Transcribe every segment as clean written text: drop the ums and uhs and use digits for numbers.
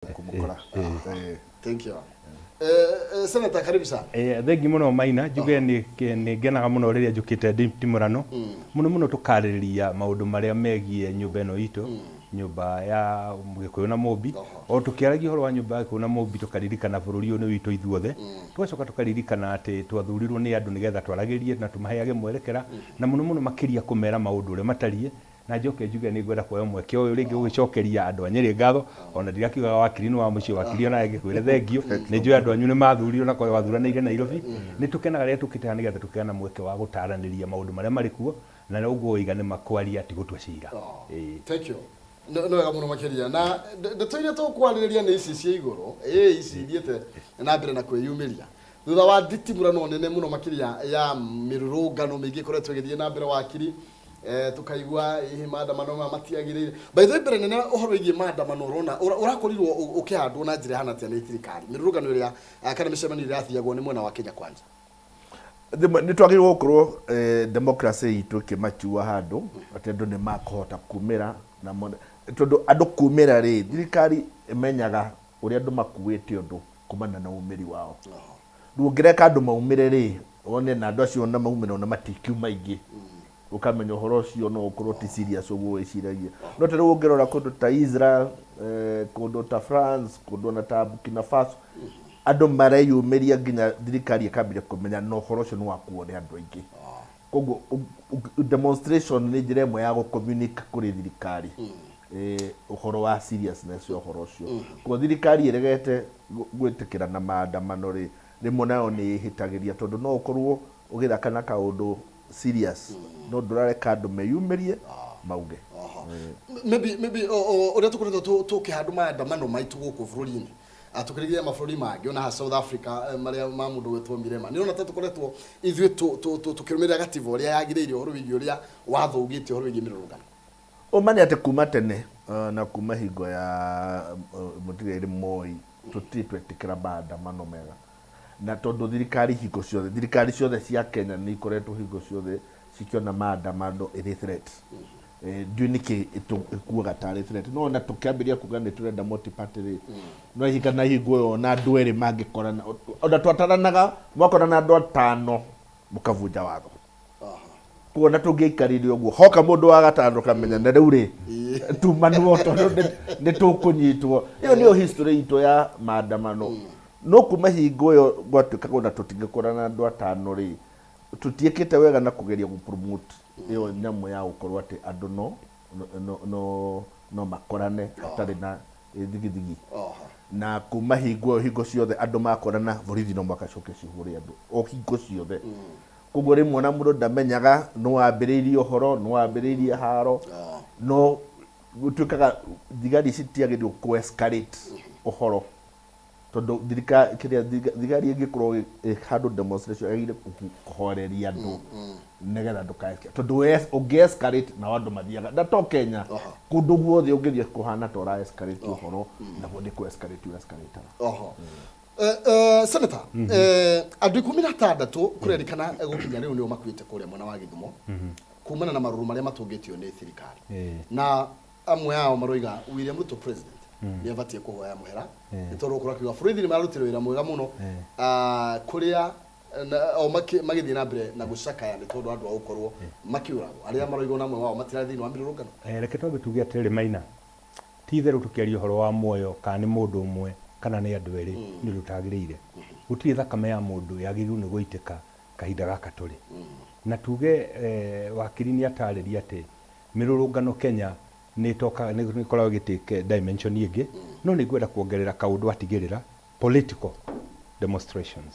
Kũmũkora. Thank you. Senator, karibu sana. Thengi mũno Maina, njuge nĩ ngenaga mũno rĩrĩa njũkĩte nditimũrano mũno mũno tũkarĩrĩria maũndũ marĩa megiĩ nyũmba ĩno itũ, nyũmba ya Gĩkũyũ na Mũmbi. O tũkĩaragia ũhoro wa nyũmba ya Gĩkũyũ na Mũmbi, tũkaririkana bũrũri ũyũ nĩ witũ ithuothe, tũgacoka tũkaririkana atĩ twathurirwo nĩ andũ nĩgetha twaragĩrie na tũmaheage mwerekera, na mũno mũno makĩria kũmera maũndũ ũrĩa matariĩ. Na njoke njuge nĩ ngwenda kuoya mweke ũyũ rĩngĩ gũgĩcokeria andũ a Nyĩrĩ ngatho, ona ndirakiugaga wakiri nĩ wa mũciĩ, wakiri onawe ngĩkwĩre thengio, nĩ njũĩ andũ anyu nĩ mathurirwo na kwayo wathuranĩire Nairobi. Nĩ tũkenaga rĩrĩa tũkĩte haha nĩgetha tũkĩgĩa na mweke wa gũtaranĩria maũndũ marĩa marĩ kuo, na ũguo woiga nĩ ma kwaria ti gũtua cira. Ĩĩ. Thank you. Nĩ wega mũno makĩria. Na ndeto iria tũkwarĩrĩria nĩ ici cia igũrũ, ĩĩ ici ithiĩte na mbere na kwĩyumĩria thutha wa nditimũrano nene mũno makĩria ya mĩrũrũngano mĩingĩ ĩkoretwo ĩgĩthiĩ na mbere, wakiri. Tukaigua hihi maandamano maya matiagĩrĩire. By the way, mbere nene ũhoro wĩgiĩ maandamano, ũrona ũrakorirwo ũkĩhandwo na njĩra ĩhana atĩa nĩ thirikari, mĩrũrũngano ĩrĩa kana mĩcemanio ĩrĩa yathiagwo nĩ mwena wa Kenya Kwanza? Nĩ twagĩrĩirwo gũkorwo democracy itũ ĩkĩmatua handũ atĩ andũ nĩ makũhota kumĩra na mone, tondũ andũ kumĩra rĩ, thirikari ĩmenyaga ũrĩa andũ makuĩte ũndũ kumana na umĩri wao. Rĩu ũngĩreka andũ maumĩre rĩ, wone na andũ acio ona maumĩra ona matikiuma aingĩ, ũkamenya ũhoro ũcio no ũkorwo ti serious ũguo wĩciragia. No ta rĩu ũngĩrora kũndũ ta Israel, kũndũ ta France, kũndũ ona ta Burkina Faso, andũ mareyumĩria nginya thirikari ĩkambĩrĩria kũmenya na ũhoro ũcio nĩ wakuo nĩ andũ aingĩ. Koguo demonstration nĩ njĩra ĩmwe ya gũ-communicate kũrĩ thirikari ũhoro wa seriousness ya ũhoro ũcio. Koguo thirikari ĩregete gwĩtĩkĩra na maandamano rĩ, rĩmwe nayo nĩ ĩhĩtagĩria, tondũ no ũkorwo ũgĩthaka na kaũndũ serious no ndũrareka andũ meyumĩrie mauge. Maybe ũrĩa tũkoretwo tũkĩhandwo maandamano maitũ gũkũ bũrũri-inĩ, tũkĩrigithia mabũrũri mangĩ, ona haha South Africa, marĩa ma mũndũ gwĩtwo Mirema, nĩ ũrona ta tũkoretwo ithuĩ tũkĩrũmĩrĩra gatiba ũrĩa yagĩrĩire ũhoro wĩgiĩ ũrĩa watho ugĩte ũhoro wĩgiĩ mĩrũrũngano? Ũma nĩ atĩ kuma tene na kuma hingo ya mũtigairĩ Moi, tũtirĩ twetĩkĩra maandamano mega, na tondũ thirikari hingo ciothe, thirikari ciothe cia Kenya nĩ ikoretwo hingo ciothe cikĩona maandamano ĩrĩ threat. Ndiũĩ nĩkĩ ĩkuaga tarĩ threat, no ona tũkĩambĩrĩria kuga nĩ tũrenda multi party rĩ, no ihinga na hingo ĩyo ona andũ erĩ mangĩkorana, ona twataranaga, mwakorana andũ atano mũkabunja watho. Koguo na tũngĩaikarire ũguo, hoka mũndũ wa gatano kamenya na rĩu rĩ tumanwo, tondũ nĩ tũkũnyitwo. Ĩyo nĩyo history itũ ya maandamano. No kuma hingo ĩyo gwatuĩkaga ona tũtingĩkorana na andũ atano rĩ, tũtiĩkĩte wega na kũgeria gũ promote ĩyo nyamũ ya gũkorwo atĩ andũ no makorane hatarĩ na thigithigi. Na kuma hingo ĩyo, hingo ciothe andũ makorana, borithi no mũhaka coke cihũre andũ o hingo ciothe. Koguo rĩmwe ona mũndũ ndamenyaga nũ wambĩrĩirie ũhoro, nũ wambĩrĩirie haro, no gũtuĩkaga thigari citiagĩrĩirwo kũ escalate ũhoro, tondũ thirikari kĩrĩa thigari ĩngĩkorwo ĩ handũ demonstration yagĩrĩire kũhoreria andũ nĩgetha ndũka tondũ ũngĩ escalate nao andũ mathiaga na to Kenya, kũndũ guothe ũngĩthiĩ kũhana ta ũra escalate ũhoro, naguo nĩ kũ escalate ũ escalate. Senator, andũ 16 kũrerĩkana gũkinya rĩu nĩo makuĩte kũrĩa mwena wa Gĩthumo kumana na marũrũ marĩa matũngĩtio nĩ thirikari, na amwe ao maroiga William Ruto president nĩ abatiĩ kũhoya mũhera, nĩ tondũ gũkorwo akiuga borithi nĩ mararutire wĩra mwega mũno. Kũrĩa o magĩthiĩ na mbere na gũcakaya nĩ tondũ andũ a gũkorwo makĩũragwo, arĩa maroiga ona amwe wao matirarĩ thĩinĩ wa mĩrũrũngano. Reke twambe tuge atĩrĩrĩ Maina, ti itherũ tũkĩaria ũhoro wa muoyo kana nĩ mũndũ ũmwe kana nĩ andũ erĩ nĩ ũndũ ũtagĩrĩire. Gũtirĩ thakame ya mũndũ yagĩrĩirwo nĩ gũitĩka kahinda gaka tũrĩ. Na tuge wakiri nĩ atarĩria atĩ mĩrũrũngano Kenya nĩ ĩtokaga, nĩ ĩkoragwo ĩgĩ take dimension ĩngĩ, no nĩ ngwenda kuongerera kaũndũ atigĩrĩra political demonstrations.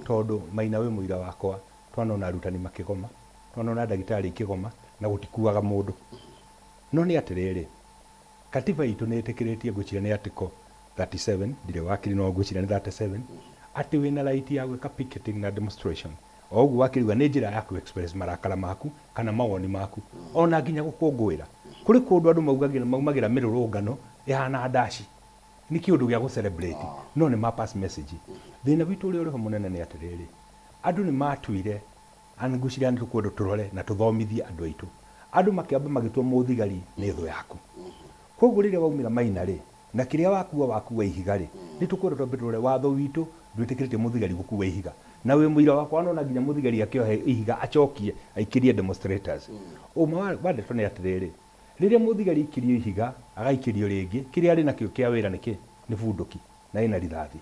Tondũ Maina wĩ mũira wakwa, twanona arutani makĩgoma, twanona ndagĩtarĩ ikĩgoma na gũtikuaga mũndũ. No nĩ atĩrĩrĩ, katiba itũ nĩ ĩtĩkĩrĩtie, ngwĩciria nĩ article 37, ndirĩ wakiri no ngwĩciria nĩ 37, atĩ wĩna right ya gwĩka picketing na demonstration. O ũguo wakiri auga nĩ njĩra ya kũ express marakara maku kana mawoni maku, ona nginya gũkũngũĩra. Kũrĩ kũndũ andũ maumagĩra mĩrũrũngano ĩhana ndaci, nĩ kĩũndũ gĩa gũ celebrate, no nĩ ma pass message. Thĩna witũ ũrĩa ũrĩho mũnene nĩ atĩrĩrĩ, andũ nĩ matuire, and ngwĩciria nĩ tũkwendwo tũrore na tũthomithie andũ aitũ. Andũ makĩamba magĩtua mũthigari nĩ thũ yaku. Koguo rĩrĩa waumĩra Maina rĩ, Na kĩrĩa wakua wakua ihiga rĩ, nĩ tũkwenda twambe tũrore watho witũ ndwĩtĩkĩrĩtie mũthigari gũkua ihiga. Na wĩ mũira wakwa wanona nginya mũthigari akĩoha ihiga acokie aikĩrie demonstrators. Ũma wa ndeto nĩ atĩrĩrĩ, rĩrĩa mũthigari aikĩrio ihiga agaikĩrio rĩngĩ, kĩrĩa arĩ nakĩo kĩa wĩra nĩ kĩ? Nĩ bunduki na ĩna rithathi.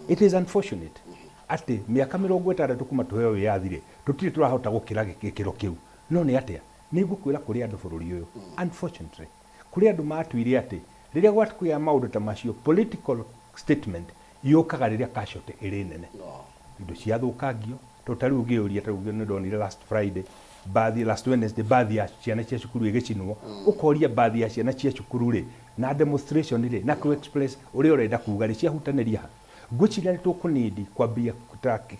It is unfortunate atĩ mĩaka 60 kuma tũheo wĩyathi rĩ, tũtirĩ tũrahota gũkĩra gĩkĩro kĩu. No nĩ atĩa? Nĩ ngũkwĩra kũrĩ andũ bũrũri ũyũ, unfortunately, kũrĩ andũ matuire atĩ rĩrĩa gwakĩa maũndũ ta macio, political statement yũkaga rĩrĩa casualty ĩrĩ nene. Indo ciathũkangio, tondũ ta rĩu ũngĩyũria, ta rĩu nĩ ndonire last Friday, mbathi, last Wednesday, mbathi ya ciana cia cukuru ĩgĩcinwo, ũkoria mbathi ya ciana cia cukuru rĩ, na demonstration rĩ, na kũ express ũrĩa ũrenda kuga rĩ, ciahutanĩria ha? Ngwĩciria nĩ tũkũ need kwambia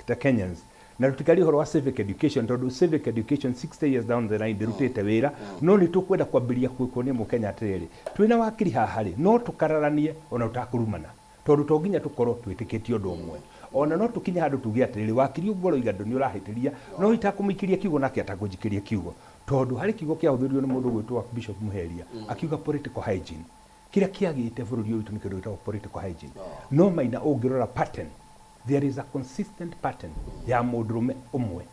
ta Kenyans na tũtikarie ũhoro wa civic education tondũ civic education 60 years down the line ndĩrutĩte wĩra, no nĩ tũkwenda kwambĩrĩria kuonia mũkenya atĩrĩrĩ, twĩna wakiri haha rĩ, no tũkararanie ona tũtakũrumana, tondũ to nginya tũkorwo twĩtĩkĩtie ũndũ ũmwe. Ona no tũkinye handũ tuge atĩrĩrĩ, wakiri ũguo ũroiga ndũ nĩ ũrahĩtĩria, no itakũmũikĩria kiugo nake atakũnjikĩria kiugo, tondũ harĩ kiugo kĩahũthĩrirwo nĩ mũndũ ũgwĩtwo Bishop Muheria akiuga political hygiene. Kĩrĩa kĩagĩte bũrũri ũyũ witũ nĩ kĩndũ gĩtagwo political hygiene. No Maina, ũngĩrora pattern, there is a consistent pattern ya mũndũrũme ũmwe,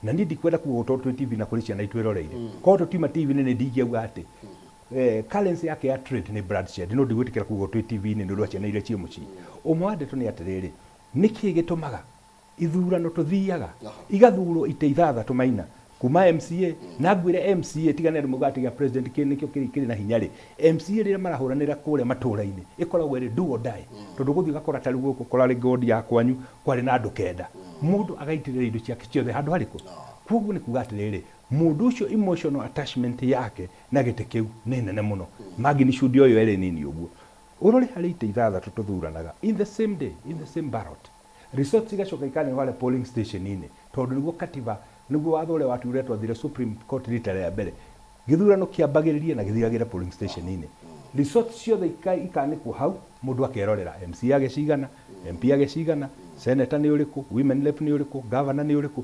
na niĩ ndikwenda kuga tondũ twĩ TV na kũrĩ ciana itwĩroreire. Korwo tũtiuma TV-inĩ nĩ ndingĩauga atĩ currency yake ya trade nĩ bloodshed, no ndigwĩtĩkĩra kuga twĩ TV-inĩ nĩ ũndũ wa ciana iria ciĩ mũciĩ. Ũmwe wa ndeto nĩ atĩrĩrĩ, nĩkĩ gĩtũmaga ithurano tũthiaga igathurwo itĩ ithathatũ, Maina, kuma MCA, na ngwĩre MCA, tiga nĩ andũ maugaga atĩ gĩa president kĩ nĩkĩo kĩrĩ na hinya rĩ, MCA rĩrĩa marahũranĩra kũrĩa matũra-inĩ ĩkoragwo ĩrĩ do or die, tondũ gũthiĩ ũgakora ta rĩu gũkũ kũrarĩ ngodi ya kwanyu kwarĩ na andũ kenda, mũndũ agaitĩrĩra indo ciake ciothe handũ harĩkũ. Koguo nĩ kuga atĩrĩrĩ, mũndũ ũcio emotional attachment yake na gĩtĩ kĩu nĩ nene mũno, magnitude ũyũ ĩrĩ nini ũguo. Ũrore harĩ itĩ ithathatũ tũthuranaga in the same day, in the same ballot, results igacoka ikaneo harĩa polling station-inĩ, tondũ nĩguo katiba, nĩguo watho ũrĩa watuire twathire Supreme Court rita rĩa mbere, gĩthurano kĩambagĩrĩrie na gĩthiragĩre polling station-inĩ, results ciothe ikanĩkwo hau, mũndũ akerorera MCA agĩcigana, MP agĩcigana, senator nĩ ũrĩkũ, women rep nĩ ũrĩkũ, governor nĩ ũrĩkũ,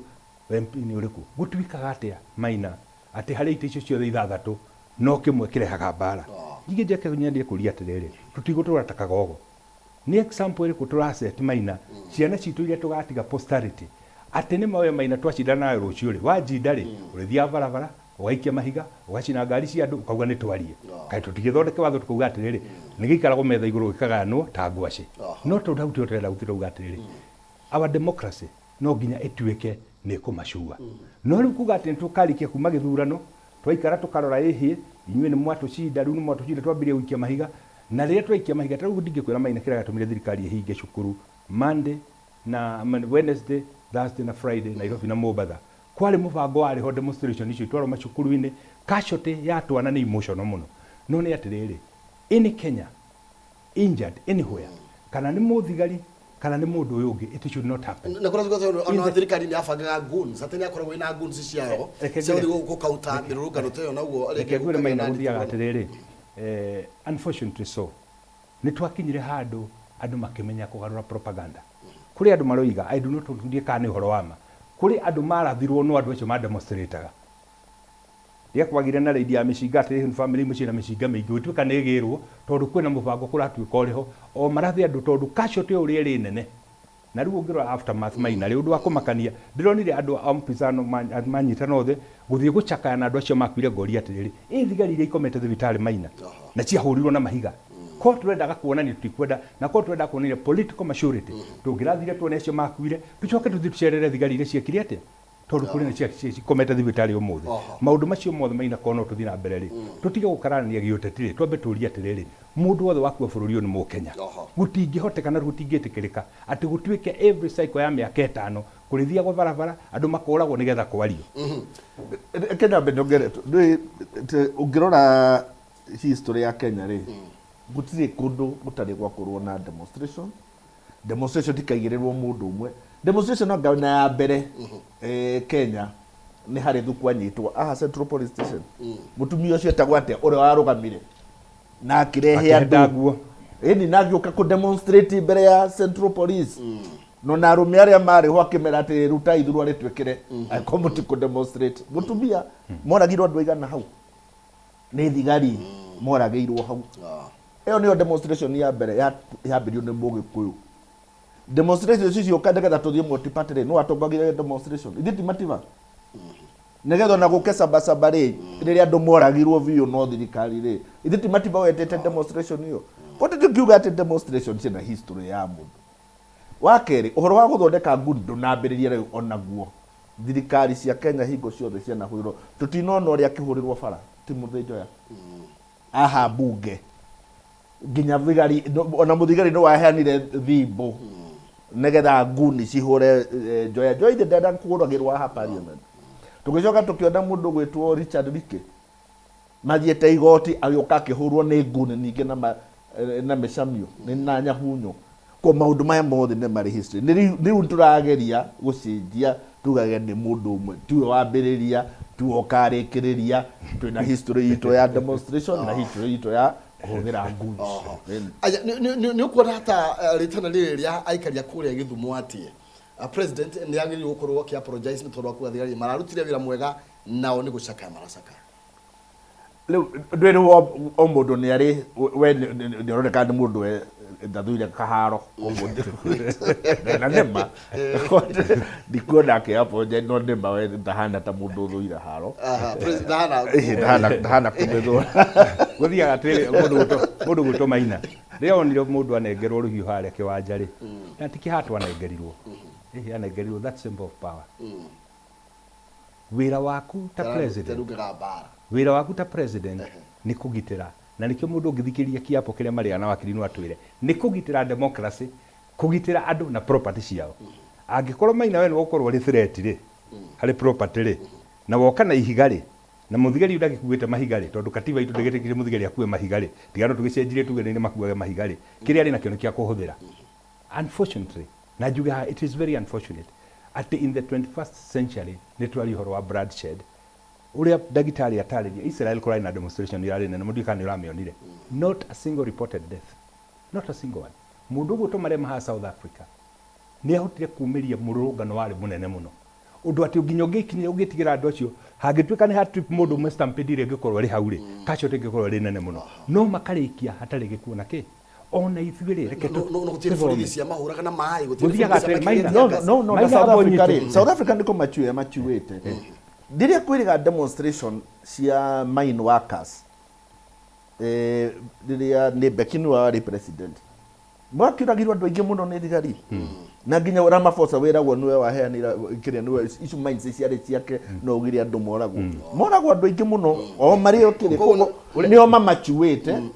MP nĩ ũrĩkũ. Gũtuĩkaga atĩa, Maina, atĩ harĩ itĩ icio ciothe ithathatũ no kĩmwe kĩrehaga mbara? Ningĩ njeke nyendie kũria atĩrĩrĩ, tũtigũtũra ta kagogo. Nĩ example ĩrĩkũ tũraset, Maina, ciana citũ iria tũgatiga, posterity, atĩ nĩ mawe, Maina, twacindana nawe rũciũ rĩ, wanjinda rĩ, ũrĩthiaga barabara ũgaikia mahiga, ũgacina ngari cia andũ, ũkauga nĩ twarie? Kaĩ tũtigĩthondeke watho tũkauga atĩrĩrĩ, nĩ gĩikaragwo metha igũrũ gĩkagayanwo ta ngwacĩ? No tondũ hau tiho tũrenda gũthiĩ, tũrauga atĩrĩrĩ, our democracy no nginya ĩtuĩke nĩ ĩkũmacua. No rĩu kuga atĩ nĩ tũkarikia kuma gĩthurano, twaikara tũkarora, ĩhĩ, inyuĩ nĩ mwatũcinda, rĩu nĩ mwatũcinda, twambirie gũikia mahiga. Na rĩrĩa twaikia mahiga ta rĩu, ndingĩkwĩra, Maina, kĩrĩa gĩatũmire thirikari ĩhinge cukuru Monday na Wednesday, Thursday na Friday Nairobi na Mombatha, kwarĩ mũbango warĩ ho, demonstration icio itwarwo macukuru-inĩ. Casualty ya twana nĩ emotional mũno. No nĩ atĩrĩrĩ, any Kenya injured anywhere, kana nĩ mũthigari kana nĩ mũndũ ũyũ ũngĩ, it should not happen. Na kũrĩa tugaga ona thirikari nĩ yabangaga goons, atĩ nĩ yakoragwo ĩna goons ciayo Reke cia ngwĩre- gũthiĩ gũkauta mĩrũrũngano ta ĩyo, naguo reke ngwĩre, gũkagĩa Maina, na gũthiaga nditũ. Atĩrĩrĩ, unfortunately, so nĩ twakinyire handũ andũ makĩmenya kũgarũra propaganda. Kũrĩ andũ maroiga, I do not want, ndiĩ kana nĩ ũhoro wa ma, kũrĩ andũ marathirwo no andũ acio mademonstrataga rĩrĩa kwagire na raidi ya mĩcinga, atĩ family imwe ciĩna mĩcinga mĩingĩ, gũtuĩka nĩ ĩgĩrwo tondũ kwĩna mũbango kũratuĩka ũrĩho o marathe andũ, tondũ casualty ũrĩa ĩrĩ nene. Na rĩu ũngĩrora aftermath, Maina rĩ, ũndũ wa kũmakania ndĩronire andũ a mpinzano manyitana othe gũthiĩ gũcakaya na andũ acio makuire. Ngoria atĩrĩrĩ, ĩ thigari iria ikomete thibitarĩ, Maina, na ciahũrirwo na mahiga? Ko tũrendaga kuonania tutikwenda, na ko tũrendaga kuonania political maturity, tũngĩrathire tuone acio makuire, tũcoke tũthiĩ tũcerere thigari iria ciekire atĩa, tondũ kũrĩ na cikomete thibitarĩ ũmũthĩ. Maũndũ macio mothe, Maina, korwo no tũthiĩ na mbere rĩ, tũtige gũkararania gĩũteti rĩ, twambe tũrie atĩrĩrĩ, mũndũ wothe wakua bũrũri ũyũ nĩ Mũkenya. Gũtingĩhoteka na gũtingĩtĩkĩrĩka atĩ gũtuĩke every cycle ya mĩaka 5 kũrĩthiagwo barabara andũ makoragwo nĩgetha kwario. Reke nyambe nyongere. Ndũĩ, ũngĩrora history ya Kenya rĩ, gũtirĩ kũndũ gũtarĩ gwakorwo na demonstration. Demonstration tikaigĩrĩrwo mũndũ ũmwe. Demonstration anga na ya mbere Kenya nĩ harĩ thuku anyitwo aha Central Police Station, mũtumia ũcio etagwo atĩa, ũrĩa warũgamire na akĩrehe akĩhenda andũ nguo. Ĩni na agĩũka kũ demonstrate mbere ya Central Police, no na arũme arĩa marĩ ho akĩmera atĩ rutai thuruarĩ twĩkĩre angĩkorwo mũtikũ demonstrate. Mũtumia moragirwo andũ aigana hau nĩ thigari, moragĩirwo hau. Ĩyo nĩyo demonstration ya mbere yambĩrĩirio nĩ Mũgĩkũyũ. Demonstration icio cioka nĩgetha tũthiĩ multi-party rĩ, nũ watongoragia demonstration? Ithuĩ ti Matiba? Nĩgetha ona gũke Sabasaba rĩ, rĩrĩa andũ moragirwo biũ no thirikari rĩ, ithuĩ ti Matiba wetĩte demonstration ĩyo? Koguo tũngiuga atĩ demonstration ciĩna history ya mũndũ. Wa kerĩ, ũhoro wa gũthondeka nguni ndũnambĩrĩria rĩu onaguo. Thirikari cia Kenya hingo ciothe cianahũrĩrwo, tũtinona ũrĩa akĩhũrĩrwo bara ti Mũthĩnjoya haha mbunge nginya thigari ona mũthigari nĩ waheanire thimbo nĩgetha nguni cihũre Njoya. Njoya ithe ndenda kũhũragĩrwo haha parliament. Tũgĩcoka tũkĩona mũndũ gwĩtwo Richard Rike mathiĩte igoti agĩũka akĩhũrwo nĩ nguni ningĩ na na mĩcamio nĩ na nyahunyo. Kwa maũndũ maya mothe nĩ marĩ history. Nĩ rĩu tũrageria gũcenjia tugage nĩ mũndũ ũmwe tiwe wambĩrĩria tiwe ũkarĩkĩrĩria. Twĩna history itũ ya demonstration na history itũ ya kũhũthĩra guns. Aya, nĩ ũkuona ta rĩtana rĩrĩ rĩa aikari a kũrĩa Gĩthumo atĩ president nĩ agĩrĩirwo gũkorwo akĩ apologize nĩ tondũ wa kuga thigari mararutire wĩra mwega nao nĩ gũcakaya maracakaya. Rĩu ndwĩrĩ o mũndũ nĩ arĩ we nĩ ũroneka nĩ mũndũ we ndathũire kaharo koguo na nĩma ndikuona akĩ apologize no nĩma we ndahana ta mũndũ ũthũire haro. Aha, president ndahana. Ĩĩ, ndahana kũmĩthũra. Gũthiaga atĩrĩrĩ, mũndũ gwĩtwo Maina rĩrĩa onire mũndũ anengerwo rũhiũ harĩa kĩwanja rĩ, na ti kĩhato anengerirwo, ĩhĩ anengerirwo that symbol of power. Wĩra waku ta president, Tarungaga mbara. Wĩra waku ta president nĩ kũgitĩra, na nĩkĩo mũndũ ũngĩthikĩrĩria kĩapo kĩrĩa marĩaga na wakiri no atwĩre nĩ kũgitĩra democracy, kũgitĩra andũ na property ciao. Angĩkorwo Maina we nĩwe ũgũkorwo ũrĩ threat rĩ harĩ property rĩ, na woka na ihiga rĩ, na mũthigari ũyũ ndagĩkuĩte mahiga rĩ, tondũ katiba itũ ndĩgĩtĩkĩrie mũthigari akue mahiga rĩ, tiga no tũgĩcenjirie tuge nĩ makuage mahiga rĩ, kĩrĩa arĩ nakĩo nĩ kĩa kũhũthĩra. Unfortunately, na njuge haha it is very unfortunate atĩ in the 21st century nĩ tũraria ũhoro wa bloodshed ũrĩa ndagĩtarĩ atarĩria. Israel kũrarĩ na demonstration ĩrarĩ nene mũno, ndiũĩ kana nĩ ũramĩonire. Not a single reported death, not a single one. Mũndũ ũgwĩtwo Malema haha South Africa nĩ ahotire kumĩria mũrũrũngano warĩ mũnene mũno ũndũ atĩ nginya ũngĩkinya ũngĩtigĩra andũ acio hangĩtuĩka nĩ ha trip mũndũ ũmwe stampede ĩrĩa ĩngĩkorwo ĩrĩ hau rĩ, casualty ĩngĩkorwo ĩrĩ nene mũno, no makarĩkia hatarĩ gĩkuũ na kĩ. Ona ithuĩ rĩ, reke No no gũtirĩ tũthome. Borithi cia mahũraga na maĩ, gũtirĩ Gũthiaga borithi cia atĩrĩ, Maina. makĩria No, tear gas. no, no, na Maina South Africa Mbonyi rĩ, South Africa nĩko machuĩ machuĩte rĩrĩa kwĩrĩga demonstration cia mine workers, rĩrĩa nĩ Mbeki nĩwe warĩ president, makĩũragirwo andũ aingĩ mũno nĩ thigari na nginya Ramaphosa wĩragwo nĩwe waheanire kĩrĩa nĩwe icio mines ciarĩ ciake no ugire andũ moragwo moragwo andũ aingĩ mũno o marĩ o kĩrĩ. Koguo Koguo nĩo mamachuĩte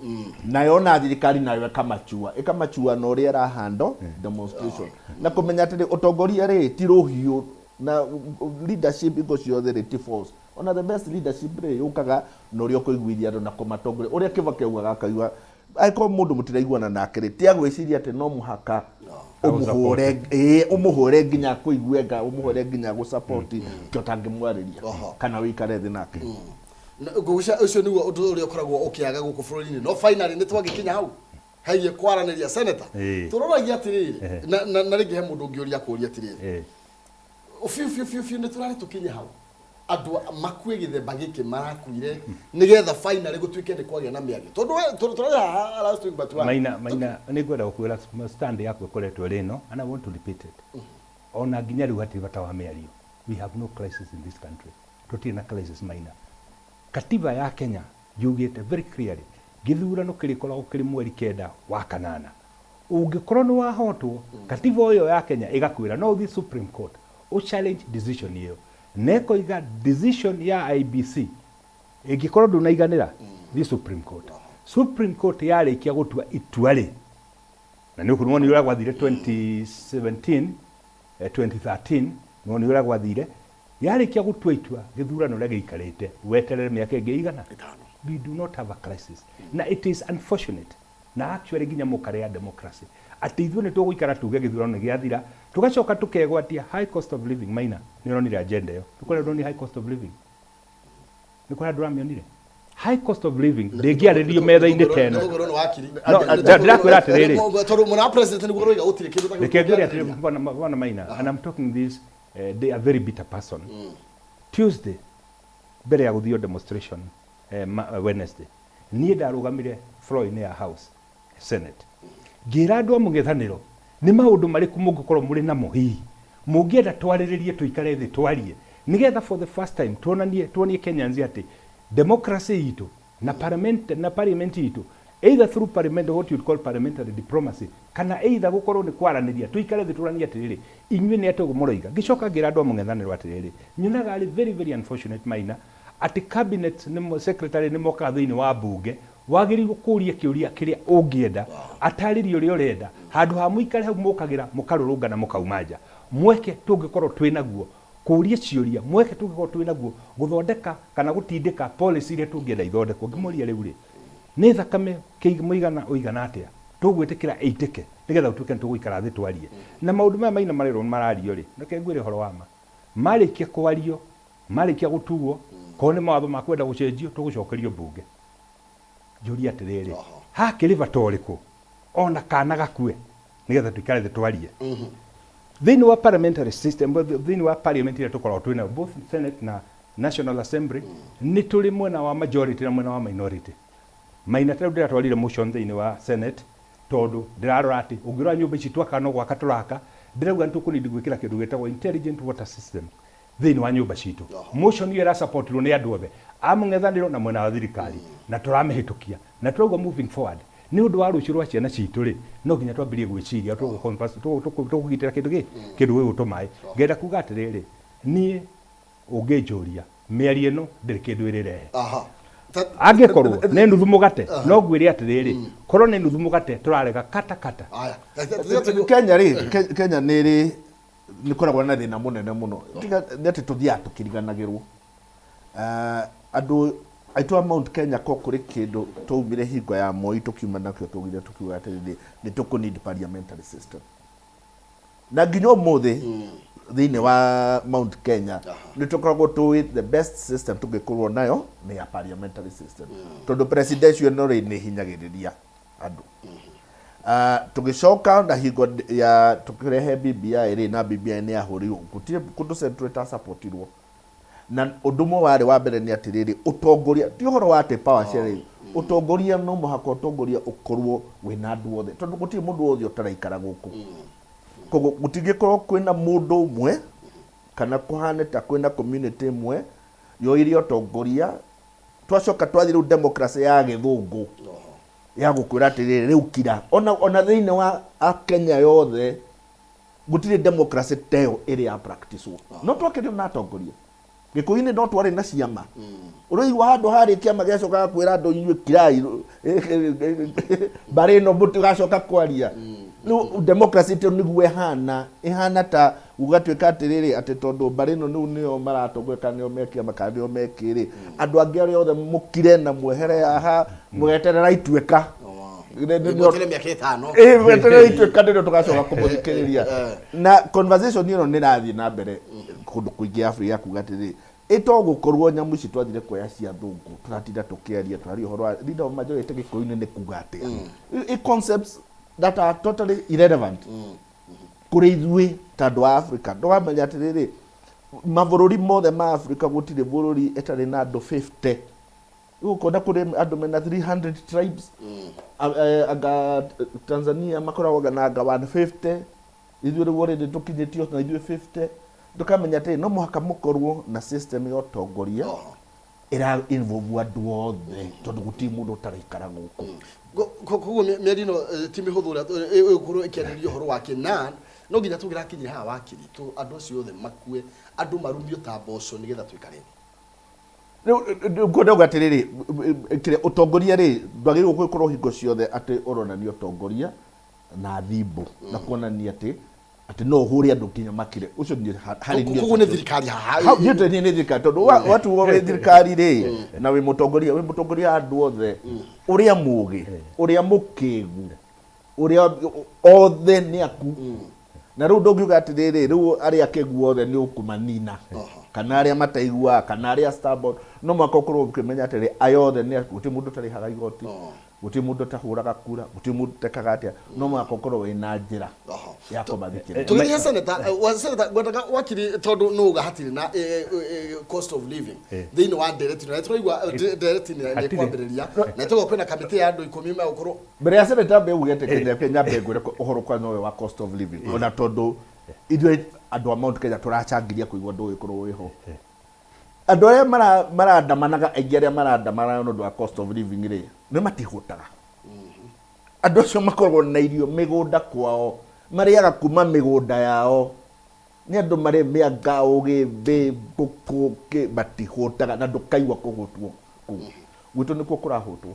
nayo na thirikari nayo ĩkamachua ĩkamachua na ũrĩa ĩrahando demonstration na kũmenya atĩrĩ ũtongoria rĩ ti rũhiũ na leadership hingo ciothe rĩ ti force. Ona the best leadership rĩ yũkaga na ũrĩa ũkũiguithia andũ na kũmatongoria ũrĩa Kibaki augaga akauga angĩkorwo mũndũ mũtiraiguana nake rĩ tiga gwĩciria atĩ no mũhaka ũmũhũre, ĩĩ ũmũhũre nginya kũigue nga ũmũhũre nginya gũ support kĩo ũtangĩmwarĩria kana ũikare thĩ nake. Ngũgũcia ũcio nĩguo ũndũ ũrĩa ũkoragwo ũkĩaga gũkũ bũrũri-inĩ, no finally nĩ twagĩkinya hau haiye kwaranĩria, senator. Tũroragia atĩrĩrĩ, na rĩngĩ he mũndũ ũngĩũria kũria atĩrĩrĩ, biũ biũ biũ biũ nĩ tũrarĩ tũkinye hau andũ makue gĩthemba gĩkĩ marakuire nĩgetha finally gũtuĩke nĩ kwagĩa na mĩario, tondũ we tũrarĩ haha last week but one. Maina, Maina, nĩ ngwenda gũkwĩra stand yakwa ĩkoretwo ĩrĩ ĩno and I want to repeat it. Ona nginya rĩu hatirĩ bata wa mĩario. We have no crisis in this country. Tũtirĩ na crisis, Maina. Katiba ya Kenya yugĩte very clearly gĩthurano kĩrĩkoragwo kĩrĩ mweri 9 wa kanana. Ũngĩkorwo nĩ wahotwo, katiba ĩyo ya Kenya ĩgakwĩra no ũthiĩ Supreme Court ũ challenge decision ĩyo na ĩkoiga decision ya IEBC ĩngĩkorwo ndũnaiganĩra, thiĩ Supreme Court. Supreme Court yarĩkia gũtua itua rĩ, na nĩ ũkuona ũrĩa gwathire 2017, 2013, nĩ ũrĩa gwathire yarĩkia gũtua itua gĩthurano ũrĩa gĩikarĩte weterere mĩaka ĩngĩ igana. We do not have a crisis na it is unfortunate na actually nginya mũkare ya democracy atĩ ithuĩ nĩ tũgũikara tuge gĩthurano nĩ gĩathira tũgacoka tũkegwatia high cost of living. Maina nĩ ũronire agenda ĩyo nĩ kũrĩa ndonire high cost of living, nĩ kũrĩa andũ ramĩonire high cost of living ndĩngĩarĩrio metha-inĩ ta ĩno. Nĩtũkwĩrwo nĩ wakiri. No, ndĩrakwĩra atĩrĩrĩ. Tondũ mwena wa president nĩguo ũroiga gũtirĩ kĩndũ. Reke ngwĩre atĩrĩ, bwana Maina, and I'm talking this they are very bitter person. Tuesday mbere ya gũthio demonstration, Wednesday niĩ ndarũgamire floor-inĩ ya house. Senate. Ngĩra andũ a mũng'ethanĩro nĩ maũndũ marĩkũ mũngĩkorwo mũrĩ namo hihi mũngĩenda twarĩrĩrie tũikare thĩ twarie nĩgetha for the first time tuonanie tuonie Kenyans atĩ democracy itũ na parliament na parliament itũ, either through parliament, what you'd call parliamentary diplomacy, kana either gũkorwo nĩ kwaranĩria tũikare thĩ tũranie atĩrĩrĩ, inyuĩ nĩ atĩa ũguo mũroiga. Ngĩcoka ngĩra andũ a mũng'ethanĩro atĩrĩrĩ, nyonaga arĩ very very unfortunate Maina atĩ cabinet nĩ secretary nĩ mokaga thĩinĩ wa mbunge, wagĩrĩirwo kũria kĩũria kĩrĩa ũngĩenda atarĩrie ũrĩa ũrenda, handũ ha mũikare hau mũkagĩra mũkarũrũngana mũkauma nja. Mweke tũngĩkorwo twĩ naguo kũria ciũria, mweke tũngĩkorwo twĩ naguo gũthondeka kana gũtindĩka policy iria tũngĩenda ithondekwo. Ngĩmoria rĩu rĩ, nĩ thakame mũigana ũigana atĩa tũgwĩtĩkĩra ĩitĩke nĩgetha gũtuĩke nĩ tũgũikara thĩ twarie. Na maũndũ maya Maina marerwo marario rĩ, reke ngwĩre ũhoro wa ma, marĩkia kwario, marĩkia gũtuo, korwo nĩ mawatho ma kwenda gũcenjio, tũgũcokerio mbunge. Njũrie atĩrĩrĩ, hakĩrĩ bata ũrĩkũ ona kana gakue nĩgetha tũikare thĩ twarie? Thĩinĩ wa parliamentary system, thĩinĩ wa parliament ĩrĩa tũkoragwo twĩ nayo, both Senate na National Assembly, nĩ tũrĩ mwena wa majority na mwena wa minority. Maina ta rĩu ndĩratwarire motion thĩinĩ wa Senate tondũ ndĩrarora atĩ ũngĩrora nyũmba ici twakaga no gwaka tũraka, ndĩrauga nĩ tũkũnidi gwĩkĩra kĩndũ gĩtagwo intelligent water system thĩinĩ wa nyũmba citũ. Motion ĩyo ĩrasapotirwo nĩ andũ othe a mũng'ethanĩro na mwena wa thirikari, na tũramĩhĩtũkia na tũrauga moving forward nĩ ũndũ wa rũciũ rwa ciana citũ rĩ, no nginya twambĩrĩrie gwĩciria tũkũgitĩra kĩndũ gĩkĩ, kĩndũ gĩgwĩtwo maĩ. Ngenda kuga atĩrĩrĩ, niĩ ũngĩnjũria mĩario ĩno ndĩrĩ kĩndũ ĩrĩrehe. Angĩkorwo nĩ nuthu mũgate, no ngwĩre atĩrĩrĩ, korwo nĩ nuthu mũgate tũrarega kata kata. Kenya rĩ, Kenya nĩ ĩrĩ nĩ koragwo na thĩna mũnene mũno. Tiga nĩ atĩ tũthiaga tũkĩriganagĩrwo. Andũ aitũ a Mount Kenya ko kũrĩ kĩndũ twaumire hingo ya Moi tũkiuma nakĩo twaugire tũkiuga atĩrĩrĩ, nĩ tũkũ need parliamentary system. Na nginya ũmũthĩ thĩinĩ wa Mount Kenya nĩ tũkoragwo tũĩ the best system tũngĩkorwo nayo nĩ ya parliamentary system, tondũ presidential ĩno rĩ nĩ hinyagĩrĩria andũ. Tũgĩcoka na hingo ya tũkĩrehe BBI rĩ, na BBI nĩ yahũrirwo, gũtirĩ kũndũ Central ĩtasapotirwo. Na ũndũ ũmwe warĩ wa mbere nĩ atĩrĩrĩ, ũtongoria ti ũhoro wa atĩ power sharing, ũtongoria no mũhaka ũtongoria ũkorwo wĩna andũ othe, tondũ gũtirĩ mũndũ wothe ũtaraikara gũkũ. Koguo gũtingĩkorwo kwĩna mũndũ ũmwe kana kũhane ta kwĩna community ĩmwe yoire ũtongoria. Twacoka twathiĩ rĩu democracy ya gĩthũngũ ya gũkwĩra atĩrĩrĩ, rĩu kira ona thĩinĩ wa a Kenya yothe gũtirĩ democracy ta ĩyo ĩrĩ ya practice. No twakĩrĩ na atongoria Gĩkũyũ-inĩ, no twarĩ na ciama. Ũraigua handũ harĩ kĩama gĩacokaga kwĩra andũ, inyuĩ kirai, mbarĩ ĩno mũtigacoka kwaria. Rĩu democracy tũ nĩguo ĩhana, ĩhana ta gũgatuĩka atĩrĩrĩ, atĩ tondũ mbarĩ ĩno rĩu nĩo maratongoria kana nĩo me kĩama kana nĩo me kĩrĩ, andũ angĩ arĩa othe mũkire na mwehere haha mũgeterera ituĩka. Mweterere mĩaka 5. Ĩĩ, mweterere ituĩka nĩrĩo tũgacoka kũmũthikĩrĩria. Na conversation ĩno nĩ ĩrathiĩ na mbere kũndũ kũingĩ Afrika ya kuga atĩrĩrĩ, ĩto gũkorwo nyamũ ici twathire kuoya cia thũngũ, tũratinda tũkĩaria, tũraria ũhoro wa leader of majority Gĩkũyũ-inĩ nĩ kuga atĩa. I concepts that are totally irrelevant kũrĩ ithuĩ ta andũ a Africa. Ndũramenya atĩrĩrĩ, mabũrũri mothe ma Africa gũtirĩ bũrũri ĩtarĩ na andũ 50. Rĩu ũkona kũrĩ andũ mena 300 tribes. Anga Tanzania makoragwo na anga 150, ithuĩ rĩu already tũkinyĩtio na ithuĩ 50. Ndũkamenya atĩrĩ, no mũhaka mũkorwo na system ya ũtongoria ĩra involve andũ othe, tondũ gũtirĩ mũndũ ũtaraikara gũkũ. Koguo mĩario ĩno ti mĩhũthũ ũrĩa ĩgũkorwo ĩkĩarĩrĩria ũhoro wa kĩnan no nginya tũngĩrakinyire haha wakiri tũ andũ acio othe makue, andũ marumio ta mboco nĩgetha tũikare thĩ. Rĩu ngwenda kuga atĩrĩrĩ, kĩrĩa ũtongoria rĩ, ndwagĩrĩirwo gũkorwo hingo ciothe atĩ ũronania ũtongoria na thimbũ na kuonania atĩ no ũhũre andũ nginya makire. Ũcio niĩ harĩ niĩ. Koguo nĩ thirikari haha. Hau niĩ niĩ nĩ thirikari, tondũ watuo wĩ thirikari rĩ, na wĩ mũtongoria wa andũ othe, ũrĩa mũgĩ, ũrĩa mũkĩgu, ũrĩa othe nĩ aku. Na rĩu ndũngiuga atĩrĩrĩ, rĩu arĩa akĩgu othe nĩ ũkũmanina, kana arĩa mataiguaga, kana arĩa stubborn. No mũhaka ũkorwo ũkĩmenya atĩrĩ, aya othe nĩ aku. Gũtirĩ mũndũ ũtarĩhaga igoti, gũtirĩ mũndũ ũtahũraga kura, gũtirĩ mũndũ ũtekaga atĩa. No mũhaka ũkorwo wĩna njĩra. Ya kũmathikĩrĩria. Tũgĩthiĩ seneta, wa seneta ngwendaga wakiri tondũ nĩ uga hatirĩ na cost of living thĩinĩ wa ndereti na tũraigua ndereti nĩ Hatirĩ. kwambĩrĩria na tũgwa kwĩna kamĩtĩ ya andũ 10 megũkorwo. Mbere ya seneta mbe uge atĩ Kenya Kenya mbe ngwĩre ũhoro kwanza ũyũ wa cost of living, ona tondũ ithuĩ andũ a Mount Kenya tũracangĩria kũigua ndũgĩkorwo wĩho. Andũ arĩa marandamanaga, aingĩ arĩa marandamanaga nĩ ũndũ wa cost of living rĩ, nĩ matihũtaga. Andũ acio makoragwo na irio mĩgũnda kwao, marĩaga kuma mĩgũnda yao. Nĩ andũ marĩ mĩanga, ũgĩmbĩ, ngũkũ, kĩ, matihũtaga na ndũkaigua kũhũtwo kũu. Gwitũ nĩkuo kũrahũtwo.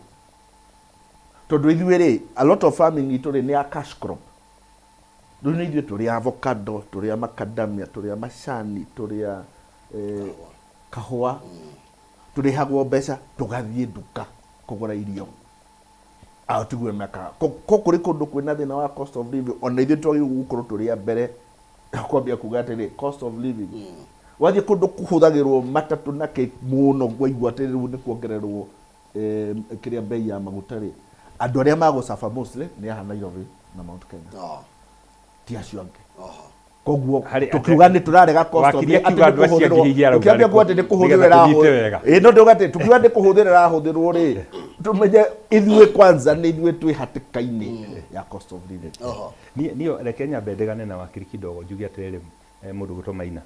Tondũ ithuĩ rĩ, a lot of farming itũ rĩ, nĩ ya cash crop. Rĩu nĩ ithuĩ tũrĩ avocado, tũrĩ macadamia, tũrĩ macani, tũrĩ kahũa. Tũrĩhagwo mbeca, tũgathiĩ nduka kũgũra irio. Ao tiguo mekaga. Ko kũrĩ kũndũ kwĩna thĩna wa cost of living, ona ithuĩ twagĩrĩirwo gũkorwo tũrĩ a mbere kwambia kuga atĩrĩ cost of living. Wathiĩ kũndũ kũhũthagĩrwo matatũ na kĩ mũno, waigua atĩ rĩu nĩ kuongererwo kĩrĩa bei ya maguta rĩ, andũ arĩa magũcafa mostly nĩ aha Nairobi na Mount Kenya, ti acio angĩ. Koguo tukiuga nĩ tũrarega cost of Wakiri living, akiuga atĩ andũ acio angĩ hihi arauga tukiambia arĩkũ? kuga atĩ nĩ kũhũthĩrwo Nĩgetha tũnyite ĩrahũthĩrwo. wega. Ĩĩ, no ndauga atĩ tukiuga nĩ kũhũthĩra ĩrahũthĩrwo rĩ, tũmenye ithuĩ kwanza nĩ ithuĩ twĩ hatĩka-inĩ ya cost of living. Niĩ niĩ reke nyambe ndegane na wakiri kidogo njuge atĩrĩrĩ, mũndũ ũgwĩtwo Maina,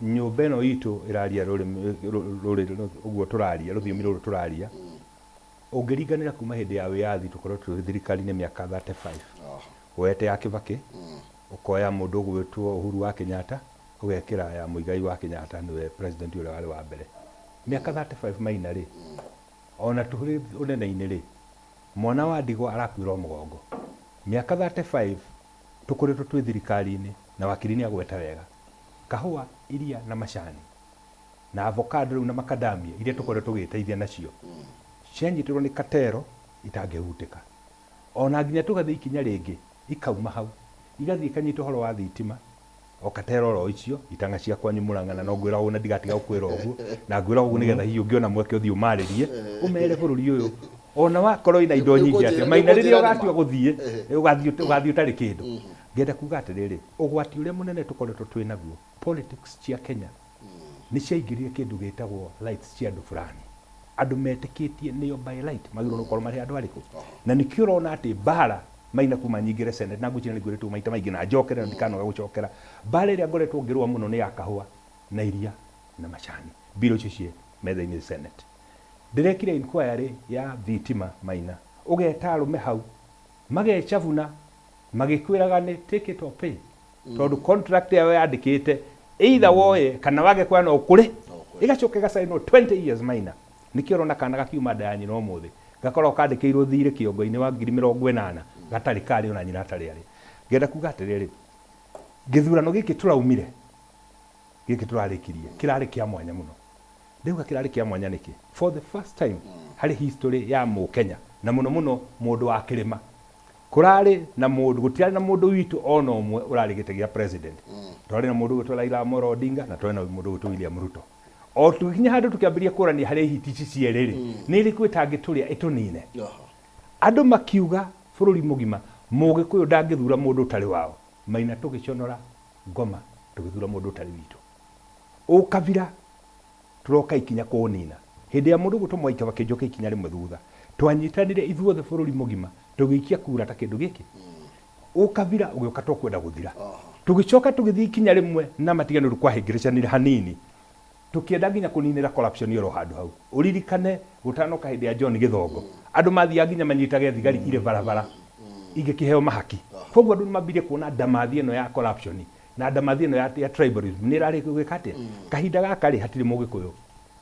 nyũmba ĩno itũ ĩraria rũrĩmĩ rũrĩ ũguo tũraria, rũthiomi rũrũ tũraria, ũngĩringanĩra kuma hĩndĩ ya wĩyathi tũkoretwo twĩ thirikari-inĩ mĩaka 35. Woete ya Kibaki, ũkoya mũndũ ũgwĩtwo Uhuru wa Kenyatta, ũgekĩra ya Muigai wa Kenyatta nĩwe president ũrĩa warĩ wa mbere. Mĩaka 35 Maina rĩ, ona tũrĩ ũnene-inĩ rĩ, mwana wa ndigwa arakuĩra o mũgongo. Mĩaka 35 tũkoretwo twĩ thirikari-inĩ na wakiri nĩ agweta wega. Kahũa, iria na macani na avocado rĩu na macadamia iria tũkoretwo tũgĩteithia nacio cianyitĩrwo nĩ katero itangĩhutĩka. Ona nginya tũgathiĩ ikinya rĩngĩ ikauma hau igathiĩ ikanyita ũhoro wa thitima o katero oro icio itang'a cia kwanyu Murang'a, na no ngwĩra ũguo na ndigatiga gũkwĩra ũguo, na ngwĩra ũguo nĩgetha hihi ũngĩona mweke ũthiĩ ũmarĩrie ũmere bũrũri ũyũ ona wakorwo wĩna indo nyingĩ atĩa Maina, rĩrĩa ũgatua gũthiĩ ũgathiĩ ũtarĩ kĩndũ. Ngenda kuga atĩrĩrĩ, ũgwati ũrĩa mũnene tũkoretwo twĩ naguo, politics cia Kenya nĩ ciaingĩrire kĩndũ gĩtagwo rights cia andũ fulani, andũ metĩkĩtie nĩo by right magĩrĩirwo nĩ gũkorwo marĩ andũ arĩkũ, na nĩkĩo ũrona atĩ mbara Maina kuma nyingĩre Senate, na ngwĩciria nĩ ngwĩrĩtwo maita maingĩ na njokere na ndikanoga gũcokera, mbara ĩrĩa ngoretwo ngĩrũa mũno nĩ ya kahũa na iria na macani. Mbirũ icio ciĩ metha-inĩ Senate. Ndĩrekire inquiry ya thitima Maina, ũgeta arũme hau magecabuna magĩkwĩraga nĩ take it or pay, tondũ contract yao yandĩkĩte either woye kana wage kuoya no ũkũrĩ, ĩgacoka ĩgacainwo 20 years Maina. Nĩkĩo ũrona kana gakiuma nda ya nyina ũmũthĩ gakoragwo kandĩkĩirwo thirĩ kĩongo-inĩ wa 80,000 gatarĩ karĩ ona nyina atarĩ arĩ. Ngenda kuga atĩrĩrĩ, gĩthurano gĩkĩ tũraumire, gĩkĩ tũrarĩkirie, kĩrarĩ kĩa mwanya mũno. Ndĩrauga kĩrarĩ kĩa mwanya nĩkĩ? For the first time harĩ history ya mũkenya na mũno mũno mũndũ wa kĩrĩma, kũrarĩ na mũndũ, gũtirarĩ na mũndũ witũ ona ũmwe ũrarĩ gĩtĩ gĩa president. Twarĩ na mũndũ ũgwĩtwo Raila Amolo Odinga na twarĩ na mũndũ ũgwĩtwo William Ruto. O tũgĩkinya handũ tũkĩambĩrĩria kũrania harĩ hiti ici cierĩ rĩ, nĩ ĩrĩkũ ĩtangĩtũrĩa ĩtũnine? Andũ makiuga bũrũri mũgima, mũgĩkũyũ ndangĩthura mũndũ ũtarĩ wao. Maina tũgĩconora ngoma tũgĩthura mũndũ ũtarĩ witũ. Ũkabira tũroka ikinya kũũnina. Hĩndĩ ya mũndũ ũgwĩtwo Mwai Kibaki njoke ikinya rĩmwe thutha, twanyitanire ithuothe bũrũri mũgima tũgĩikia kura ta kĩndũ gĩkĩ. Ũkabira ũgĩũka to kwenda gũthira. Tũgĩcoka tũgĩthiĩ ikinya rĩmwe na matiga nĩ ũndũ kwahĩngĩrĩcanire hanini. Tũkĩenda nginya kũninĩra corruption oro handũ hau. Ũririkane gũtanoka hĩndĩ ya John Gĩthongo, andũ mathiaga nginya manyitage thigari irĩ barabara igĩkĩheo mahaki. Koguo andũ nĩ mambirie kuona ndamathi ĩno ya corruption na ndamathi ĩno ya tribalism nĩ ĩrarĩ gwĩka atĩa. Kahinda gaka rĩ, hatirĩ mũgĩkũyũ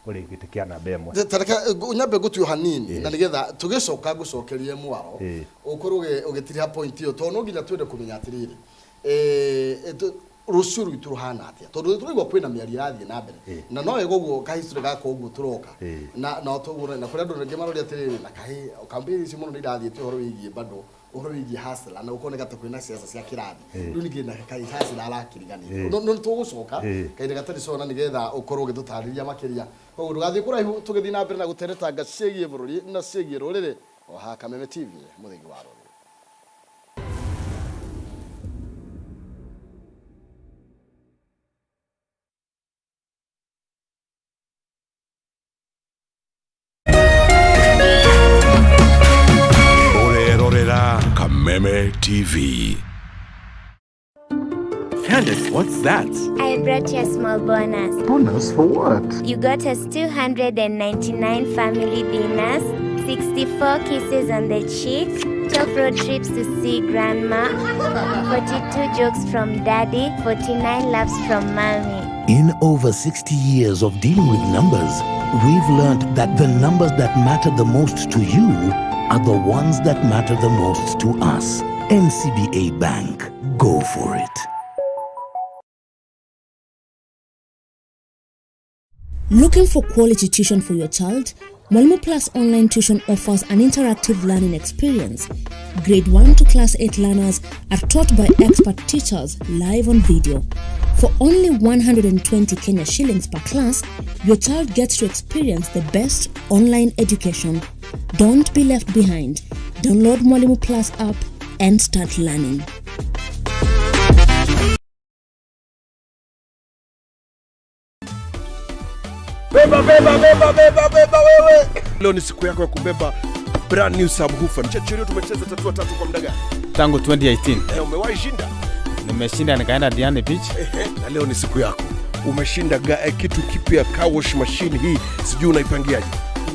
ũrĩ gĩtĩ kĩa namba ĩmwe. Ta reke nyambe ngũtue hanini na nĩgetha tũgĩcoka ngũcokerie mwaro ũkorwo ũgĩtiriha point ĩyo, tondũ no nginya twende kũmenya atĩrĩrĩ, rũciũ rwitũ rũhana atĩa, tondũ tũraigua kwĩna mĩario ĩrathiĩ na mbere na no wega ũguo ka history gaka ũguo tũroka na na tũguo na kũrĩ andũ rĩngĩ maroria atĩrĩrĩ, na kahĩ campaign ici mũno nĩ irathiĩte ũhoro wĩgiĩ bado ũhoro wĩgiĩ hustler na gũkoneka ta kwĩna ciaca cia kĩrathi, rĩu ningĩ na kaĩ hustler arakĩriganĩte. No nĩ tũgũcoka kahinda gatarĩ cona nĩgetha ũkorwo ũgĩtũtarĩria makĩria. Koguo ndũgathiĩ kũraihu tũgĩthiĩ na mbere na gũteretanga ciĩgiĩ bũrũri na ciĩgiĩ rũrĩrĩ o haha Kameme TV, mũthĩgi wa rũrĩrĩ. TV. Candace, what's that? I brought you a small bonus. Bonus for what? You got us 299 family dinners, 64 kisses on the cheek, 12 road trips to see grandma, 42 jokes from daddy, 49 laughs from mommy. In over 60 years of dealing with numbers, we've learned that the numbers that matter the most to you are the ones that matter the most to us. NCBA Bank. Go for it. Looking for quality tuition for your child? Mwalimu Plus Online Tuition offers an interactive learning experience. Grade 1 to Class 8 learners are taught by expert teachers live on video. For only 120 Kenya shillings per class, your child gets to experience the best online education. Don't be left behind. Download Mwalimu Plus app and start learning. Beba, beba, beba, beba, beba wewe. Leo ni siku yako ya kubeba brand new subwoofer. Checherio, tumecheza tatua tatu kwa muda gani? Tangu 2018. Eh, umewahi shinda? Nimeshinda nikaenda Diani Beach. Ehe, na leo ni siku yako. Umeshinda kitu kipya, car wash machine hii, sijui unaipangiaje?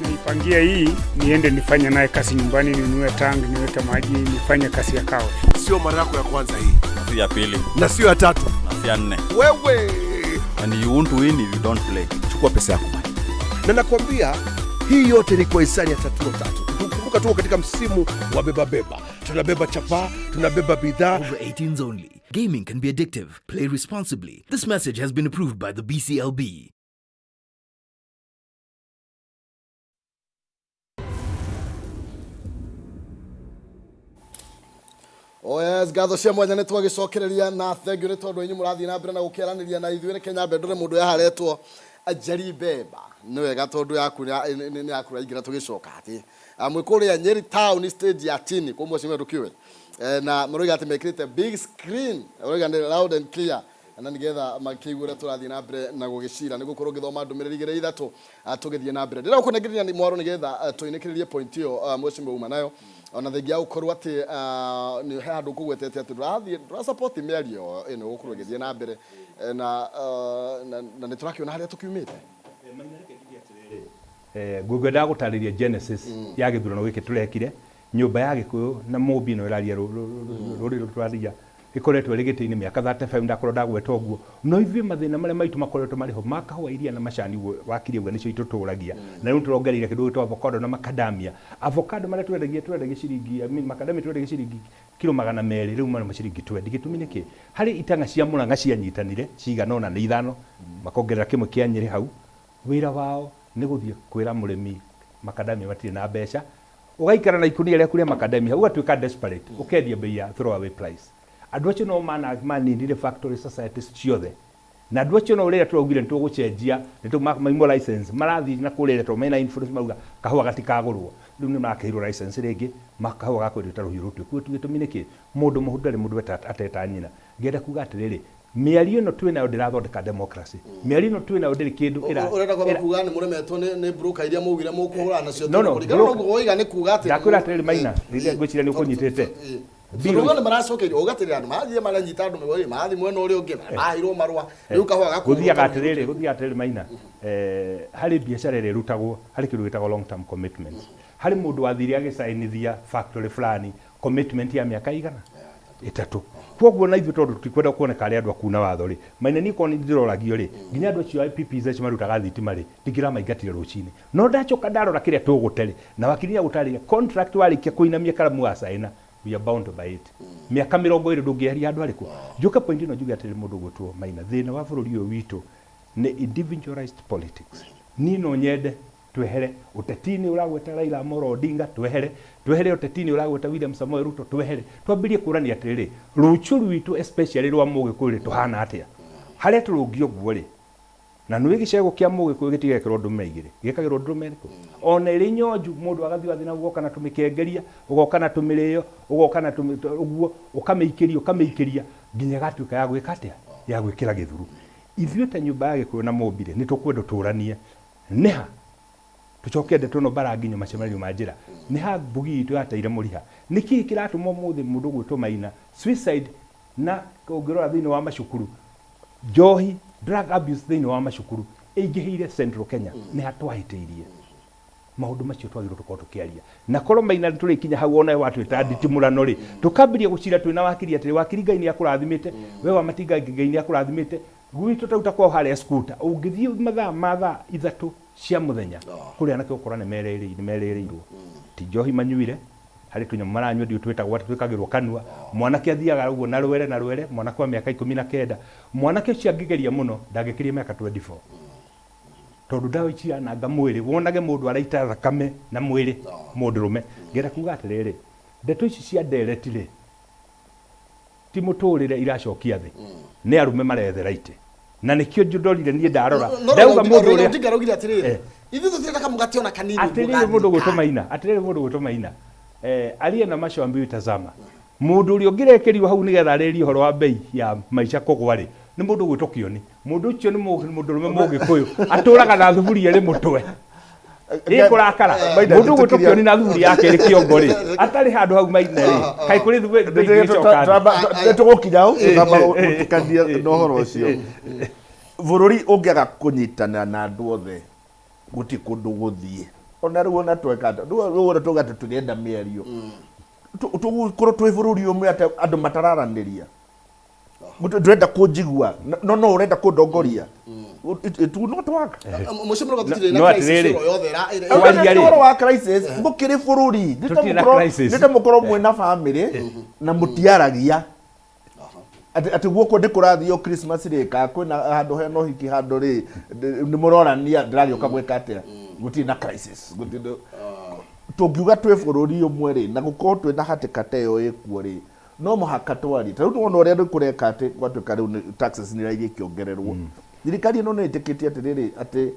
Naipangia hii niende nifanye naye kazi nyumbani, ninunue tank, niweke maji, nifanye kazi ya car wash. Sio mara yako ya kwanza hii. Si ya pili. Na sio ya tatu. Na si ya nne. Wewe. And you won't win if you don't play. Chukua pesa yako bwana. Na nakwambia hii yote ni kwa hisani ya Tatua Tatu. Kumbuka tuko katika msimu wa beba beba. Tunabeba chapaa, tunabeba bidhaa. Over 18s only. Gaming can be addictive. Play responsibly. This message has been approved by the BCLB. Oh yes, ngatho cia mwanya nä twagäcokereria na thengiå nä tondå inyuä må rathiä na mbere na gå kä aranä na ithuä reke nyambe ndore må ndå yaharetwo Njeri Beba nä wega tondå yaku nä yaku raingä tå gä coka atä mwä kå rä a Nyeri town stage ya tini kå mwecimia ndå kä å na maroiga atä mekä rä te big screen, maroiga nä loud and clear na nigetha makĩigue ũrĩa tũrathiĩ na mbere na gũgĩcira nĩ gũkorwo ngĩthoma ndũmĩrĩri igĩrĩ ithatũ tũgĩthiĩ na mbere. Ndĩrenda gũkũnengereria nĩ mwaro nĩgetha tũinĩkĩrĩrie point ĩyo mheshimiwa uma nayo ona thengia ya gũkorwo atĩ nĩ he handũ ũkũgwetete atĩ ndũrathiĩ ndũra-support mĩario ĩno gũkorwo ĩgĩthiĩ na mbere na nĩ tũrakĩona harĩa tũkiumĩte. Ngũngwendaga gũtarĩria genesis ya gĩthurano gĩkĩ tũrekire. Nyũmba ya Gĩkũyũ na Mũmbi ĩno ĩraria rũrĩrĩ tũraria ĩkoretwo ĩrĩ gĩtĩ-inĩ mĩaka 35, ndakorwo ndagweta ũguo. No ithuĩ mathĩna marĩa maitũ makoretwo marĩ ho ma kahũa, iria na macani, ũguo wakiri ũguo nĩcio itũtũragia. Na rĩu tũrongereire kĩndũ gĩtagwo avocado na macadamia. Avocado marĩa twendagia ciringi, I mean, macadamia twendagia ciringi kiro 200, rĩu marĩ ciringi 20. Gĩtũmi nĩ kĩ? Harĩ itang'a cia Mũrang'a cianyitanire cigana ũna, nĩ ithano, makongerera kĩmwe kĩa Nyĩrĩ hau. Wĩra wao nĩ gũthiĩ kwĩra mũrĩmi macadamia matirĩ na mbeca. Ũgaikara na ikũnia rĩaku rĩa macadamia, ũgatuĩka desperate, ũkendia bei ya throw away price. Andũ acio no maninire factory societies ciothe. Na andũ acio no rĩrĩa tũraugire nĩ tũgũcenjia, nĩ tũmaimwo license, marathiĩ na kũrĩa tondũ mena influence, marauga kahũa gatikagũrwo. Rĩu nĩ marakĩheirwo license rĩngĩ, kahũa gakwendio ta rũhiũ rũtuĩku. Gĩtũmi nĩ kĩ? Mũndũ mũhu ndarĩ mũndũ ateta nyina. Ngĩenda kuga atĩrĩrĩ, mĩario ĩno twĩ nayo ndĩrathondeka democracy. Mĩario ĩno twĩ nayo ndĩrĩ kĩndũ Ũrenda kwamba kuga nĩ mũremetwo nĩ broker iria maugire mũkũhũrana nacio? No, no, kũringana na ũguo woiga nĩ kuga atĩ Ndakwĩra atĩrĩrĩ Maina, rĩrĩa ngwĩciria nĩ ũkũnyitĩte. Tondũ nĩ maracokerio ũgatĩrĩra andũ marathiĩ maranyita andũ mĩgwate, marathiĩ mwena ũrĩa ũngĩ, maheirwo marũa rĩu kahũa gakũgũrwo. Gũthiaga atĩrĩrĩ Maina, harĩ biacara ĩrĩa ĩrutagwo harĩ kĩndũ gĩtagwo long term commitment. Harĩ mũndũ wathire agĩcainithia factory fulani commitment ya mĩaka igana ĩtatũ. Koguo na ithuĩ tondũ tũtikwenda kuoneka arĩ andũ a kuna watho rĩ, Maina, niĩ korwo nĩ ndĩroragio rĩ, nginya andũ acio a IPPs acio marutaga thitima rĩ, ndingĩramaingatire rũcinĩ. No ndacoka ndarora kĩrĩa tũgũte rĩ, na wakiri nĩagũtarĩria contract warĩkia kũinamia karamu wa caina, we are bound by it. Mĩaka 20 ndũngĩeheria handũ harĩkũ. Njoke point ĩno njuge atĩrĩ, mũndũ ũgwĩtwo Maina, thĩna wa bũrũri ũyũ witũ nĩ individualized politics. Niĩ no nyende twehere ũteti-inĩ ũragweta Raila Amolo Odinga, twehere ũteti-inĩ ũragweta William Samoei Ruto, twehere twambĩrie kũrania atĩrĩrĩ, rũciũ rwitũ especially rwa Mũgĩkũyũ rĩ, tũhana atĩa harĩa tũrũngie ũguo rĩ. Na nĩ gĩcego kĩa Mũgĩkũyũ gĩtigekĩrwo ndũme igĩrĩ, gĩkagĩrwo ndũrũme ĩrĩkũ? Ona ĩrĩ nyonju, mũndũ agathiĩ wathiĩ na ũgoka na tũmĩkengeria, ũgoka na tũmĩrĩo, ũgoka na ũguo, ũkamĩikĩria ũkamĩikĩria nginya ĩgatuĩka ya gwĩka atĩa, ya gwĩkĩra gĩthuru. Ithuĩ ta nyũmba ya Gĩkũyũ na Mũmbire nĩ tũkwenda tũranie nĩha tũcoke ndeto ĩno mbara nginyo macemanio ma njĩra, nĩ ha mbugi itũ yateire mũriha. Nĩkĩĩ kĩratũma ũmũthĩ mũndũ ũgwĩtwo Maina suicide na ũngĩrora thĩinĩ wa macukuru njohi drug abuse thĩinĩ wa macukuru ĩingĩhĩire Central Kenya nĩ ha twahĩtĩirie maũndũ macio twagĩrĩirwo tũkorwo tũkĩaria na korwo Maina nĩ tũrĩkinya hau onawe watwĩta nditimũrano rĩ tũkambĩrĩria gũcira twĩna wakiri atĩrĩ wakiri Ngai nĩ akũrathimĩte we wa Matinga Ngai nĩ akũrathimĩte gwitũ ta rĩu ta kwao harĩa Skuta ũngĩthiĩ mathaa ma thaa ithatũ cia mũthenya kũrĩ anake ũgũkora nĩ merĩrĩirwo ti njohi manyuire harĩ tũnyamũ maranyua ndiũĩ twĩtagwo atĩa twĩkagĩrwo kanua mwanake athiaga ũguo na rwere na rwere mwanake wa mĩaka 19 mwanake ũcio angĩgeria mũno ndangĩkĩria mĩaka 24 tondũ ndawa ici irananga mwĩrĩ wonage mũndũ araita thakame na mwĩrĩ mũndũrũme ngenda kuga atĩrĩrĩ ndeto ici cia ndereti rĩ ti mũtũrĩre iracokia thĩ nĩ arũme marethera itĩ na nĩkĩo ndorire niĩ ndarora ndauga mũndũ ũrĩa Odinga araugire atĩrĩrĩ Eh. ithuĩ tũtirenda kamũgate ona kanini atĩrĩrĩ mũndũ gwĩtwo Maina atĩrĩrĩ mũndũ gwĩtwo Maina eh, aliye na macho ambiwi tazama mũndũ ũrĩa ũngĩrekerio hau nĩgetha arĩrie ũhoro wa bei ya maica kũgwa rĩ nĩ mũndũ gwĩtwo Kĩoni mũndũ ũcio nĩ mũndũrũme mũgĩkũyũ atũraga na thuburia ĩrĩ mũtwe ĩkũrakara Maina, mũndũ gwĩtwo njĩtĩkĩria- Kĩoni na thuburi yake ĩrĩ kĩongo rĩ atarĩ handũ hau Maina rĩ kaĩ kũrĩ thuburi bei ĩgĩcoka thĩ? Tũgũkinya hau tũtamba gũtukania na ũhoro ũcio bũrũri ũngĩaga kũnyitana na andũ othe gũtirĩ kũndũ gũthiĩ ona rĩu ona tweka atĩa? Rĩu rĩu ona twauga atĩ tũrenda mĩario tũgũkorwo twĩ bũrũri ũmwe atĩ andũ matararanĩria ndũrenda kũnjigua no no ũrenda kũndongoria it will not work. Mũcimũrũga tũtirĩ No na crisis atĩrĩrĩ, oro yothe Kwaria rĩ. Ũhoro wa crisis mũkĩrĩ bũrũri Tũtirĩ na crisis. nĩ ta mũkorwo mwĩna bamĩrĩ na mũtiaragia atĩ atĩ guoko nĩ kũrathio Christmas rĩ ka kwĩna handũ hena ũhiki handũ rĩ nĩ mũrorania ndĩragĩũka gwĩka atĩa gũtirĩ na crisis gũtirĩ tũngiuga twĩ bũrũri ũmwe rĩ na gũkorwo twĩna hatĩka ta ĩyo ĩkuo rĩ no mũhaka twarie ta rĩu nĩwona ũrĩa rĩu kũreka atĩ gwatuĩka rĩu taxes nĩ iraigĩ ikĩongererwo thirikari ĩno nĩ ĩtĩkĩtie atĩrĩrĩ atĩ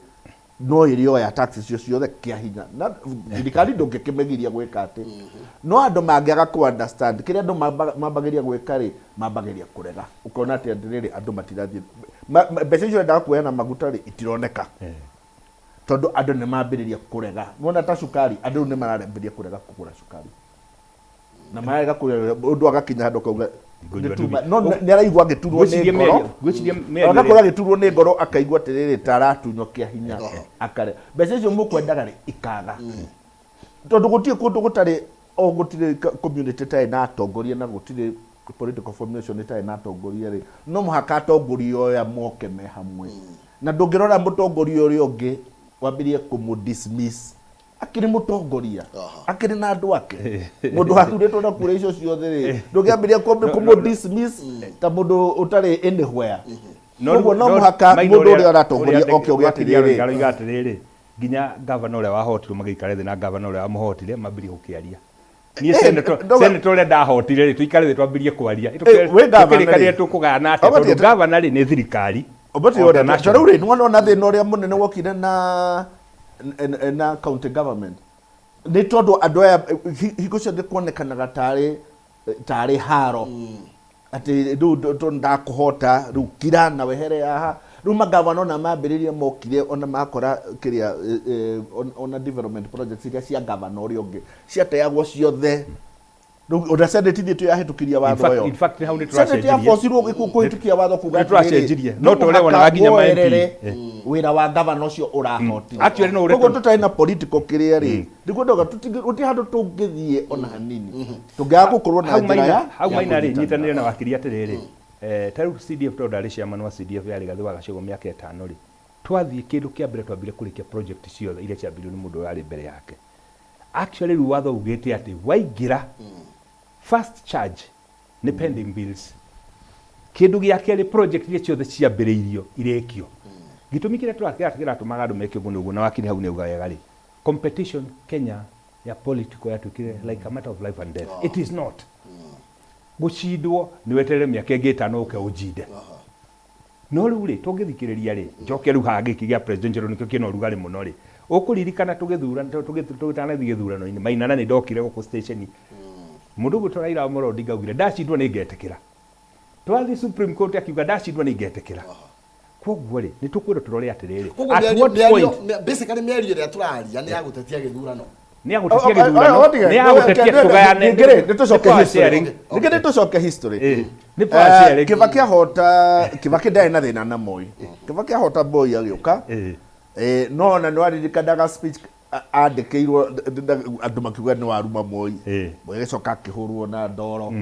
no ĩrĩoya taxes icio ciothe kĩa hinya na thirikari ndũngĩkĩmĩgiria gwĩka atĩ no andũ mangĩaga kũ understand kĩrĩa andũ mambagĩria gwĩka rĩ mambagĩria kũrega ũkona atĩ atĩrĩrĩ andũ matirathiĩ mbeca icio endaga kuoya na maguta rĩ itironeka tondũ andũ nĩ mambĩrĩria kũrega nĩwona ta cukari andũ rĩu nĩ marambĩrĩria kũrega kũgũra cukari na mararega kũgũra ũndũ agakinya handũ akauga Ngũnyua nĩ tuma- ndubi. no nĩ araigua agĩturwo nĩ Ngwĩciria ngoro ngwĩciria mĩario agakorwo ĩrĩa- agĩturwo nĩ ngoro akaigua atĩrĩrĩ ta aratunywo kĩa hinya akare mbeca icio mũkwendaga rĩ ikaga tondũ gũtirĩ kũndũ gũtarĩ o gũtirĩ community ĩtarĩ na atongoria na gũtirĩ political formation ĩtarĩ na atongoria rĩ no mũhaka atongoria aya moke me hamwe na ndũngĩrora mũtongoria ũrĩa ũngĩ wambĩrĩrie kũmũ dismiss akĩrĩ mũtongoria akĩrĩ na andũ ake mũndũ athurĩtwo na kura icio ciothe rĩ ndũngĩambĩrĩria kũmũ dismiss ta mũndũ ũtarĩ anywhere koguo no mũhaka Maina mũndũ ũrĩa ũratongoria oke uge wakiri atĩrĩrĩ aroiga atĩrĩrĩ nginya gavana ũrĩa wahotirwo magĩikare thĩ na gavana ũrĩa wamũhotire mambĩrĩrie gũkĩaria niĩ Eh, senator ũrĩa ndahotire rĩ tũikare thĩ twambĩrĩrie kwaria Eh, wĩ gavana rĩ. tũkĩrĩkanĩre tũkũgayana atĩa Obati tondũ ate- gavana rĩ nĩ thirikari Obati o ta ũrĩa national. rĩu rĩ nĩwona ona thĩna ũrĩa mũnene wokire na na county government nĩ tondũ andũ aya hingo ciothe kuonekanaga tarĩ tarĩ haro atĩ rĩu tondũ ndakũhota rĩu kira na wehere haha rĩu magavana ona mambĩrĩria mokire ona makora kĩrĩa ona development projects iria cia gavana ũrĩa ũngĩ ciateagwo ciothe rĩu ona senate ithiĩ tuyahĩtũkiria watho ũyũ In fact, hau nĩ senate tũracenjirie. yabocirwo kũhĩtũkia watho kuga Nĩ tũracenjirie. No ta ũrĩa wonaga nginya ma MP. Eh. wĩra wa gavana ũcio ũrahotire Actually, no ũrĩa koguo tũtarĩ na political kĩrĩa rĩ nĩguo ndauga gũtirĩ handũ tũngĩthiĩ ona hanini tũngĩaga gũkorwo na hau njĩra maina ya hau ya maina rĩ kũnyitanĩra. nyitanĩre na wakiri atĩrĩrĩ ta rĩu CDF tondũ ndarĩ chairman wa CDF ya Rigathĩ wa Gachagua mĩaka ĩtano rĩ twathiĩ kĩndũ kĩa mbere twambire kũrĩkia project ciothe iria ciambĩrĩirio nĩ mũndũ ũrĩa warĩ mbere yake actually rĩu watho ugĩte atĩ waingĩra first charge nĩ pending bills kĩndũ gĩa kerĩ project iria ciothe ciambĩrĩirio irĩkio gĩtũmi kĩrĩa kĩratũmaga andũ meke ũguo nĩ ũguo na wakiri hau nĩ auga wega rĩ competition Kenya ya political yatuĩkire like a matter of life and death it is not gũcindwo nĩ weterere mĩaka ĩngĩ ĩtano ũke ũnjinde no rĩu rĩ tũngĩthikĩrĩria rĩ njoke rĩu haha gĩkĩ gĩa presidential nĩkĩo kĩna ũrugarĩ mũno rĩ ũkũririkana tũgĩthurana tũgĩtanathiĩ gĩthurano-inĩ Maina na nĩ ndokire gũkũ station mũndũ ũgwĩtwo Raila Amolo Odinga augire ndacindwo nĩ ngetĩkĩra twathiĩ Supreme Court akiuga ndacindwo nĩ ngetĩkĩra koguo rĩ nĩ tũkwĩrwo tũrore atĩrĩrĩ Koguo at what point basically mĩario ĩrĩa tũraria nĩ ya gũtetia gĩthurano. Nĩ ya gũtetia gĩthurano, nĩ ya gũtetia tũgayane. Ningĩ nĩ tũcoke Nĩ power history. sharing. Ningĩ nĩ tũcoke history. Nĩ power sharing. Kibaki ahota Kibaki ndarĩ na thĩna na Moi. Kibaki ahota Moi agĩũka. No ona nĩ waririkanaga speech andĩkĩirwo andũ makiuga nĩ waruma Moi. Moi agĩcoka akĩhũrwo na ndoro.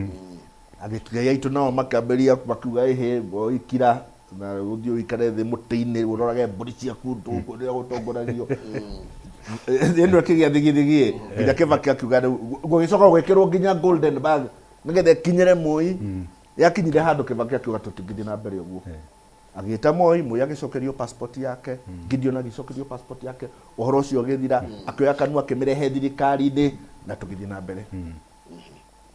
Agĩtigai aitũ nao makĩambĩrĩria makiuga ĩhĩ Moi kira na ũthiĩ ũikare thĩ mũtĩ-inĩ ũrorage mbũri ciaku ũrĩa gũtongoragio. Ĩno ĩkĩgĩa thigithigi nginya Kibaki akiuga rĩu gũgĩcoka gwĩkĩrwo nginya golden bag nĩgetha ĩkinyĩre Moi. Yakinyire handũ Kibaki akiuga tũtingĩthiĩ na mbere ũguo. Agĩta Moi, Moi agĩcokerio passport yake, Gideon agĩcokerio passport yake, ũhoro ũcio ũgĩthira, akĩoya kanua akĩmĩrehe thirikari-inĩ na tũgĩthiĩ na mbere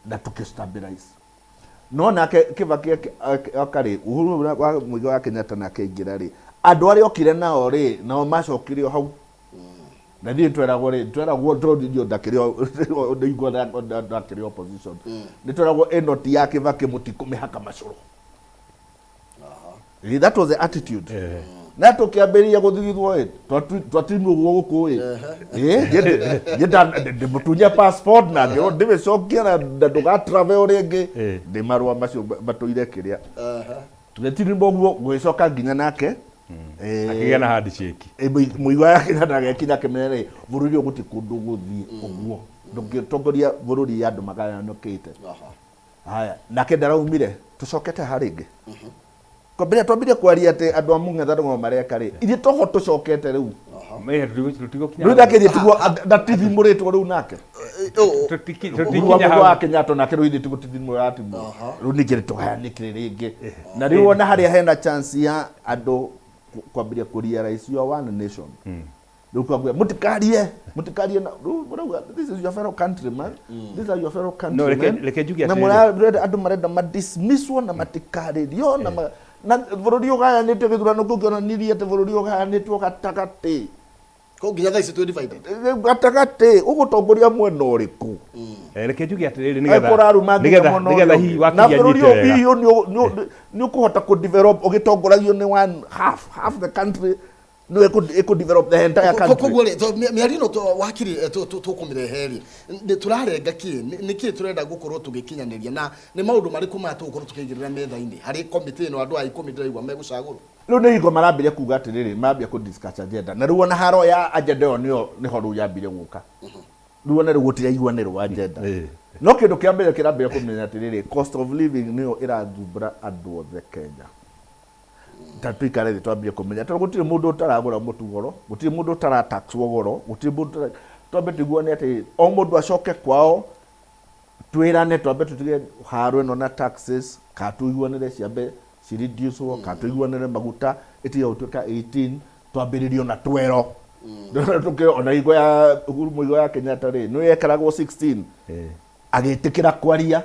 na tũkĩ stabilize. No nake Kibaki oka rĩ, Uhuru wa Muigai wa Kenyatta nake aingĩra rĩ, andũ arĩa okire nao rĩ, nao macokire o hau. Na niĩ tweragwo rĩ, tweragwo tondũ ndakĩrĩ ndĩigua ndakĩrĩ opposition. Nĩ tweragwo ĩno ti ya Kibaki mũtikũmĩhaka macũrũ. That was the attitude. Na tũkĩambĩrĩria gũthigithwo ĩ, twatirwo gũkũ ĩ. Niĩ ndĩmũtunye passport na ngĩrwo ndĩmĩcokie na ndũga travel rĩngĩ. Nĩ marũa macio matũire kĩrĩa. Tũgĩtirwo ũguo gũgĩcoka nginya nake. Akĩgĩa na handshake. Muigai wa Kenyatta agĩkinya akĩmenya rĩ, bũrũri ũyũ gũtirĩ kũndũ ũgũthiĩ ũguo. Ndũngĩtongoria bũrũri andũ magayanũkĩte. Haya, nake ndaraumire, tũcokete ha rĩngĩ. Kwambĩrĩria twambire kwaria atĩ andũ a mũng'ethanĩro mareka rĩ, ithuĩ toho tũcokete rĩu. Rĩu nake ithuĩ tiguo ndatithimũrĩtwo rĩu nake. Uhuru wa Mũigai wa Kenyatta nake rĩu ithuĩ tiguo tithimũra atimũra. Rĩu ningĩ nĩ tũgayanĩkire rĩngĩ. Na rĩu ona harĩa hena chance ya andũ kwambĩrĩria kũ realize you are one nation. Rĩu kwambia mũtikarie, mũtikarie na rĩu mũrauga this is your fellow countryman. These are your fellow No, countrymen. reke njuge Na atĩrĩrĩ. andũ marenda ma dismisswo na matikarĩrio na na bũrũri ũgayanĩtio gĩthurano kĩu kĩonanirie atĩ bũrũri ũgayanĩtio gatagatĩ. Ko nginya thaa ici twĩ divided. Gatagatĩ ũgũtongoria mwena ũrĩkũ? Reke njuge atĩrĩrĩ Nĩgetha nĩgetha nĩgetha hihi na wakiri bũrũri anyite ũyũ wega. hihi nĩ ũkũhota kũ develop ũgĩtongoragio nĩ one half half the country no ĩkũ develop the entire country. Koguo rĩ, mĩario ĩno wakiri tũkũmĩrehe rĩ, nĩ tũrarenga kĩ? Nĩ kĩ tũrenda gũkorwo tũgĩkinyanĩria na nĩ maũndũ marĩkũ maya tũgũkorwo tũkĩigĩrĩra metha-inĩ harĩ komĩtĩ ĩno andũ a ikũmi ndĩraigua megũcagũrwo? Rĩu nĩ hingo marambĩrĩria kuga atĩrĩrĩ, marambia kũ discuss agenda na rĩu ona haro ya agenda ĩyo nĩyo nĩho rĩu yambire gũka. Rĩu ona rĩu gũtiraiguanĩrwo agenda. No kĩndũ kĩa mbere kĩrambĩrĩria kũmenya atĩrĩrĩ, cost of living nĩyo ĩrathumbũra andũ othe Kenya. Ta tũikare thĩ twambie kũmenya tondũ gũtirĩ mũndũ ũtaragũra mũtu goro, gũtirĩ mũndũ ũtarataxwo goro, gũtirĩ mũndũ ũtara twambe tũiguane atĩ o mũndũ acoke kwao twĩrane twambe tũtige haro ĩno na taxes kana tũiguanĩre ciambe ci reduce-wo kana tũiguanĩre maguta ĩtige gũtuĩka 18 twambĩrĩrio na twero. Tũkĩ ona hingo ya Uhuru Muigai wa Kenyatta rĩ nĩ yekaragwo 16 agĩtĩkĩra kwaria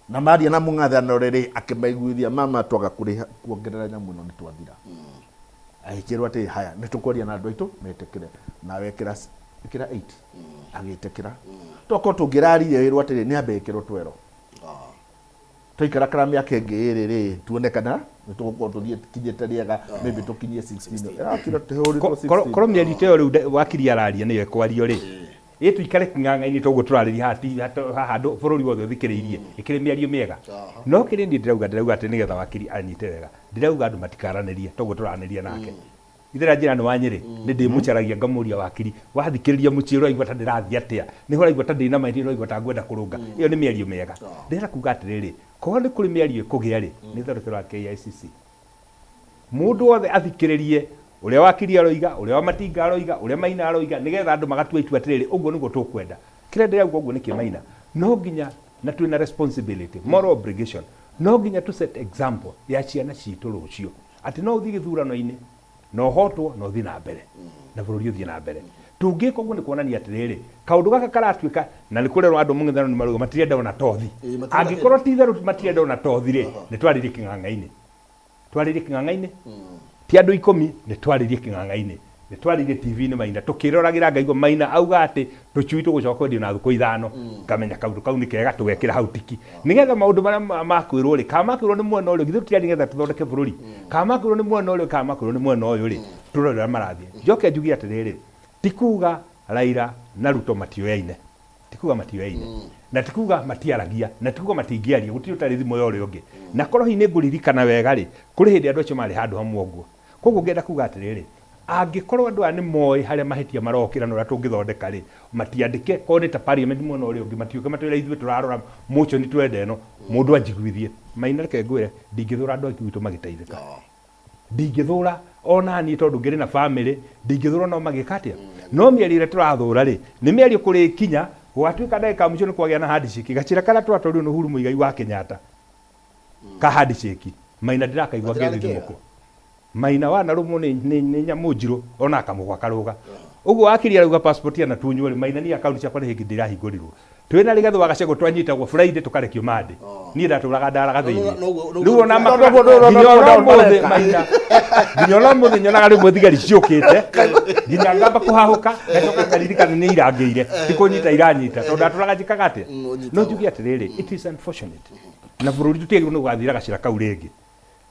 na maria na mũng'athanũro rĩ akĩmaiguithia mama twaga kũrĩha kuongerera nyamũ ĩno nĩ twathira. Agĩkĩrwo atĩ haya nĩ tũkwaria na andũ aitũ metĩkĩre nawe ĩkĩra ĩkĩra 8 agĩtĩkĩra. Tokorwo tũngĩraririe wĩrwo atĩrĩ nĩ ambe ĩkĩrwo twero. Twaikarakara mĩaka ĩngĩ ĩrĩ rĩ tuone kana nĩ tũgũkorwo tũthiĩ kinyĩte rĩega maybe tũkinyie 16. Ĩrakira tũhũrĩtwo 16. Korwo mĩario ta ĩyo rĩu wakiri araria nĩyo ĩkwario rĩ, ĩ tuikare kĩng'ang'a-inĩ toguo tũrarĩria haha ti haha andũ bũrũri wothe ũthikĩrĩirie ĩkĩrĩ mĩario mĩega. No kĩrĩa niĩ ndĩrauga ndĩrauga atĩ nĩgetha wakiri anyite wega ndĩrauga andũ matikaranĩrie toguo tũranĩria nake. Ithe njĩra nĩ wa Nyĩrĩ nĩ ndĩmũcaragia ngamũria wakiri wathikĩrĩria mũciĩ ũraigua ta ndĩrathiĩ atĩa nĩho ũraigua ta ndĩna mahĩtia ũraigua ta ngwenda kũrũnga ĩyo nĩ mĩario mĩega. Ndĩrenda kuga atĩrĩrĩ korwo nĩ kũrĩ mĩario ĩkũgĩa rĩ nĩ tharũkĩro wa KICC. Mũndũ wothe athikĩrĩrie ũrĩa wakiri aroiga, ũrĩa Wamatinga aroiga, ũrĩa Maina aroiga nĩgetha andũ magatua itua atĩrĩrĩ ũguo nĩguo tũkwenda. Kĩrĩa ndĩrauga ũguo nĩkĩ Maina? No nginya na twĩna responsibility, moral obligation, no nginya tũ set example ya ciana citũ rũciũ atĩ no ũthiĩ gĩthurano-inĩ na ũhotwo na ũthiĩ na mbere na bũrũri ũthiĩ na mbere. Tũngĩka ũguo nĩ kuonania atĩrĩrĩ kaũndũ gaka karatuĩka na nĩ kũrerwo andũ mũng'ethanĩro nĩ marauga matirenda ona tothi. Angĩkorwo ti itherũ matirenda ona tothi rĩ, nĩ twarĩrie kĩng'ang'a-inĩ. Twarĩrie kĩng'ang'a-inĩ ti andũ ikũmi nĩ twarĩrie kĩng'ang'a-inĩ nĩ twarĩrie TV-inĩ Maina tũkĩroragĩra ngaigua Maina auga atĩ tũcui tũgũcoka kwendio na thukũ ithano ngamenya kaũndũ kau nĩ kega tũgekĩra hau tiki nĩgetha maũndũ marĩa makwĩrwo rĩ kana makwĩrwo nĩ mwena ũrĩa githĩ tũtirarĩ nĩgetha tũthondeke bũrũri kana makwĩrwo nĩ mwena ũrĩa kana makwĩrwo nĩ mwena ũyũ rĩ tũrore ũrĩa marathiĩ. Njoke njuge atĩrĩrĩ ti kuga Raila na Ruto matioyaine. Ti kuga matioyaine. Na ti kuga matiaragia, na ti kuga matingĩaria, gũtirĩ ũtarĩ thimũ ya ũrĩa ũngĩ. Na korwo hihi nĩ ngũririkana wega rĩ, kũrĩ hĩndĩ andũ acio marĩ handũ hamwe ũguo. Koguo ngenda kuga atĩrĩrĩ, angĩkorwo andũ aya nĩ moĩ harĩa mahĩtia marokĩra na ũrĩa tũngĩthondeka rĩ, matiandĩke, korwo nĩ ta parliament mwena ũrĩa ũngĩ, matiũke matwĩre ithuĩ tũrarora motion twenda ĩno, mũndũ anjiguithie. Maina reke ngwĩre, ndingĩthũra andũ a gwitũ magĩteithĩka. Ndingĩthũra ona niĩ tondũ ngĩrĩ na family, ndingĩthũra onao magĩka atĩa. No mĩario ĩrĩa tũrathũra rĩ, nĩ mĩario kũrĩkinya gũgatuĩka ndagĩka ya mũico nĩ kwagĩa na handshake. Gacĩra karĩa tũratwarirwo nĩ Uhuru Muigai wa Kenyatta ka handshake, Maina ndĩrakaigua ngĩthithimũkwo. Maina wanarũmwo nĩ, nĩ, nĩ nyamũ njirũ ona kamũgwa karũga. Ũguo wakiri arauga passport yanatunywo rĩ, Maina niĩ account ciakwa nĩ hĩndĩ ndĩrahingũrirwo. Twĩ na Rigathĩ wa Gachagua twanyitagwo Friday tũkarekio Monday. Niĩ ndatũraga ndaraga thĩinĩ. Rĩu ona ma- nginya ona ũmũthĩ Maina, nginya ona ũmũthĩ nyonaga rĩmwe thigari ciũkĩte, nginya ngamba kũhahũka, ngacoka ngaririkana nĩ irangĩire, ti kũnyita iranyita, tondũ ndatũraga njĩkaga atĩa? No njuge atĩrĩrĩ, it is unfortunate. Na bũrũri tũtiagĩrĩirwo nĩ gũgathira gacĩra kau rĩngĩ.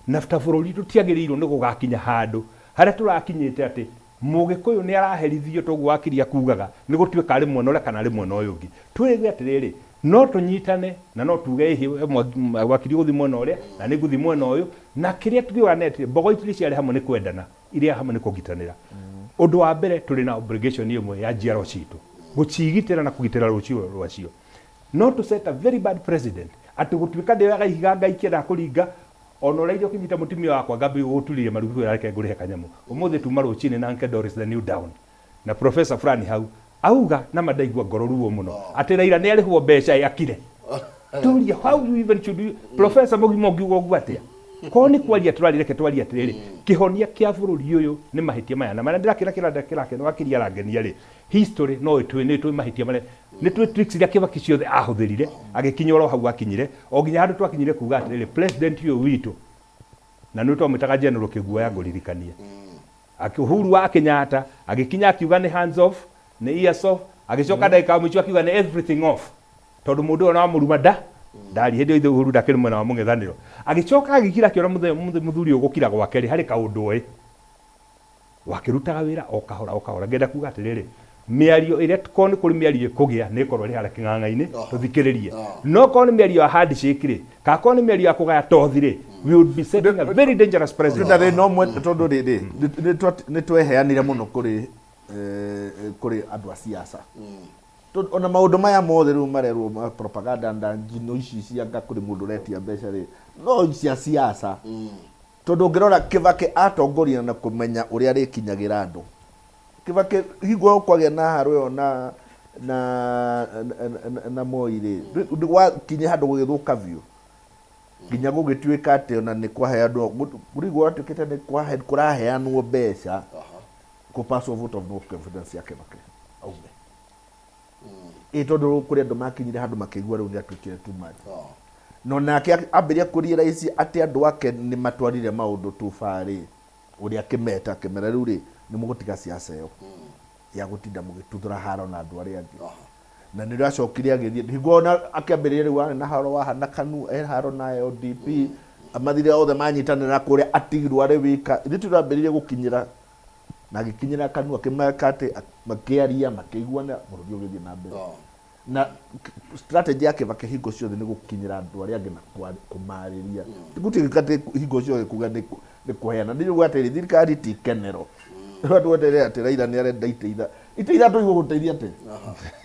Na ta bũrũri tũtiagĩrĩirwo nĩ gũgakinya handũ harĩa tũrakinyĩte atĩ Mũgĩkũyũ nĩ araherithio ta ũguo wakiri akugaga nĩ gũtuĩka arĩ mwena ũrĩa kana arĩ mwena ũyũ ũngĩ. Twĩrĩgĩrĩre atĩrĩrĩ, no tũnyitane na no tuge ĩhĩ we wakiri ũgũthiĩ mwena ũrĩa na nĩ ngũthiĩ mwena ũyũ, na kĩrĩa tũngiuga nĩ atĩ mbogo itirĩ ciarĩ hamwe nĩ kwendana, irĩa hamwe nĩ kũgitanĩra. Ũndũ wa mbere tũrĩ na obligation ĩmwe ya njiarwa citũ, gũcigitĩra na kũgitĩra rũciũ rwacio. No tũ set a very bad president atĩ gũtuĩka ndĩoyaga ihiga ngaikia ndakũringa ona ũraire ũkĩnyita mũtumia wakwa ngambia gũgũturĩria maru ngĩkwĩra reke ngũrĩhe kanyamũ. Ũmũthĩ tuma rũcinĩ na Uncle Doris the new down na professor fulani hau auga na ma ndaigua ngoro ruo mũno atĩ Raila nĩ arĩhwo mbeca ĩ akire. Tũria how you even should you professor mũgima ũngiuga ũguo atĩa? Korwo nĩ kwaria tũraria reke twarie atĩrĩrĩ kĩhonia kĩa bũrũri ũyũ nĩ mahĩtia maya na marĩa ndĩrakĩra kĩranda kĩrakena wakiri arangenia rĩ history no ĩtwĩ nĩ tũĩ mahĩtia marĩa nĩ tũĩ tricks iria Kibaki ciothe ahũthĩrire agĩkinya oro hau akinyire o nginya handũ twakinyire kuga atĩrĩrĩ president ũyũ witũ na nĩ twamwĩtaga General Kĩguoya ngũririkanie Akĩ- Uhuru wa Kenyatta agĩkinya akiuga nĩ hands off nĩ ears off agĩcoka ndagĩka ya mũico akiuga nĩ everything off tondũ mũndũ ũyũ ona wamũruma nda ndari hĩndĩ ĩyo ithe Uhuru ndakĩrĩ mwena wa mũng'ethanĩro agĩcoka agĩkira akĩona mũthuri ũyũ gũkira gwake rĩ harĩ kaũndũ oĩ Wakĩrutaga wĩra o kahora o kahora. Ngenda kuga atĩrĩrĩ, mĩario ĩrĩa korwo nĩ kũrĩ mĩario ĩkũgĩa nĩ ĩkorwo ĩrĩ harĩa kĩng'ang'a-inĩ tũthikĩrĩrie. No korwo nĩ mĩario ya handshake rĩ, kana korwo nĩ mĩario ya kũgaya tothi rĩ, we would be setting a very dangerous precedent. Na thĩna ũmwe tondũ rĩrĩ, nĩ tweheanire mũno kũrĩ kũrĩ andũ a siasa. Tondũ ona maũndũ maya mothe rĩu marerwo ma propaganda na njino ici cia nga kũrĩ mũndũ ũretia mbeca rĩ, no cia siasa. Tondũ ũngĩrora Kĩbakĩ atongoria na kũmenya ũrĩa arĩkinyagĩra andũ. Kĩbakĩ hingo ĩyo kwagĩa na haro ĩyo na na na, na Moi rĩ, gwakinya handũ gũgĩthũka biũ. Nginya gũgĩtuĩka atĩ ona nĩ kwaheanwo, rĩu gwatuĩkĩte nĩ kwahe, kũraheanwo mbeca kũ pass vote of no confidence ya Kĩbakĩ aume. Ĩ tondũ kũrĩ andũ makinyire handũ makĩigua rĩu nĩ atuĩkire too much. No nake ambĩrĩria kũ realize atĩ andũ ake nĩ matwarire maũndũ too far rĩ, ũrĩa akĩmeta akĩmera rĩu rĩ, nĩ mũgũtiga siasa ĩyo ya gũtinda mũgĩtuthũra haro na andũ arĩa angĩ. Na nĩrĩo acokire agĩthiĩ, hingo ona akĩambĩrĩria rĩu arĩ na haro wa na KANU, e haro na LDP, mathire othe manyitanĩra kũrĩa atigirwo arĩ wika. Ithuĩ tũrambĩrĩirie gũkinyĩra na agĩkinyĩra KANU akĩmeka atĩ makĩaria makĩiguana bũrũri ũgĩthiĩ na mbere. Na strategy ya Kibaki hingo ciothe nĩ gũkinyĩra andũ arĩa angĩ na kũmarĩria. Gũtirĩ atĩ hingo ciothe kuga nĩ kũheana. Nĩ uga atĩrĩ thirikari ti kenero. Rĩu andũ othe atĩ Raila nĩ arenda itĩ itha. Itĩ ithatũ igũgũteithia atĩa?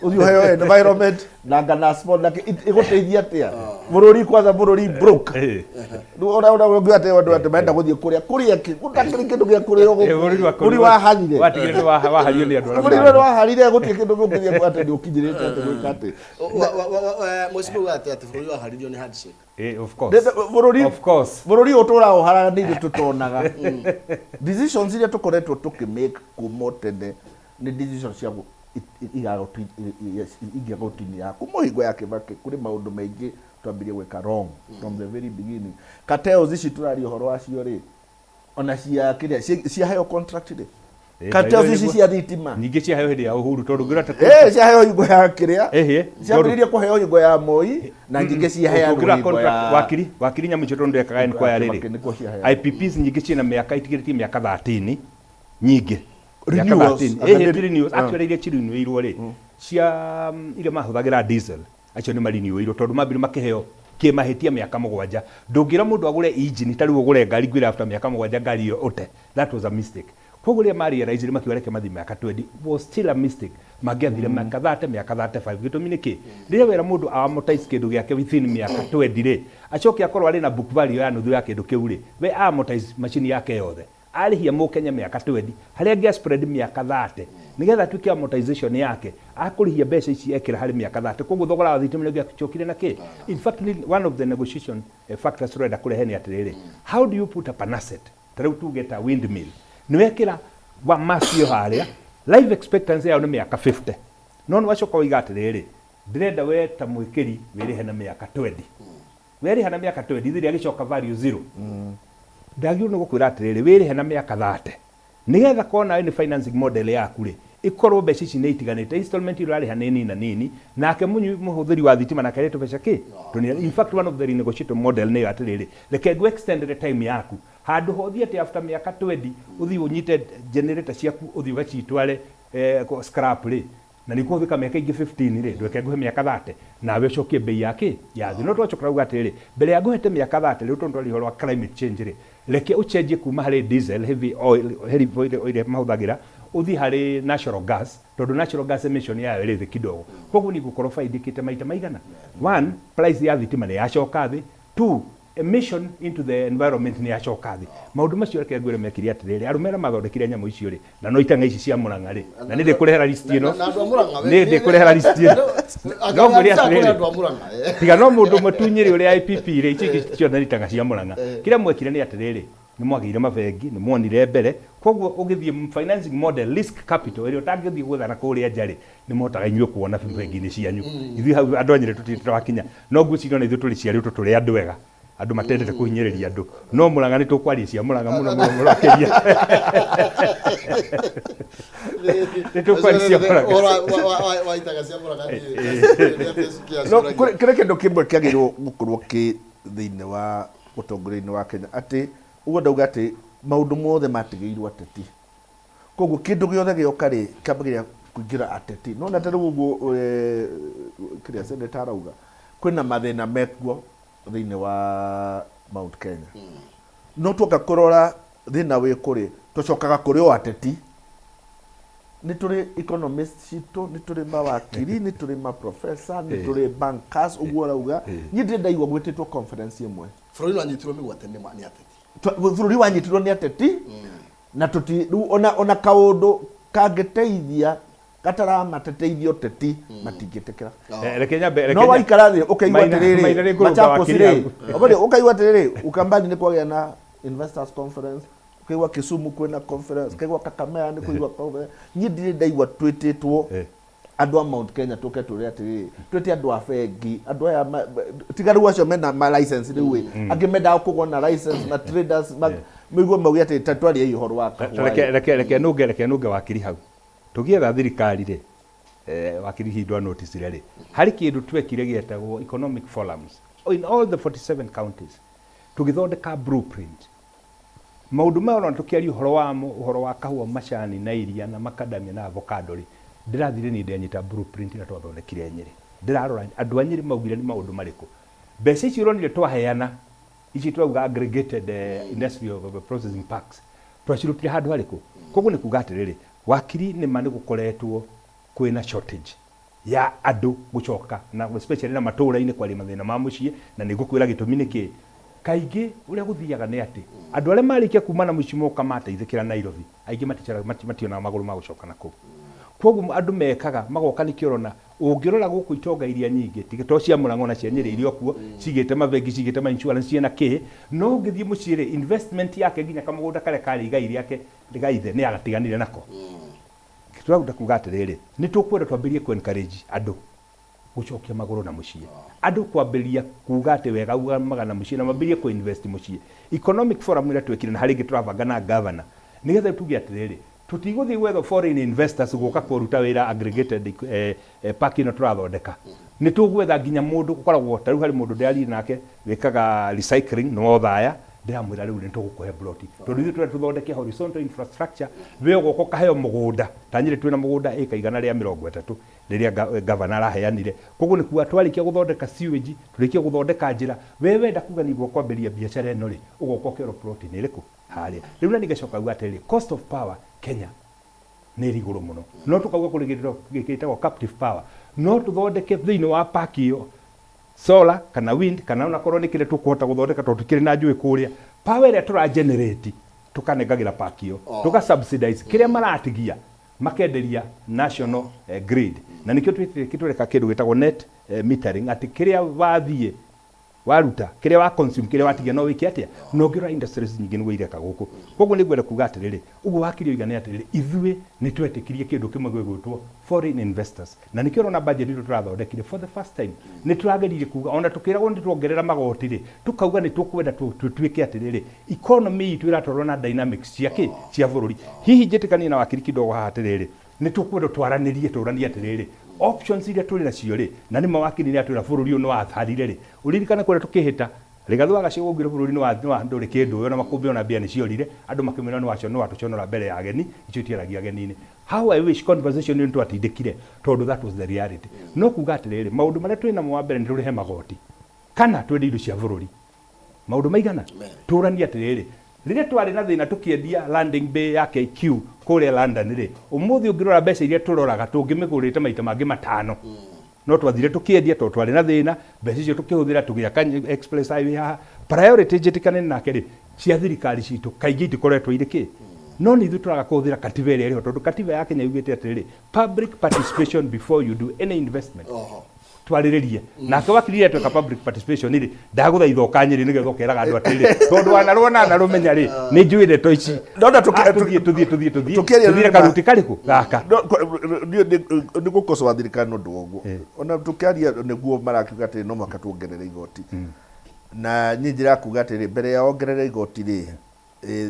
Ũthiĩ ũheo environment na ngana sport na ĩgũteithia atĩa? Bũrũri kwanza bũrũri broke. Rĩu ona ona ũngĩ atĩ andũ atĩ marenda gũthiĩ kũrĩa kũrĩa kĩ gũtakĩrĩ kĩndũ gĩa kũrĩa gũkũ. Bũrũri wa Bũrũri waharire. Watigire nĩ wahario nĩ andũ arĩa Bũrũri ũrĩa waharire gũtirĩ kĩndũ gũkĩthiĩ atĩ nĩ ũkinyĩrĩte atĩ gwĩka atĩ. Mheshimiwa atĩ atĩ bũrũri waharirio nĩ handshake. Of course. Bũrũri Of course. Bũrũri ũtũraga ũharanĩire tũtonaga. Decisions iria tũkoretwo tũkĩ make kuma tene nĩ decisions cia ingĩagũtinia kuma hingo ya Kibaki kũrĩ maũndũ maingĩ twambirie gwĩka wrong from the very beginning. Cartels ici tũraria ũhoro wacio rĩ, ona cia kĩrĩa ciaheo contract rĩ, cartels ici cia thitima Nyingĩ ciaheo hĩndĩ ya Uhuru tondũ ngĩrora ta Ciaheo hingo ya kĩrĩa, Ĩhĩ, ciambĩrĩirie kũheo hingo ya Moi na nyingĩ ciaheanwo Ũngĩrora hingo contract ya wakiri wakiri nyamũ icio tondũ ndekaga Hingo ya inquiry Kibaki rĩ nĩkuo ciaheanwo. IPPs nyingĩ ciĩna mĩaka itigĩrĩtie mĩaka 13 nyingĩ. Mĩaka Renewals, 13. anga Ĩhĩ, nĩ- ti renewals. Ah. Actually iria cirinewirwo rĩ cia iria mahũthagĩra diesel acio nĩ marinewirwo tondũ mambire makĩheo kĩmahĩtia mĩaka 7. Ndũngĩra mũndũ agũre engine ta rĩu ũgũre ngari ngwĩre after mĩaka 7 ngari ĩyo ũte. That was a mistake. Koguo rĩrĩa ma realize makiuga reke mathiĩ mĩaka 20 was still a mistake. Mangĩathire mĩaka 30, mĩaka 35. Gĩtũmi nĩ kĩ? Rĩrĩa wera mũndũ amortize kĩndũ gĩake within mĩaka 20 rĩ, acoke akorwo arĩ na book value ya nuthu ya kĩndũ kĩu rĩ, we amortize macini yake yothe. Arĩhia mũkenya mĩaka 20, harĩa angĩa spread mĩaka 30, nĩgetha atuĩke amortization yake, akũrĩhia mbeca ici ekĩra harĩ mĩaka 30. Koguo thogora wa thitima nĩ ũngĩacokire na kĩ? In fact, one of the negotiation factors tũrenda kũrehe nĩ atĩrĩrĩ, how do you put up an asset? Ta rĩu tuge ta windmill. Nĩ wekĩra wa mast ĩyo harĩa, life expectancy yayo nĩ mĩaka 50. No nĩ wacoka waiga atĩrĩrĩ, ndĩrenda we ta mwĩkĩri wĩrĩhe na mĩaka 20. Werĩha na mĩaka 20, ithe rĩagĩcoka value zero. Ndagĩrĩirwo nĩ gũkwĩra atĩrĩrĩ, wĩrĩhe na mĩaka 30. Nĩgetha korwo nawe nĩ financing model yaku rĩ, ĩkorwo mbeca ici nĩ itiganĩte, installment ĩrĩa ũrarĩha nĩ nini na nini, nake mũnyui mũhũthĩri wa thitima nake arĩhe tũbeca kĩ? Tũnini. In fact one of the renegotiated model nĩ ĩyo atĩrĩrĩ, reke ngũ extend time yaku, handũ ha ũthiĩ atĩ after mĩaka 20 ũthiĩ ũnyite generator ciaku ũthiĩ ũgacitware scrap rĩ, na nĩ ikũhũthĩka mĩaka ĩngĩ 15 rĩ, ndweke ngũhe mĩaka 30 nawe ũcokie bei ya kĩ? Ya thĩ. No twacoka tũrauga atĩrĩrĩ, mbere ya ngũhete mĩaka 30 rĩu tondũ twaria ũhoro wa climate change rĩ, reke ũcenjie kuma harĩ diesel, heavy oil, heavy oil ĩrĩa mahũthagĩra, ũthiĩ harĩ natural gas, tondũ natural gas emission yayo ĩrĩ thĩ kidogo. Koguo niĩ ngũkorwo baindĩkĩte maita maigana? One, price ya thitima nĩ yacoka thĩ. Two, emission into the environment nĩ yacoka thĩ. Maũndũ macio reke ngwĩre mekire atĩrĩrĩ, arũme arĩa mathondekire nyamũ icio rĩ, na no itang'a ici cia Mũrang'a rĩ, na nĩ ndĩkũrehera list ĩno, Na andũ a Mũrang'a, we- nĩ ndĩkũrehera list ĩno. No ngwĩre Angĩaca kũrĩ atĩrĩrĩ, andũ a Mũrang'a, eh. tiga no mũndũ ũmwe tu Nyĩrĩ ũrĩa IPP rĩ, icio ingĩ ciothe nĩ itang'a cia Mũrang'a. Kĩrĩa mwekire nĩ atĩrĩrĩ, nĩ mwagĩire mabengi, nĩ mwonire mbere, koguo ũgĩthiĩ financing model, risk capital ĩrĩa ũtangĩthiĩ gwetha na kũrĩa nja rĩ, nĩ mũhotaga inyuĩ kuona bengi-inĩ cianyu. Ithuĩ hau andũ a Nyĩrĩ tũtirĩ twakinya. No ngwĩciria ona ithuĩ tũrĩ ciarĩtwo tũrĩ andũ ega, andũ matendete kũhinyĩrĩria andũ. No Mũrang'a nĩ tũkwaria cia Mũrang'a mũno mũno mũno makĩria. Nĩ tũkwaria cia Mũrang'a. Ũhoro wa itang'a cia Mũrang'a niĩ No, kũrĩ kĩndũ kĩmwe kĩagĩrĩirwo gũkorwo kĩ thĩinĩ wa ũtongoria-inĩ wa Kenya atĩ ũguo ndauga atĩ maũndũ mothe matigĩirwo ateti. Koguo kĩndũ gĩothe gĩoka rĩ kĩambagĩrĩria kũingĩra ateti. Nĩwona ta rĩu ũguo kĩrĩa senator arauga kwĩna mathĩna mekuo thĩinĩ wa Mount Kenya. No tuoka kũrora thĩna wĩ kũ rĩ, tũcokaga kũrĩ o ateti. Nĩ tũrĩ economists citũ, nĩ tũrĩ mawakiri, nĩ tũrĩ maprofessor, nĩ tũrĩ bankers, ũguo ũrauga. Niĩ ndirĩ ndaigua gwĩtĩtwo conference ĩmwe. Bũrũri nĩwanyitirwo mĩgwate nĩ ateti. Bũrũri wanyitirwo nĩ ateti na tũti rĩu ona kaũndũ kangĩteithia gataramateteithia ũteti matingĩtĩkĩra. Reke nyambe, reke No waikara thĩ ũkaigua Maina- atĩrĩrĩ, Maina nĩ ngũrũnga Machakos wakiri rĩ, yaku. Obori, ũkaigua atĩrĩrĩ, Ukambani nĩ kwagĩa na investors conference, ũkaigua Kisumu kwĩna conference, ũkaigua Kakamega nĩ kũigua conference. Niĩ ndirĩ ndaigua twĩtĩtwo andũ a Mount Kenya tũke tũrĩ atĩrĩrĩ, twĩte andũ a bengi, andũ aya tiga rĩu acio mena ma license rĩu ĩ, angĩ mendaga kũgũa na license na traders, maigue mauge atĩ ta twariei ũhoro wa kahũa Reke, ĩ. reke, reke nũnge, reke nũnge wakiri hau. Tũgĩetha thirikari rĩ, wakiri hihi ndwa notice rĩ, harĩ kĩndũ twekire gĩetagwo economic forums in all the 47 counties. Tũgĩthondeka blueprint. Maũndũ maya ũrona tũkĩaria ũhoro wamo, ũhoro wa kahũa, macani na iria na macadamia na avocado rĩ, ndĩrathire niĩ ndanyita blueprint ĩrĩa twathondekire Nyĩrĩ. Ndĩrarora andũ a Nyĩrĩ maugire nĩ maũndũ marĩkũ. Mbeca icio ũronire twaheana, ici twauga aggregated industrial processing parks, twacirutire handũ harĩkũ? Koguo nĩ kuga atĩrĩrĩ, wakiri nĩ ma nĩ gũkoretwo kwĩna shortage ya andũ gũcoka na especially na matũũra-inĩ kwaria mathĩna ma mũciĩ, na nĩ ngũkwĩra gĩtũmi nĩ kĩĩ. Kaingĩ ũrĩa gũthiaga nĩ atĩ andũ arĩa marĩkia kuma na mũciĩ moka mateithĩkĩra Nairobi, aingĩ mationaga magũrũ ma gũcoka na kũu. Koguo andũ mekaga magoka nĩkĩo ũrona ũngĩrora gũkũ itonga iria nyingĩ, tiga to cia Mũrang'a ona cia Nyĩrĩ iria okuo, cigĩte mabengi, cigĩte ma insurance, ciĩna kĩ, no ũngĩthiĩ mũciĩ rĩ, investment yake nginya kamũgũnda karĩa karĩ igai rĩake ga ithe nĩ agatiganire nako. Tũrenda kuga atĩrĩrĩ, nĩ tũkwenda twambĩrĩrie kũ encourage andũ gũcokia magũrũ na mũciĩ. Andũ kwambĩrĩria kuga atĩ wega umaga na mũciĩ na mambĩrĩrie kũ invest mũciĩ. Economic forum ĩrĩa twekire na harĩ ĩngĩ tũrabanga na governor, nĩgetha tuge atĩrĩrĩ, tũtigũthiĩ gwetha foreign investors gũka kũruta wĩra aggregated park ĩno tũrathondeka. Nĩ tũgwetha nginya mũndũ ũkoragwo, ta rĩu harĩ mũndũ ndĩraririe nake wĩkaga recycling, nĩ wa Othaya, Ndĩramwĩra rĩu nĩ tũgũkũhe ploti tondũ ithuĩ tũrenda tũthondeke horizontal infrastructure, we ũgoka ũkaheo mũgũnda. Ta Nyĩrĩ twĩna mũgũnda ĩka 130 rĩrĩa gavana araheanire. Koguo nĩ kuga twarĩkia gũthondeka sewage, tũrĩkie gũthondeka njĩra, we wenda kuga nĩ kwambĩrĩria biacara ĩno rĩ, ũgoka ũkerwo ploti nĩ ĩrĩkũ harĩa. Rĩu na ningĩcoka kuga atĩrĩrĩ, cost of power Kenya nĩ ĩrĩ igũrũ mũno. No tũkauga kũrĩ kĩndũ gĩtagwo captive power. No tũthondeke thĩinĩ wa park ĩyo solar kana wind kana ona korwo nĩ kĩrĩa tũkũhota gũthondeka tondũ tũkĩrĩ na njũĩ kũrĩa. Power ĩrĩa tũra generate tũkanengagĩra park ĩyo, tũka subsidize kĩrĩa maratigia makenderia national grid. Na nĩkĩo twĩtĩte kĩndũ gĩtagwo net metering, atĩ kĩrĩa wathiĩ waruta, kĩrĩa wa consume, kĩrĩa watigia no wĩke atĩa. Na ũngĩrora industries nyingĩ nĩguo ireka gũkũ. Koguo nĩ ngwenda kuga atĩrĩrĩ, ũguo wakiri oiga nĩ atĩrĩrĩ, ithuĩ nĩ twetĩkirie kĩndũ kĩmwe gĩgwĩtwo foreign investors. Na nĩkĩo ũrona budget ĩno tũrathondekire for the first time. Nĩ tũrageririe kuga ona tũkĩragwo nĩ tuongerera magoti rĩ, tũkauga nĩ tũkwenda tũtuĩke atĩrĩrĩ, economy itũ ĩratwarwo na dynamics cia kĩ, cia bũrũri. Hihi njĩtĩkanie na wakiri kidogo haha atĩrĩrĩ, nĩ tũkwenda twaranĩrie tũranie atĩrĩrĩ, options iria tũrĩ nacio rĩ, na nĩ ma wakiri nĩ atwĩra bũrũri ũyũ nĩ watharire rĩ, ũririkane kũrĩa tũkĩhĩta Rigathi wa Gachagua augire bũrũri nĩ ndũrĩ kĩndũ ũyũ, na makũmbĩ ona mbia nĩ ciorire, andũ makĩmwĩra nĩ watũconora mbere ya ageni, icio itiaragia ageni-inĩ. How I wish conversation ĩyo nĩ twatindĩkire, tondũ that was the reality. No kuga atĩrĩrĩ, maũndũ marĩa twĩ namo wa mbere nĩ tũrĩhe magoti kana twendie indo cia bũrũri. Maũndũ maigana tũranie atĩrĩrĩ, rĩrĩa twarĩ na thĩna tũkĩendia landing bay ya KQ kũrĩa London rĩ, ũmũthĩ ũngĩrora mbeca iria tũroraga tũngĩmĩgũrĩte maita mangĩ matano. No twathire tũkĩendia tondũ twarĩ na thĩna, mbeca icio tũkĩhũthĩra tũgĩaka express highway haha. Priority njĩtĩkane nake rĩ, cia thirikari citũ kaingĩ itikoretwo irĩ kĩ, no nĩ ithuĩ tũraga kũhũthĩra katiba ĩrĩa ĩrĩho, tondũ katiba ya Kenya yugĩte atĩrĩrĩ, public participation before you do any investment. Twarĩrĩrie nake wakiri rĩrĩa tweka public participation rĩ, ndagũthaitha ũka Nyĩrĩ nĩgetha ũkeraga andũ atĩrĩrĩ, tondũ wanarũa na anarũmenya rĩ, nĩ njũĩ ndeto ici. Ndona Tũthiĩ, tũthiĩ, tũthiĩ, tũthiĩ. Tũkĩaria Tũthiĩ nĩ karuti karĩkũ gaka. No, niĩ nĩ gũkocoa thirikari nĩ ũndũ wa ũguo. Ona tũkĩaria nĩguo marakiuga atĩ no mũhaka tuongerere igoti. Na niĩ njĩra kuga atĩrĩ, mbere ya ongerere igoti rĩ,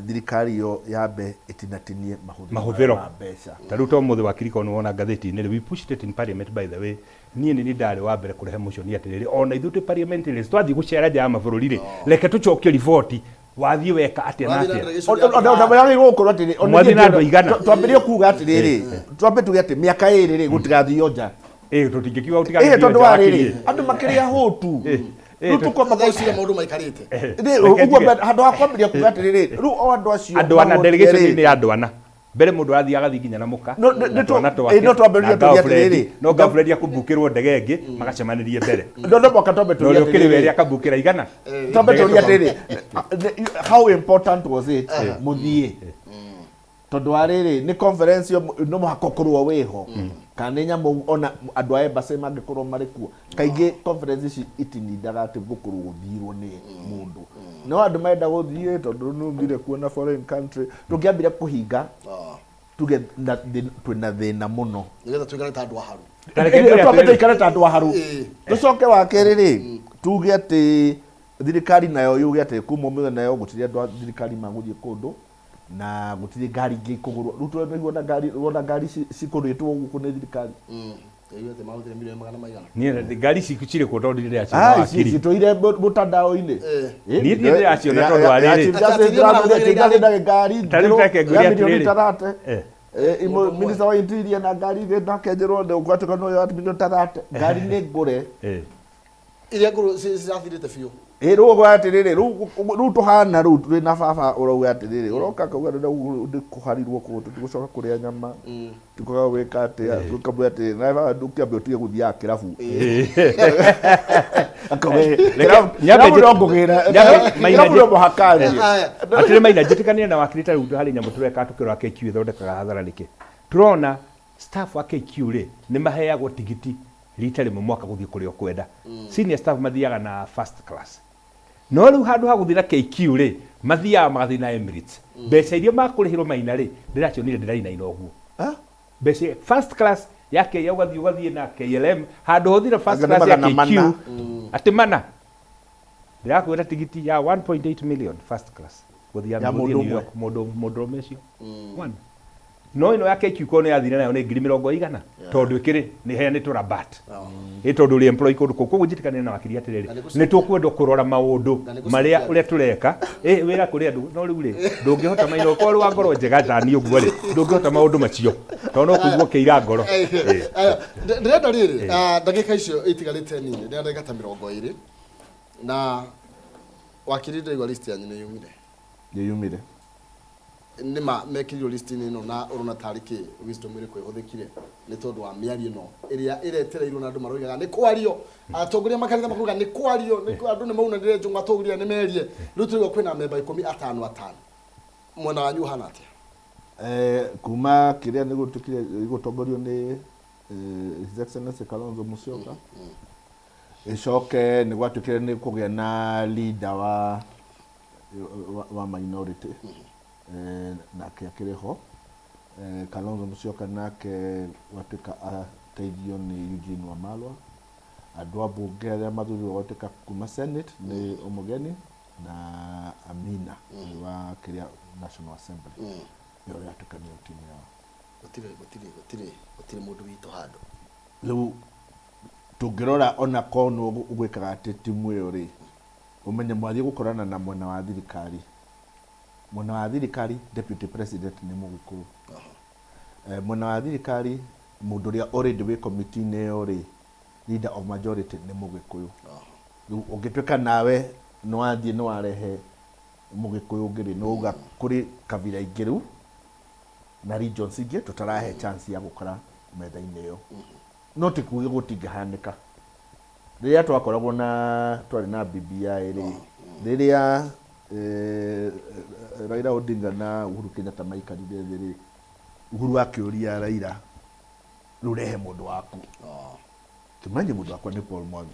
thirikari ĩyo yambe ĩtinatinie mahũthĩro mahũthĩro ma mbeca. Ta rĩu to mũthĩ wa kiriko nĩ wona ngathĩti-inĩ rĩ, we pushed it in parliament, by the way. Niĩ nĩ niĩ ndarĩ wa mbere kũrehe motion atĩrĩrĩ, ona ithuĩ twĩ parliamentarians twathiĩ gũcera nja ya mabũrũri rĩ, reke tũcokie riboti wathiĩ weka atĩa na Wathiĩ na atĩa. delegation Ona wagĩrĩirwo gũkorwo atĩrĩ, ona Mwathiĩ na niĩ andũ aigana? Twambĩrĩrie kuga atĩrĩrĩ, twambe tuge atĩ mĩaka ĩrĩ rĩ, gũtigathio nja. Tũtingĩkiuga gũtigathio Tondũ nja, wa wakiri. rĩrĩ, andũ makĩrĩa hũtu. Rĩu tũkwamba Thaa ici maũndũ maikarĩte. Rĩ, ũguo handũ ha kwambĩrĩria kuga atĩrĩrĩ, rĩu o andũ acio Andũ ana mahotire delegation rĩ, nĩ ya andũ ana. Mbere mũndũ arathiĩ agathiĩ nginya na mũka, No, na twana twake, no twambĩrĩrie na tũrie girlfriend. atĩrĩrĩ. No girlfriend akũmbukĩrwo ndege ĩngĩ, magacemanĩrie mbere. No, no mũhaka twambe Na tũrie ũrĩa ũkĩrĩ atĩrĩrĩ. werĩ akambukĩra igana. Twambe Ndege tũrie tũkam- atĩrĩrĩ, how important was it mũthiĩ? Tondũ wa rĩrĩ, nĩ conference ĩyo no mũhaka ũkorwo wĩho. Kana nĩ nyamũ ona andũ a embassy mangĩkorwo marĩ kuo. Kaingĩ conference ici itinindaga atĩ gũkorwo gũthirwo nĩ mũndũ. No andũ marenda gũthiĩ tondũ nĩ ũthire kuona foreign country. Tũngĩambire kũhinga, tuge twĩna thĩna mũno. Nĩgetha tũikare ta andũ aharu. Ta reke njuge Twambe atĩrĩrĩ. tũikare ta andũ aharu. Tũcoke wa kerĩ rĩ, tuge atĩ thirikari nayo yuge atĩ kuma ũmũthĩ nayo gũtirĩ andũ a thirikari magũthiĩ kũndũ na gũtirĩ ngari ingĩ ikũgũrwo. Rĩu tũraigua ona ngari, wona ngari cikũrĩtwo gũkũ nĩ thirikari. Ndaigua atĩ mahũthĩre milioni magana maigana. Niĩ ngari ici cirĩ kuo tondũ ndiraciona Ici wakiri. citũire mũtandao-inĩ. Niĩ ndirĩ ndĩraciona tondũ wa rĩrĩ. Ngari Ta rĩu njerũ reke ngwĩre ya milioni atĩrĩrĩ. tarate. Minister wa interior na ngari ĩngĩ nake njĩrwo nĩ ũgwatũka no ya milioni tarate. Ngari nĩ ngũre. Iria ngũrũ cirathirĩte biũ. Rĩu ũguo atĩrĩrĩ, rĩu tũhana rĩu twĩ na baba ũrauga atĩrĩrĩ, ũroka akauga ndĩrenda kũharirwo kũu, tũtigũcoka kũrĩa nyama, tũtigũcoka gwĩka atĩa, tũkamwĩra atĩrĩrĩ, nawe baba ndũkĩambe ũtige gũthiaga kĩrabu. Akauga, Nyambe kĩrabu no ngũgĩra, nyambe maina kĩrabu no mũhaka thiĩ. Atĩrĩ maina njĩtĩkanĩre na wakiri ta rĩu harĩ nyamũ tũreka tũkĩrora KQ ĩthondekaga hathara nĩkĩ. Tũrona staff a KQ rĩ, nĩ maheagwo tigiti rita rĩmwe mwaka gũthiĩ kũrĩa ũkwenda. Senior staff mathiaga na first class. No rĩu handũ ha gũthiĩ na KQ rĩ, mathiaga magathiĩ na Emirates. Mbeca iria makũrĩhĩrwo maina rĩ, ndĩracionire ndĩrainaina ũguo. Mbeca first class ya K ũgathiĩ na KLM, handũ ha ũthiĩ na first Anga nĩ class ya magana KQ, mana. atĩ mana. Ndĩrakwĩra tigiti ya 1.8 million first class. Gũthiĩ Ya gũthiĩ mũndũ New ũmwe. York, mũndũ mũndũrũme ũcio. One. No ĩno ya KQ ko nĩ yathire nayo nĩ 100,000 tondũ ĩkĩrĩ nĩ heanĩtwo rabat. Ĩ tondũ ũrĩ employee kũndũ kũu. Koguo njĩtĩkanĩre na wakiri atĩrĩrĩ, Na nĩ nĩ tũkwenda kũrora maũndũ Na nĩ marĩa gũcenjia. ũrĩa tũreka. Ĩ wĩra kũrĩ andũ no rĩu rĩ ndũngĩhota maina ũkorwo wa ngoro njega ta niĩ ũguo rĩ ndũngĩhota maũndũ macio tondũ no kũigua ũkĩira ngoro. Ĩ. Aya, ndĩrenda rĩrĩ ndagĩka icio itigarĩte nini ndĩrenda ndagĩka ta 20 na wakiri ndĩraigua list yanyu nĩ yumire. Nĩ yumire. Nĩ ma mekĩrirwo list-inĩ ĩno na ũrona tarĩ kĩ wisdom ĩrĩkũ ĩhũthĩkire nĩ tondũ wa mĩario ĩno ĩrĩa ĩretereirwo na andũ maroigaga nĩ kwario atongoria makanitha makauga nĩ kwario andũ nĩ maunanire njũng'wa atongoria nĩ merie rĩu tũraigua kwĩna memba 15 5 mwena wanyu ũhana atĩa? Kuma kĩrĩa nĩ gũtuĩkire gũtongorio nĩ His Excellency Kalonzo Musyoka ĩcoke nĩ gwatuĩkire nĩ kũgĩa na leader wa minority nake akĩrĩ ho Kalonzo Musyoka nake gwatuĩka ateithio nĩ Eugene Wamalwa andũ a mbunge arĩa mathurirwo gwatuĩka kuma Senate nĩ Omogeni na Amina wa kĩrĩa National Assembly ĩyo yatuĩka nĩyo timu yao. Gũtirĩ gũtirĩ gũtirĩ gũtirĩ mũndũ witũ handũ. Rĩu tũngĩrora ona korwo nĩ ũgwĩkaga atĩ timu ĩyo rĩ ũmenye mwathiĩ gũkorana na mwena wa thirikari. Mwena wa thirikari deputy president nĩ Mũgĩkũyũ. Mwena wa thirikari mũndũ ũrĩa already wĩ committee-inĩ ĩyo rĩ leader of majority nĩ Mũgĩkũyũ. Rĩu ũngĩtuĩka nawe nĩ wathiĩ nĩ warehe Mũgĩkũyũ ũngĩ rĩ nĩ wauga kũrĩ kabira ingĩ rĩu na regions ingĩ tũtarahe chance ya gũkora metha-inĩ ĩyo. No ti kuga gũtingĩhanĩka. Rĩrĩa twakoragwo na twarĩ na BBI rĩ rĩrĩa Raila Odinga na Uhuru Kenyatta maikarire thĩ rĩ Uhuru akĩũria Raila rĩu rehe mũndũ waku. Kĩmanye mũndũ wakwa nĩ Paul Mwangi.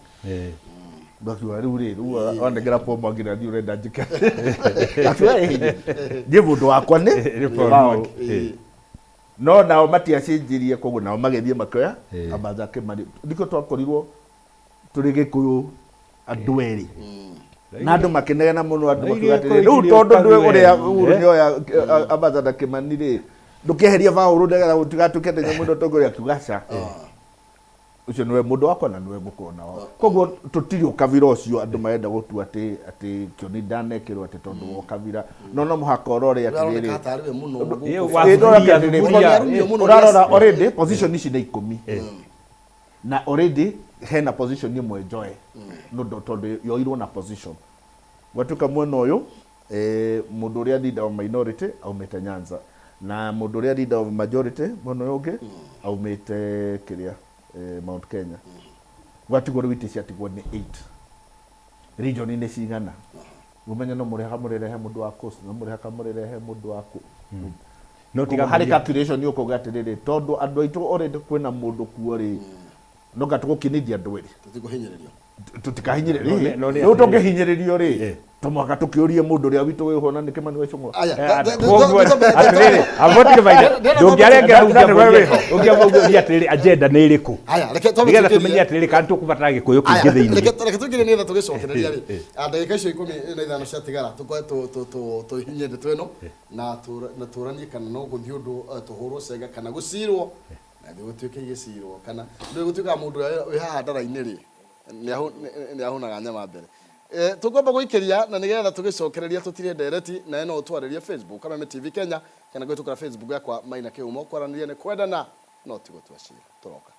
Ndakiuga rĩu rĩ rĩu wanengera Paul Mwangi na niĩ ũrenda njĩke. Akiuga ĩ niĩ mũndũ wakwa nĩ Paul Mwangi. No nao matiacenjirie koguo nao magĩthiĩ makĩoya Amatha Kĩmani. Nĩkĩo twakorirwo tũrĩ Gĩkũyũ andũ erĩ. Na andũ makĩnegena mũno andũ makiuga atĩrĩ rĩu tondũ ndũĩ ũrĩa Uhuru nĩoya Amatha na Kĩmani rĩ ndũkĩeherie Baũrũ nĩgetha gũtigatuĩke atĩ nyamũ ĩno tongoria akiuga aca. Ũcio nĩwe mũndũ wakwa na nĩwe ngũkorwo nao. Koguo tũtirĩ ũkabira ũcio andũ marenda gũtua atĩ atĩ Kĩoni ndanekĩrwo atĩ tondũ wa ũkabira. No no mũhaka ũrore atĩrĩrĩ. Ũroneka tarĩ we mũno gũkũ. Ũrarora already position ici nĩ 10. Na already hena position ĩmwe njoe. No tondũ yoirwo na position. Gwatuĩka mwena ũyũ mũndũ ũrĩa leader of minority aumĩte Nyanza na mũndũ ũrĩa leader of majority mwena ũyũ ũngĩ aumĩte kĩrĩa Mount Kenya. Gwatigwo rĩu itĩ ciatigwo nĩ 8. Region nĩ cigana. Ũmenye no mũrĩhaga mũrĩrehe mũndũ wa coast no mũrĩhaga mũrĩrehe mũndũ wa kũ. No tiga harĩ calculation ũkauga atĩrĩrĩ tondũ andũ aitũ already kwĩna mũndũ kuo rĩ no nga tũgũkinithia andũ erĩ. Tũtikũhinyĩrĩrio. Tũtikahinyĩrĩrio. Rĩu tũngĩhinyĩrĩrio rĩ to mũhaka tũkĩũrie mũndũ ũrĩa witũ wĩho na nĩ Kĩmani wa Ichung'wa. Koguo atĩrĩrĩ avotige maithe ndũngĩarengera ũngĩamũria atĩrĩrĩ agenda nĩ ĩrĩkũ nĩgetha tũmenye atĩrĩrĩ kana tũkũbatara Gĩkũyũ kĩingĩ thĩinĩ. Reke tũingĩre nĩgetha tũgĩcokereria rĩ ndagĩka icio 15 ciatigara tũkorwe tũhinyie ndeto ĩno na tũranie kana no gũthiĩ ũndũ tũhũrwo cenga kana gũcirwo na thĩ gũtuĩke igĩcirwo kana nĩ gũtuĩkaga mũndũ ũrĩa wĩ haha ndara-inĩ rĩ nĩ ahũnaga nyama mbere. Tũkwamba gũikĩria na nĩgetha tũgĩcokereria tũtire ndereti na no ũtwarĩrie Facebook Kameme TV Kenya kana kũhĩtũkĩra Facebook yakwa Maina Kĩhumo kwaranĩria nĩ kwendana no ti gũtua cira tũroka.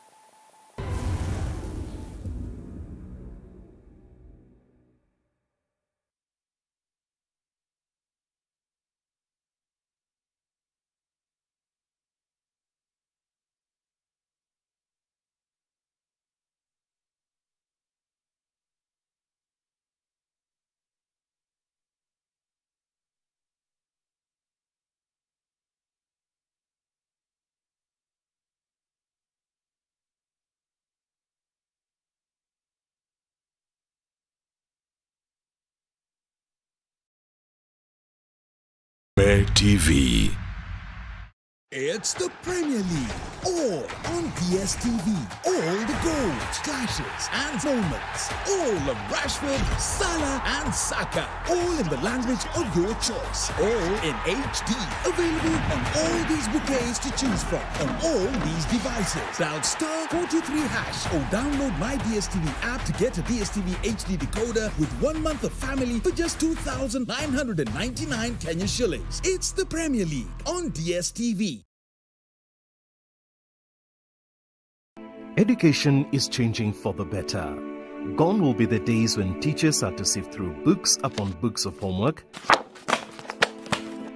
TV. It's the Premier League, all on DSTV. All the goals, clashes, and moments. All of Rashford, Salah, and Saka. All in the language of your choice. All in HD. Available on all these bouquets to choose from on all these devices. Dial star 423 hash or download my DSTV app to get a DSTV HD decoder with 1 month of family for just 2,999 Kenya shillings. It's the Premier League on DSTV. Education is changing for the better. Gone will be the days when teachers had to sift through books upon books of homework,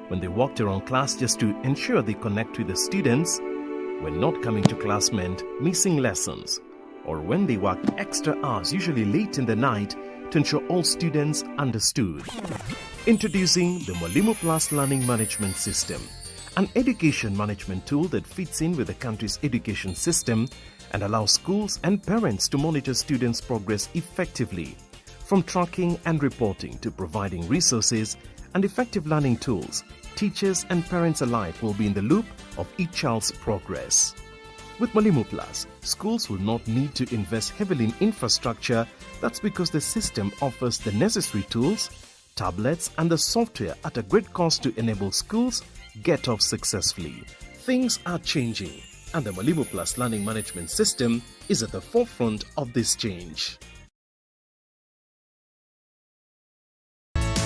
when they walked around class just to ensure they connect with the students, when not coming to class meant missing lessons, or when they worked extra hours, usually late in the night, to ensure all students understood. Introducing the Mwalimu Plus Learning Management System, an education management tool that fits in with the country's education system and allows schools and parents to monitor students' progress effectively. From tracking and reporting to providing resources and effective learning tools, teachers and parents alike will be in the loop of each child's progress. With Mwalimu Plus, schools will not need to invest heavily in infrastructure. That's because the system offers the necessary tools, tablets, and the software at a great cost to enable schools get off successfully. Things are changing, and the Mwalimu Plus Learning Management System is at the forefront of this change.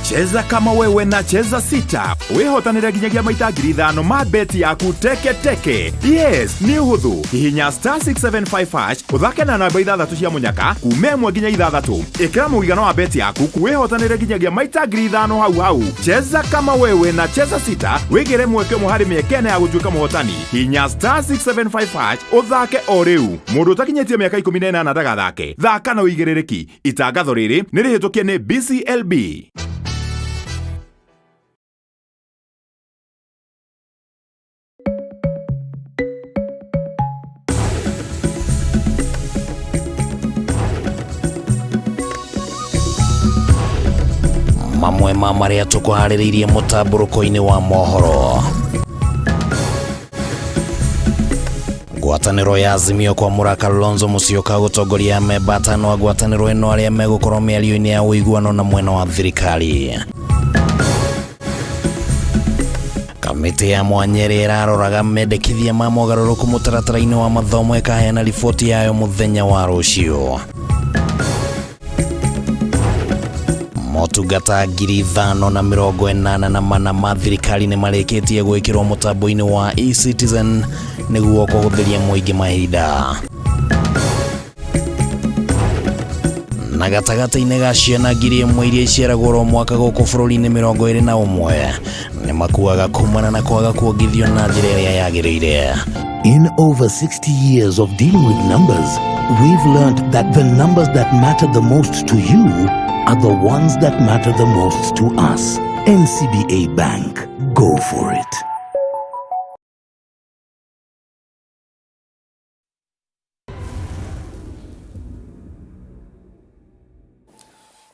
Cheza kama wewe na Cheza Sita wihotanire nginyagia maita 5,000 ma beti yaku teke teke. Yes, nĩ ũhũthũ. Hihinya *675 hash ũthake na namba ithathatũ cia mũnyaka kuma 1 nginya 6. Ĩkĩra mũigana wa beti yaku wihotanire nginyagia maita 5,000 hau hau. Cheza kama wewe na Cheza Sita wĩgĩre mweke ũmwe harĩ mĩeke ĩna ya gũtuĩka mũhotani. Hihinya *675 hash ũthake o rĩu. Mũndũ ũtakinyĩtie mĩaka 18 ndagathake. Thaka na ũigĩrĩrĩki. Itangatho rĩrĩ nĩ rĩhĩtũkie nĩ BCLB. Mamwe ma marĩa tũkũharĩrĩirie mũtambũrũko-inĩ wa mohoro: ngwatanĩro ya Azimio kwamũra Kalonzo Musyoka gũtongoria amemba atano a ngwatanĩro ĩno arĩa megũkorwo mĩario-inĩ ya ũiguano na mwena wa thirikari. Kamĩtĩ ya mwanya ĩrĩa ĩraroraga mendekithia ma mogarũrũku mũtaratara-inĩ wa mathomo ĩkaheana riboti yayo mũthenya wa rũciũ. Motungata 5,084 ma thirikari nĩ marĩkĩtie gwĩkĩrwo mũtambo-inĩ wa eCitizen nĩguo kũhũthĩria mũingĩ mahinda. Na gatagatĩ-inĩ ga ciana 1,000 iria iciaragwo oro mwaka gũkũ bũrũri-inĩ, 21 nĩ makuaga kumana na kwaga kuongithio na njĩra ĩrĩa yagĩrĩire. In over 60 years of dealing with numbers, we've learned that the numbers that matter the most to you are the ones that matter the most to us. NCBA Bank. Go for it.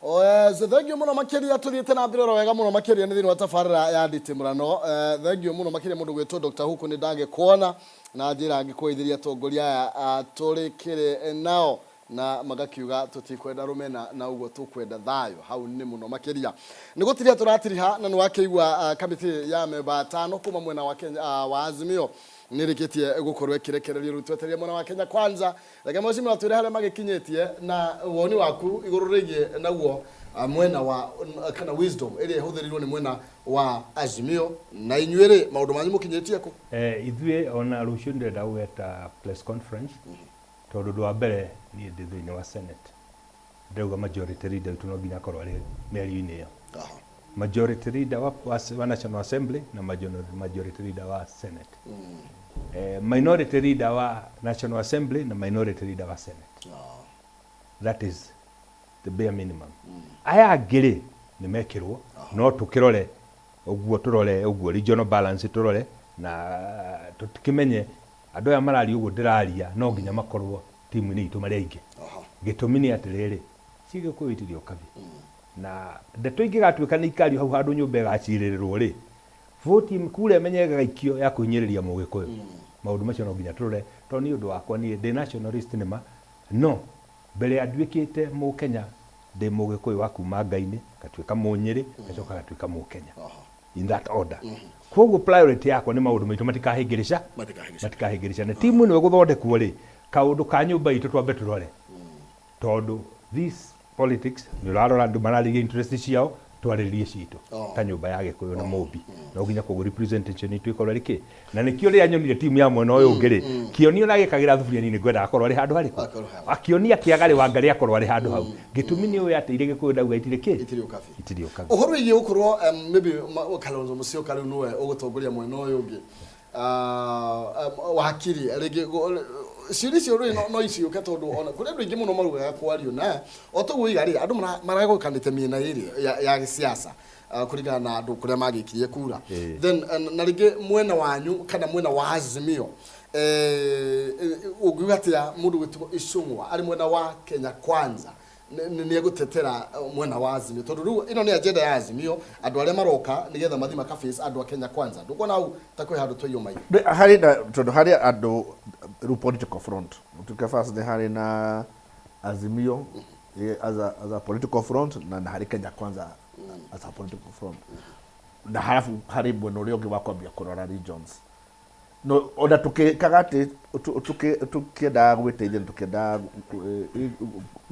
Oh, yes, thank you muno makiria. Tuthiĩte na mbere oro wega muno makiria nĩ thĩinĩ wa tabarĩra ya nditimũrano. Thank you muno makiria mũndũ gwĩtwo Dr. Huku, nĩ ndagĩkuona na njĩra ngĩkũgeithĩria atongoria aya tũrĩkĩrĩ nao na magakiuga tũtikwenda rũmena na ũguo tũkwenda thayũ. Hau nĩ mũno makĩria nĩ gũtiria tũratiriha na nĩ wakĩigua kamĩtĩ ya memba atano kuma mwena wa Kenya, wa Azimio nĩ rĩkĩtie gũkorwo ĩkĩrekererio. Rĩu twetereire mwena wa Kenya Kwanza. Reke mheshimiwa twĩre harĩa magĩkinyĩtie na woni waku igũrũ rĩgiĩ naguo mwena wa kana wisdom ĩrĩa ĩhũthĩrirwo nĩ mwena wa Azimio, na inyuĩ rĩ, maũndũ manyu mũkinyĩtie kũ? Ithuĩ ona rũciũ ndĩrenda gweta press conference tondũ ũndũ wa mbere niĩ ndĩ thĩinĩ wa Senate. Ndĩrauga majority leader witũ no nginya akorwo arĩ mĩario-inĩ ĩyo, majority leader wa National Assembly na majority leader wa Senate, minority leader wa National Assembly na minority leader wa Senate. That is the bare minimum. Aya angĩ rĩ, nĩ mekĩrwo no tũkĩrore ũguo, tũrore ũguo regional balance, tũrore na tũtikĩmenye andũ aya mararia ũguo ndĩraria no nginya makorwo timu-inĩ itũ marĩ aingĩ. Gĩtũmi nĩ atĩrĩrĩ, cigĩkũyũ itirĩ ũkabi na ndeto ingĩgatuĩka nĩ ikario hau handũ nyũmba ĩgacirĩrĩrwo rĩ, Voti kura ĩmenye ĩgaikio ya kũhinyĩrĩria Mũgĩkũyũ. Maũndũ macio no nginya tũrore tondũ niĩ ũndũ wakwa niĩ ndĩ nationalist nĩ ma no mbere ya nduĩkĩte Mũkenya ndĩ Mũgĩkũyũ wa kuma Ngai-inĩ, ngatuĩka Mũnyĩrĩ, ngacoka ngatuĩka Mũkenya. In that order. Koguo priority yakwa nĩ maũndũ maitũ matikahĩngĩrĩca matikahĩngĩrĩcane. Timu ĩno ĩgũthondekwo rĩ, kaũndũ ka nyũmba itũ twambe tũrore. Tondũ this politics nĩ ũrarora andũ mararĩria interest ciao twarĩrĩrie citũ ta nyũmba ya Gĩkũyũ na Mũmbi. No nginya koguo representation itũ ĩkorwo ĩrĩ kĩ? Na nĩkĩo rĩrĩa nyonire timu ya mwena ũyũ ũngĩ rĩ, Kĩoni ona agĩkagĩra thuburia niĩ nĩngwendaga akorwo arĩ handũ harĩkũ? Akĩonia kĩaga rĩ, Wangarĩ akorwo arĩ handũ hau. Gĩtũmi nĩ ũĩ atĩ irĩ Gĩkũyũ ndauga itirĩ kĩ? Itirĩ ũkabi. Itirĩ ũkabi. Ũhoro wĩgiĩ gũkorwo maybe Kalonzo Musyoka rĩu nĩwe ũgũtongoria mwena ũyũ ũngĩ. Wakiri rĩngĩ ciũria icio rĩ no iciũke tondũ ona kũrĩ andũ aingĩ mũno marugaga kwario na o toguo iga rĩ andũ maragũkanĩte mĩena ĩrĩ ya gĩsiasa kũringana na andũ kũrĩa magĩkirie kura. Then na rĩngĩ mwena wanyu kana mwena wa Azimio ũngiuga atĩa mũndũ gwĩtwo Icũng'wa arĩ mwena wa Kenya Kwanza nĩ egũtetera mwena wa Azimio tondũ rĩu ĩno nĩ agenda ya Azimio andũ arĩa maroka nĩgetha mathiĩ maka face andũ a Kenya Kwanza ndũkuona hau ta kwĩ handũ twaiywo maitho. Harĩ na tondũ harĩ andũ rĩu political front tuke first nĩ harĩ na Azimio as a political front na harĩ Kenya Kwanza as a political front na harabu harĩ mwena ũrĩa ũngĩ wa kwambia kũrora regions no ona tũkĩkaga atĩ tũkĩendaga gwĩteithia na tũkĩendaga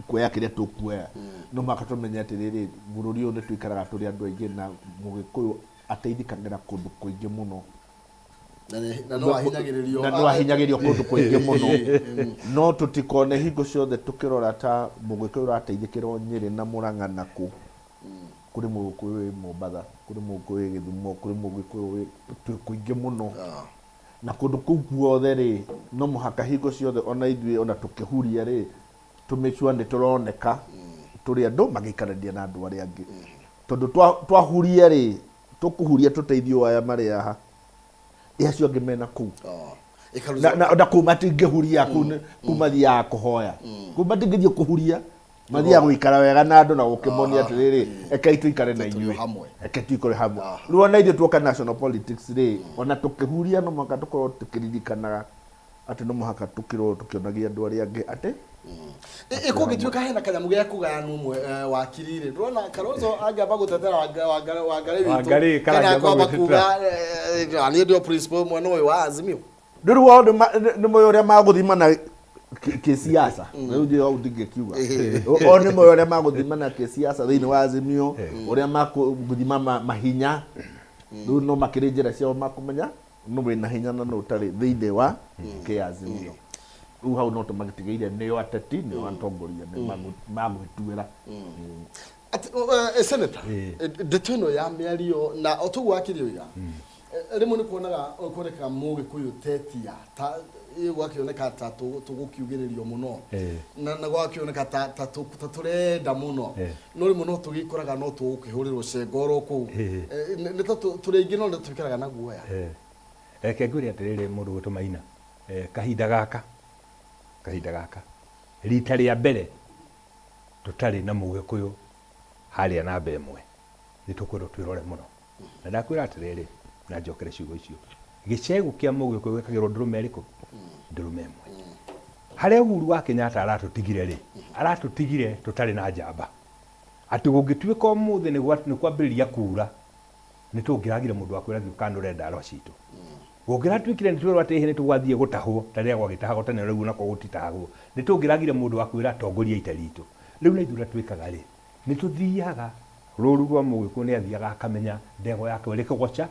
kuoya kĩrĩa tũkuoya no mũhaka tũmenye atĩrĩrĩ bũrũri ũyũ nĩ tũikaraga tũrĩ andũ aingĩ na Mũgĩkũyũ ateithĩkagĩra kũndũ kũingĩ mũno na no ahinyagĩrĩrio na no ahinyagĩrĩrio kũndũ kũingĩ mũno no tũtikone hingo ciothe tũkĩrora ta Mũgĩkũyũ ũrateithĩkĩra Nyĩrĩ na Mũrang'a na kũ kũrĩ Mũgĩkũyũ wĩ Mombatha kũrĩ Mũgĩkũyũ wĩ Gĩthumo kũrĩ Mũgĩkũyũ wĩ twĩ kũingĩ mũno na kũndũ kũu guothe rĩ no mũhaka hingo ciothe ona ithuĩ ona tũkĩhuria rĩ tũmĩcua nĩ tũroneka tũrĩ andũ magĩikarania na andũ arĩa angĩ tondũ twahuria rĩ tũkũhuria tũteithio aya marĩ haha ĩ acio angĩ mena kũu na kũu matingĩhuria kũu mathiaga kũhoya kũu matingĩthiĩ kũhuria mathiaga gũikara wega na andũ na gũkĩmonia atĩrĩrĩ rekei tũikare na inyuĩ reke tũikare hamwe rĩu ona ithuĩ tuoka national politics rĩ ona tũkĩhuria no mũhaka tũkorwo tũkĩririkanaga atĩ no mũhaka tũkĩrwo tũkĩonagia andũ arĩa angĩ atĩ Ĩ kũngĩtuĩka hena kanyamũ gĩa kũgayanwo mwe wakiri rĩ ndũrona Kalonzo angĩamba gũtetera Wangarĩ witũ Wangarĩ kana kana angĩamba kwamba gwĩtetera. kuga niĩ ndio principal mwena ũyũ wa Azimio. Rĩu wao nĩ moĩ ũrĩa magũthimana kĩsiasa rĩu njĩ hau ndingĩkiuga o nĩ moĩ ũrĩa magũthimana kĩsiasa thĩinĩ wa Azimio ũrĩa makũthima mahinya rĩu no makĩrĩ njĩra ciao makũmenya nũ wĩna hinya na nũ ũtarĩ thĩinĩ wa kĩazimio rĩu hau no tũmagĩtigĩire nĩo ateti nĩo atongoria nĩ magwĩtuĩra. Senator, ndeto ĩno ya mĩario na o toguo wakiri oiga rĩmwe nĩ kuonaga kuonekaga Mũgĩkũyũ tetia ta gwakĩoneka ta tũgũkiugĩrĩrio mũno na gwakĩoneka ta tũrenda mũno no rĩmwe no tũgĩkoraga no tũgũkĩhũrĩrwo cengo oro kũu nĩ ta tũrĩ aingĩ no nĩ tũikaraga na guoya. Reke ngwĩre atĩrĩrĩ mũndũ ũgwĩtwo Maina, kahinda gaka kahinda gaka rita rĩa mbere tũtarĩ na Mũgĩkũyũ harĩa namba ĩmwe nĩ tũkwĩrwo twĩrore mũno. Na ndakwĩra atĩrĩrĩ, na njokere ciugo icio, gĩcegũ kĩa Mũgĩkũyũ gĩkagĩrwo ndũrũme ĩrĩkũ? Ndũrũme ĩmwe. Harĩa Uhuru wa Kenyatta aratũtigire rĩ, aratũtigire tũtarĩ na njamba. Atĩ gũngĩtuĩka ũmũthĩ nĩ kwambĩrĩria kura, nĩ tũngĩragire mũndũ wa kwĩra thiĩ ũkanũre ndarwa citũ. Gũngĩratuĩkire nĩ twerwo atĩ ĩhĩ nĩ tũgwathiĩ gũtahwo ta rĩrĩa gwagĩtahagwo tene rĩu onakwo gũtitahagwo, nĩ tũngĩragire mũndũ wa kwĩra tongoria ita ritũ. Rĩu na ithuĩ ũrĩa twĩkaga rĩ, nĩ tũthiaga rũru rwa Mũgĩkũyũ nĩ athiaga akamenya ndegwa yake ĩrĩ kĩgoca,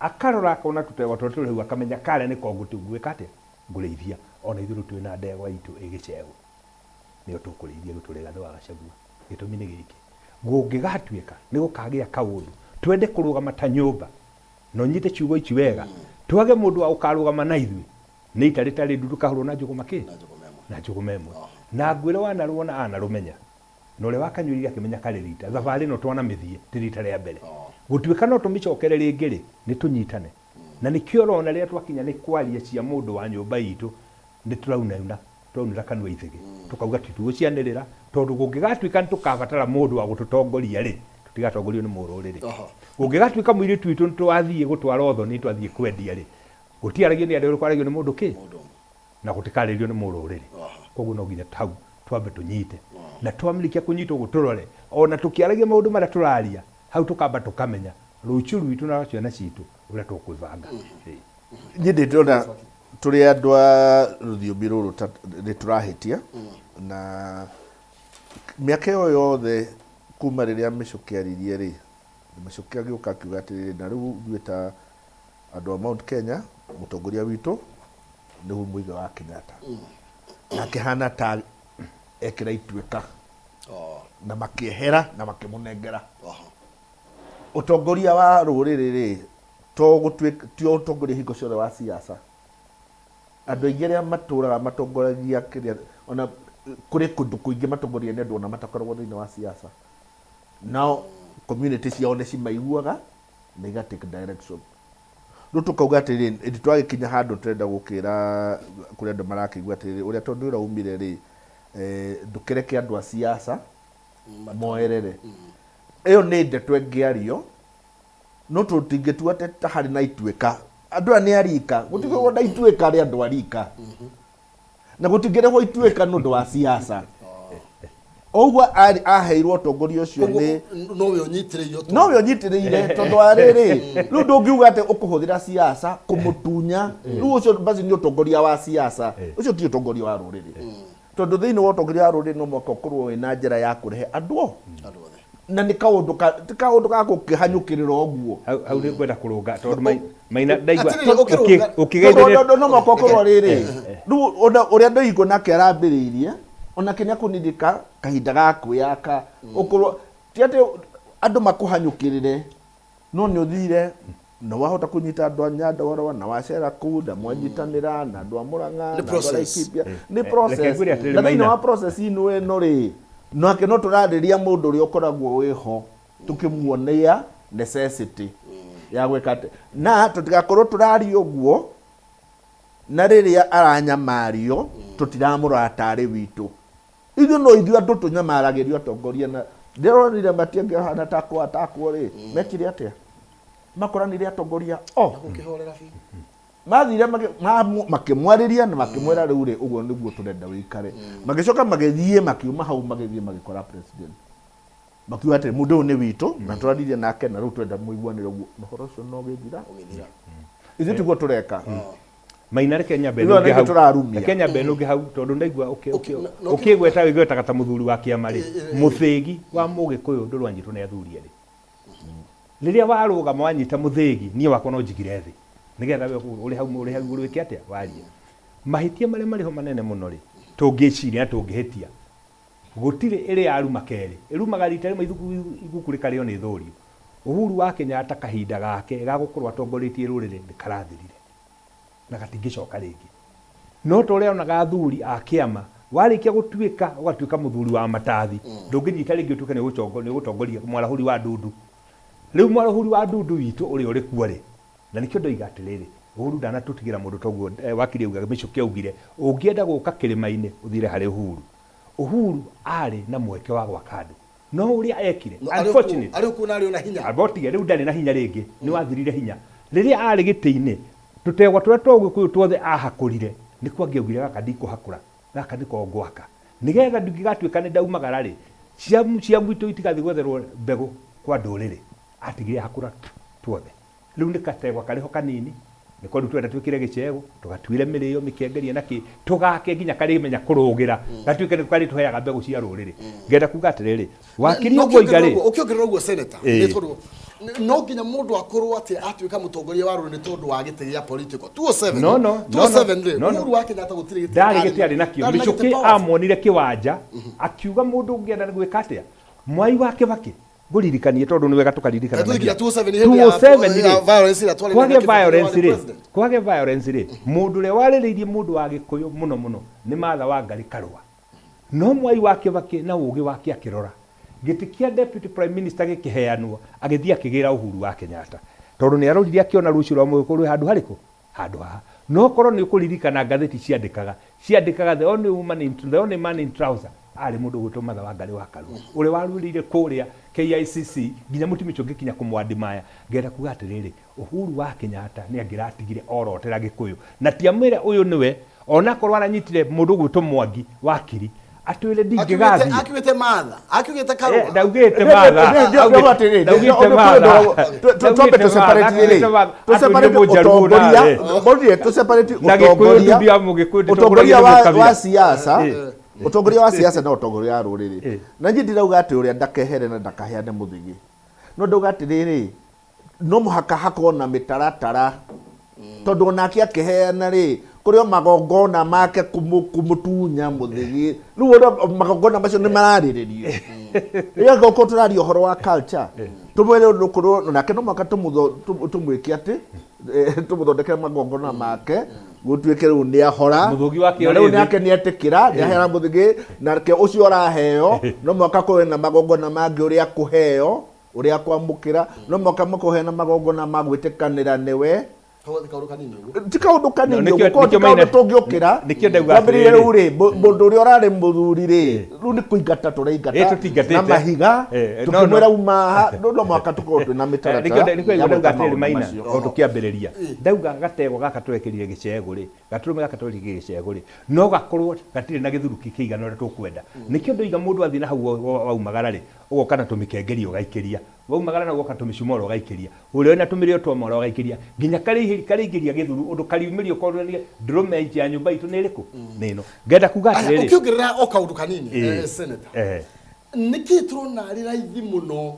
akarora akona tũtegwa tũrĩa tũrĩ hau akamenya karĩa nĩko ngwĩka atĩa, ngũrĩithia. Ona ithuĩ rĩu twĩna ndegwa itũ ĩ gĩcegũ, nĩyo tũkũrĩithia rĩu tũrĩ Rigathĩ wa Gachagua. Gĩtũmi nĩ gĩkĩ, gũngĩgatuĩka nĩ gũkagĩa kaũndũ twende kũrũgama ta nyũmba, na ũnyite ciugo ici wega, twage mũndũ wa gũkarũgama na ithuĩ, nĩ ita rĩtarĩ ndu rĩkahũrwo na njũgũma kĩ? Na njũgũma ĩmwe. Na ngwĩre wanarũona anarũmenya. Na ũrĩa wakanyuire akĩmenya karĩ rita. Thabarĩ ĩno twanamĩthiĩ ti rita rĩa mbere. Gũtuĩka no tũmĩcokere rĩngĩ-rĩ, nĩ tũnyitane. Na nĩkĩo ũrona rĩrĩa twakinya nĩ kwaria cia mũndũ wa nyũmba itũ, nĩ tũraunauna, tũraunĩra kanua ithĩgĩ, tũkauga titũgũcianĩrĩra, tondũ kũngĩgatuĩka nĩ tũkabatara mũndũ wa gũtũtongoria-rĩ, Tũtigatongorio nĩ mũrũrĩrĩ. Ũngĩgatuĩka mũirĩtu witũ nĩ twathiĩ gũtwara ũthoni, twathiĩ kwendia rĩ, gũtiaragio nĩ andũ erĩ, kwaragio nĩ mũndũ kĩ? Na gũtikarĩrio nĩ mũrũrĩrĩ. Koguo no nginya hau twambe tũnyite. Na twamĩrĩkia kũnyita ũguo tũrore, ona tũkĩaragia maũndũ marĩa tũraria, hau tũkamba tũkamenya rũciũ rwitũ na rwa ciana citũ ũrĩa tũkwĩbanga. Niĩ ndĩ ndĩrona tũrĩ andũ a rũthiomi rũrũ ta nĩ tũrahĩtia na mĩaka ĩyo yothe kuma rĩrĩa Mĩchũkĩ aririe rĩ, Mĩchũkĩ agĩũka akiuga atĩrĩrĩ, na rĩu ithuĩ ta andũ a Mount Kenya, mũtongoria witũ nĩ Uhuru Muigai wa Kenyatta. Na akĩhana ta ekĩra ituĩka na makĩehera na makĩmũnengera. Ũtongoria wa rũrĩrĩ rĩ, to gũtuĩka, ti ũtongoria hingo ciothe wa siasa. Andũ aingĩ arĩa matũraga matongoragia kĩrĩa, ona kũrĩ kũndũ kũingĩ matongoria nĩ andũ ona matakoragwo thĩinĩ wa siasa. Nao community ciao nĩ cimaiguaga na iga take direction. Rĩu tũkauga atĩrĩrĩ, ĩndĩ twagĩkinya handũ tũrenda gũkĩra kũrĩ andũ marakĩigua atĩrĩrĩ, ũrĩa tondũ ũraumire rĩ, ndũkĩreke andũ a siasa moerere. Ĩyo nĩ ndeto ĩngĩario, no tũtingĩtua atĩ ta harĩ na ituĩka. Andũ aya nĩ a rika, gũtingĩkorwo na ituĩka rĩa andũ a rika. Na gũtingĩrehwo ituĩka nĩ ũndũ wa siasa. Ũguo aheirwo ũtongoria ũcio nĩ nowe ũnyitĩrĩire ũtongoria. Nowe ũnyitĩrĩire tondũ wa rĩrĩ, rĩu ndũngiuga atĩ ũkũhũthĩra siasa kũmũtunya. Rĩu ũcio basi nĩ ũtongoria wa siasa, ũcio ti ũtongoria wa rũrĩrĩ. Tondũ thĩinĩ wa ũtongoria wa rũrĩrĩ no mũhaka ũkorwo wĩna njĩra ya kũrehe andũ o. Na nĩ kaũndũ ka, ti kaũndũ ga gũkĩhanyũkĩrĩra ũguo. Hau, hau nĩ ngwenda kũrũnga tondũ maina ndaigua Atĩrĩrĩ, ũkĩrũnga- ũkĩgeithĩrĩria Tondũ no mũhaka ũkorwo rĩrĩ, rĩu ona ũrĩa Ndoigũ nake arambĩrĩirie, onake nĩ akũnindĩka kahinda ga kwĩyaka, ũkorwo ti atĩ andũ makũhanyũkĩrĩre, no nĩ ũthire na wahota kũnyita andũ a Nyandarua na wacera kũu na mwanyitanĩra na andũ a Murang'a Nĩ na andũ a process. Laikipia. Nĩ Reke process. ngwĩre atĩrĩrĩ, Na thĩinĩ Maina. wa process ĩno ĩno rĩ, nake no tũrarĩria mũndũ ũrĩa ũkoragwo wĩho tũkĩmuonia necessity ya gwĩka atĩ, na tũtigakorwo tũraria ũguo na rĩrĩa aranyamario tũtiramũrora tarĩ witũ. Ithuĩ no ithuĩ andũ tũnyamaragĩrio atongoria na ndĩronire matiangĩhana ta kwa takwo rĩ, mekire atĩa? Makoranire atongoria o. Gũkĩhorera biũ. Mathire makĩmwarĩria na makĩmwĩra rĩu rĩ, ũguo nĩguo tũrenda wĩikare. Magĩcoka magĩthiĩ makiuma hau magĩthiĩ magĩkora president. Makiuga atĩ mũndũ ũyũ nĩ witũ na tũraririe nake na rĩu tũrenda mũiguanĩre ũguo. Na ũhoro ũcio no ũgĩthira. Ũgĩthira. Ithuĩ tiguo tũreka. Maina reke nyambe Ithuĩ nũnge nĩkĩ hau. tũrarumia? Reke nyambe nũnge hau tondũ ndaigua No, ũkĩgweta wĩgwetaga ta mũthuri wa kĩama rĩ, mũthĩgi wa mũgĩkũyũ ndũrĩ wanyitwo nĩ athuri erĩ. Rĩrĩa warũgama wanyita mũthĩgi, niĩ wakwa no njigire thĩ nĩgetha we ũrĩ hau, ũrĩ hau igũrũ wĩke atĩa? Warie. Mahĩtia marĩa marĩ ho manene mũno rĩ, tũngĩciria na tũngĩhĩtia, gũtirĩ ĩrĩ yaruma kerĩ. Ĩrumaga rita rĩmwe iguku rĩkarĩo nĩ thũrio. Uhuru wa Kenyatta kahinda gake ga gũkorwo atongoretie rũrĩrĩ nĩ karathirire na gatingĩcoka rĩngĩ. No ta ũrĩa onaga athuri a kĩama, warĩkia gũtuĩka ũgatuĩka mũthuri wa matathi, ndũngĩnyita rĩngĩ ũtuĩke nĩ ũgũtongoria mwarahũri wa ndundu. Rĩu mwarahũri wa ndundu witũ ũrĩa ũrĩ kuo rĩ, na nĩkĩo ndoiga atĩrĩrĩ, Uhuru ndanatũtigĩra mũndũ toguo wakiri augaga, Mĩchũkĩ augire, ũngĩenda gũka kĩrĩma-inĩ ũthiĩre harĩ Uhuru. Uhuru arĩ na mweke wa gwaka andũ. No ũrĩa ekire, No, arĩ okuo- unfortunately, arĩ okuo na arĩ ona hinya. Amba ũtige, rĩu ndarĩ na hinya rĩngĩ, nĩ wathirire hinya. Rĩrĩa arĩ gĩtĩ-inĩ, tũtegwa tũrĩa twa Ũgĩkũyũ tuothe ahakũrire, nĩkuo angĩaugire gaka ndikũhakũra, gaka nĩko ngwaka. Nĩgetha ndingĩgatuĩka nĩ ndaumagara rĩ, cia gwitũ itigathiĩ gwetherwo mbegũ kwa ndũrĩrĩ. Atigire ahakũra tuothe. Rĩu nĩ gategwa karĩ ho kanini, nĩko rĩu tũrenda twĩkĩre gĩcegũ, tũgatuĩre mĩrĩo, mĩkengeria na kĩ, tũgake nginya karĩmenya kũrũgĩra, gatuĩke nĩko karĩtũheaga mbegũ cia rũrĩrĩ. Ngenda kuga atĩrĩrĩ, wakiri No ũguo oiga rĩ, ũkĩongerera ũguo senator, Ĩĩ. nĩ tondũ no nginya mũndũ akorwo atĩ atuĩka mũtongoria wa rũrĩrĩ nĩ tondũ wa gĩtĩ gĩa political. 207 No, no, no, no. 207 rĩ, No, no. Uhuru wa Kenyatta gũtirĩ gĩtĩ ndarĩ gĩtĩ arĩ nakĩo. ndarĩ na gĩtĩ Mĩchũkĩ powerful. amuonire kĩwanja, akiuga mũndũ ũngĩenda nĩ gwĩka atĩa? Mwai wa Kĩbakĩ, ngũririkanie tondũ nĩ wega tũkaririkana Na tũthiĩ nginya na hinya. 207 hĩndĩ ya- 207 rĩ, ya violence ĩrĩa twarĩ nayo kwagĩa Kĩbakĩ nĩwe warĩ violence rĩ, president. kwagĩa violence rĩ, mũndũ ũrĩa warĩrĩirie mũndũ wa Gĩkũyũ mũno mũno nĩ Martha Wangari Karũa. No Mwai wa Kĩbakĩ na ũgĩ wake akĩrora gĩtĩ kĩa deputy prime minister gĩkĩheanwo, agĩthiĩ akĩgĩra Uhuru wa Kenyatta tondũ nĩ arorire akĩona rũciũ rwa Mũgĩkũyũ rwĩ handũ harĩkũ? Handũ haha. No korwo nĩ ũkũririkana ngathĩti ciandĩkaga, ciandĩkaga the only woman in, the only man in trouser Arĩ mũndũ ũgwĩtwo Martha Wangari wa Karua, ũrĩa warũĩrĩire kũrĩa KICC nginya mũtumia ũcio ũngĩkinya kũmũadmire. Ngenda kuga atĩrĩrĩ, Uhuru wa Kenyatta nĩ angĩratigire orotera Gĩkũyũ na ti amwĩre ũyũ nĩwe, onakorwo aranyitire mũndũ ũgwĩtwo Mwangi wakiri atwĩre ndingĩgathiĩ. Akiugĩte Martha, akiugĩte Karũa. Eh, ndaugĩte Martha. Ndaugĩte Martha. Twambe tũseparate rĩ, tũseparate ũtongoria, mbũrire tũseparate Na Gĩkũyũ ũtongoria, ndumbi ya Mũgĩkũyũ ũtongoria ndĩtongoragio nĩ wa mũkabira. wa siasa, Eh. ũtongoria wa siasa na ũtongoria wa rũrĩrĩ. Na niĩ ndirauga atĩ ũrĩa ndakehere na ndakaheane mũthĩgĩ, no ndauga atĩrĩrĩ, no mũhaka hakorwo na mĩtaratara, tondũ onake akĩheana rĩ, kũrĩ o magongona make kũmũtunya mũthĩgĩ. Rĩu ona magongona macio nĩ mararĩrĩrio. Rĩrĩa angĩkorwo tũraria ũhoro wa culture, tũmwĩre ũndũ kũrĩ nake no mũhaka tũmwĩke atĩ, tũmũthondekere magongona make, gũtuĩke rĩu nĩ ahora. Mũthũgi wake Na ũrĩ rĩu thĩ. nake nĩ etĩkĩra, nĩ aheana mũthĩgĩ, nake ũcio ũraheo, no mũhaka kũrĩ na magongona mangĩ ũrĩa akũheo, ũrĩa akwamũkĩra, no mũhaka makũhe na magongona ma gwĩtĩkanĩra nĩwe. Kaũndũ kanini ũguo. Ti kaũndũ kanini No, ũguo, korwo ti nĩkĩo kaũndũ maina- tũngĩũkĩra. nĩkĩo ndauga Twambĩrĩrie atĩrĩrĩ. rĩu rĩ, mũndũ ũrĩa ũrarĩ mũthuri rĩ, rĩu nĩ kũingata tũraingata Ĩ, tũtingatĩte. na mahiga, No, no. tũkĩmwĩra uma haha, no mũhaka tũkorwo twĩna mĩtaratara Nĩkĩo ya ndauga gwĩka atĩrĩrĩ maũndũ Maina, macio. o tũkĩambĩrĩria ndauga gategwa gaka twekĩrire gĩcegũ rĩ, gatũrũme gaka twekĩrire gĩcegũ rĩ, no gakorwo gatirĩ na gĩthuruki kĩigana ũrĩa tũkwenda. Nĩkĩo ndoiga mũndũ athiĩ na hau waumagara rĩ, ũgoka na tũmĩkengeri ũgaikĩria, waumagara na ũgoka tũmĩcumoro ũgaikĩria, ũrĩa wĩna tũmĩrĩo twa mwara ũgaikĩria, nginya karĩingĩria gĩthuru ũndũ kariumĩrio konanie ndũrũme ya nyũmba itũ nĩ ĩrĩkũ, nĩ ĩno. Ngenda kuga Aya, atĩrĩrĩ, ũkĩongerera o kaũndũ kanini, senator, nĩkĩ tũrona arĩ raithi mũno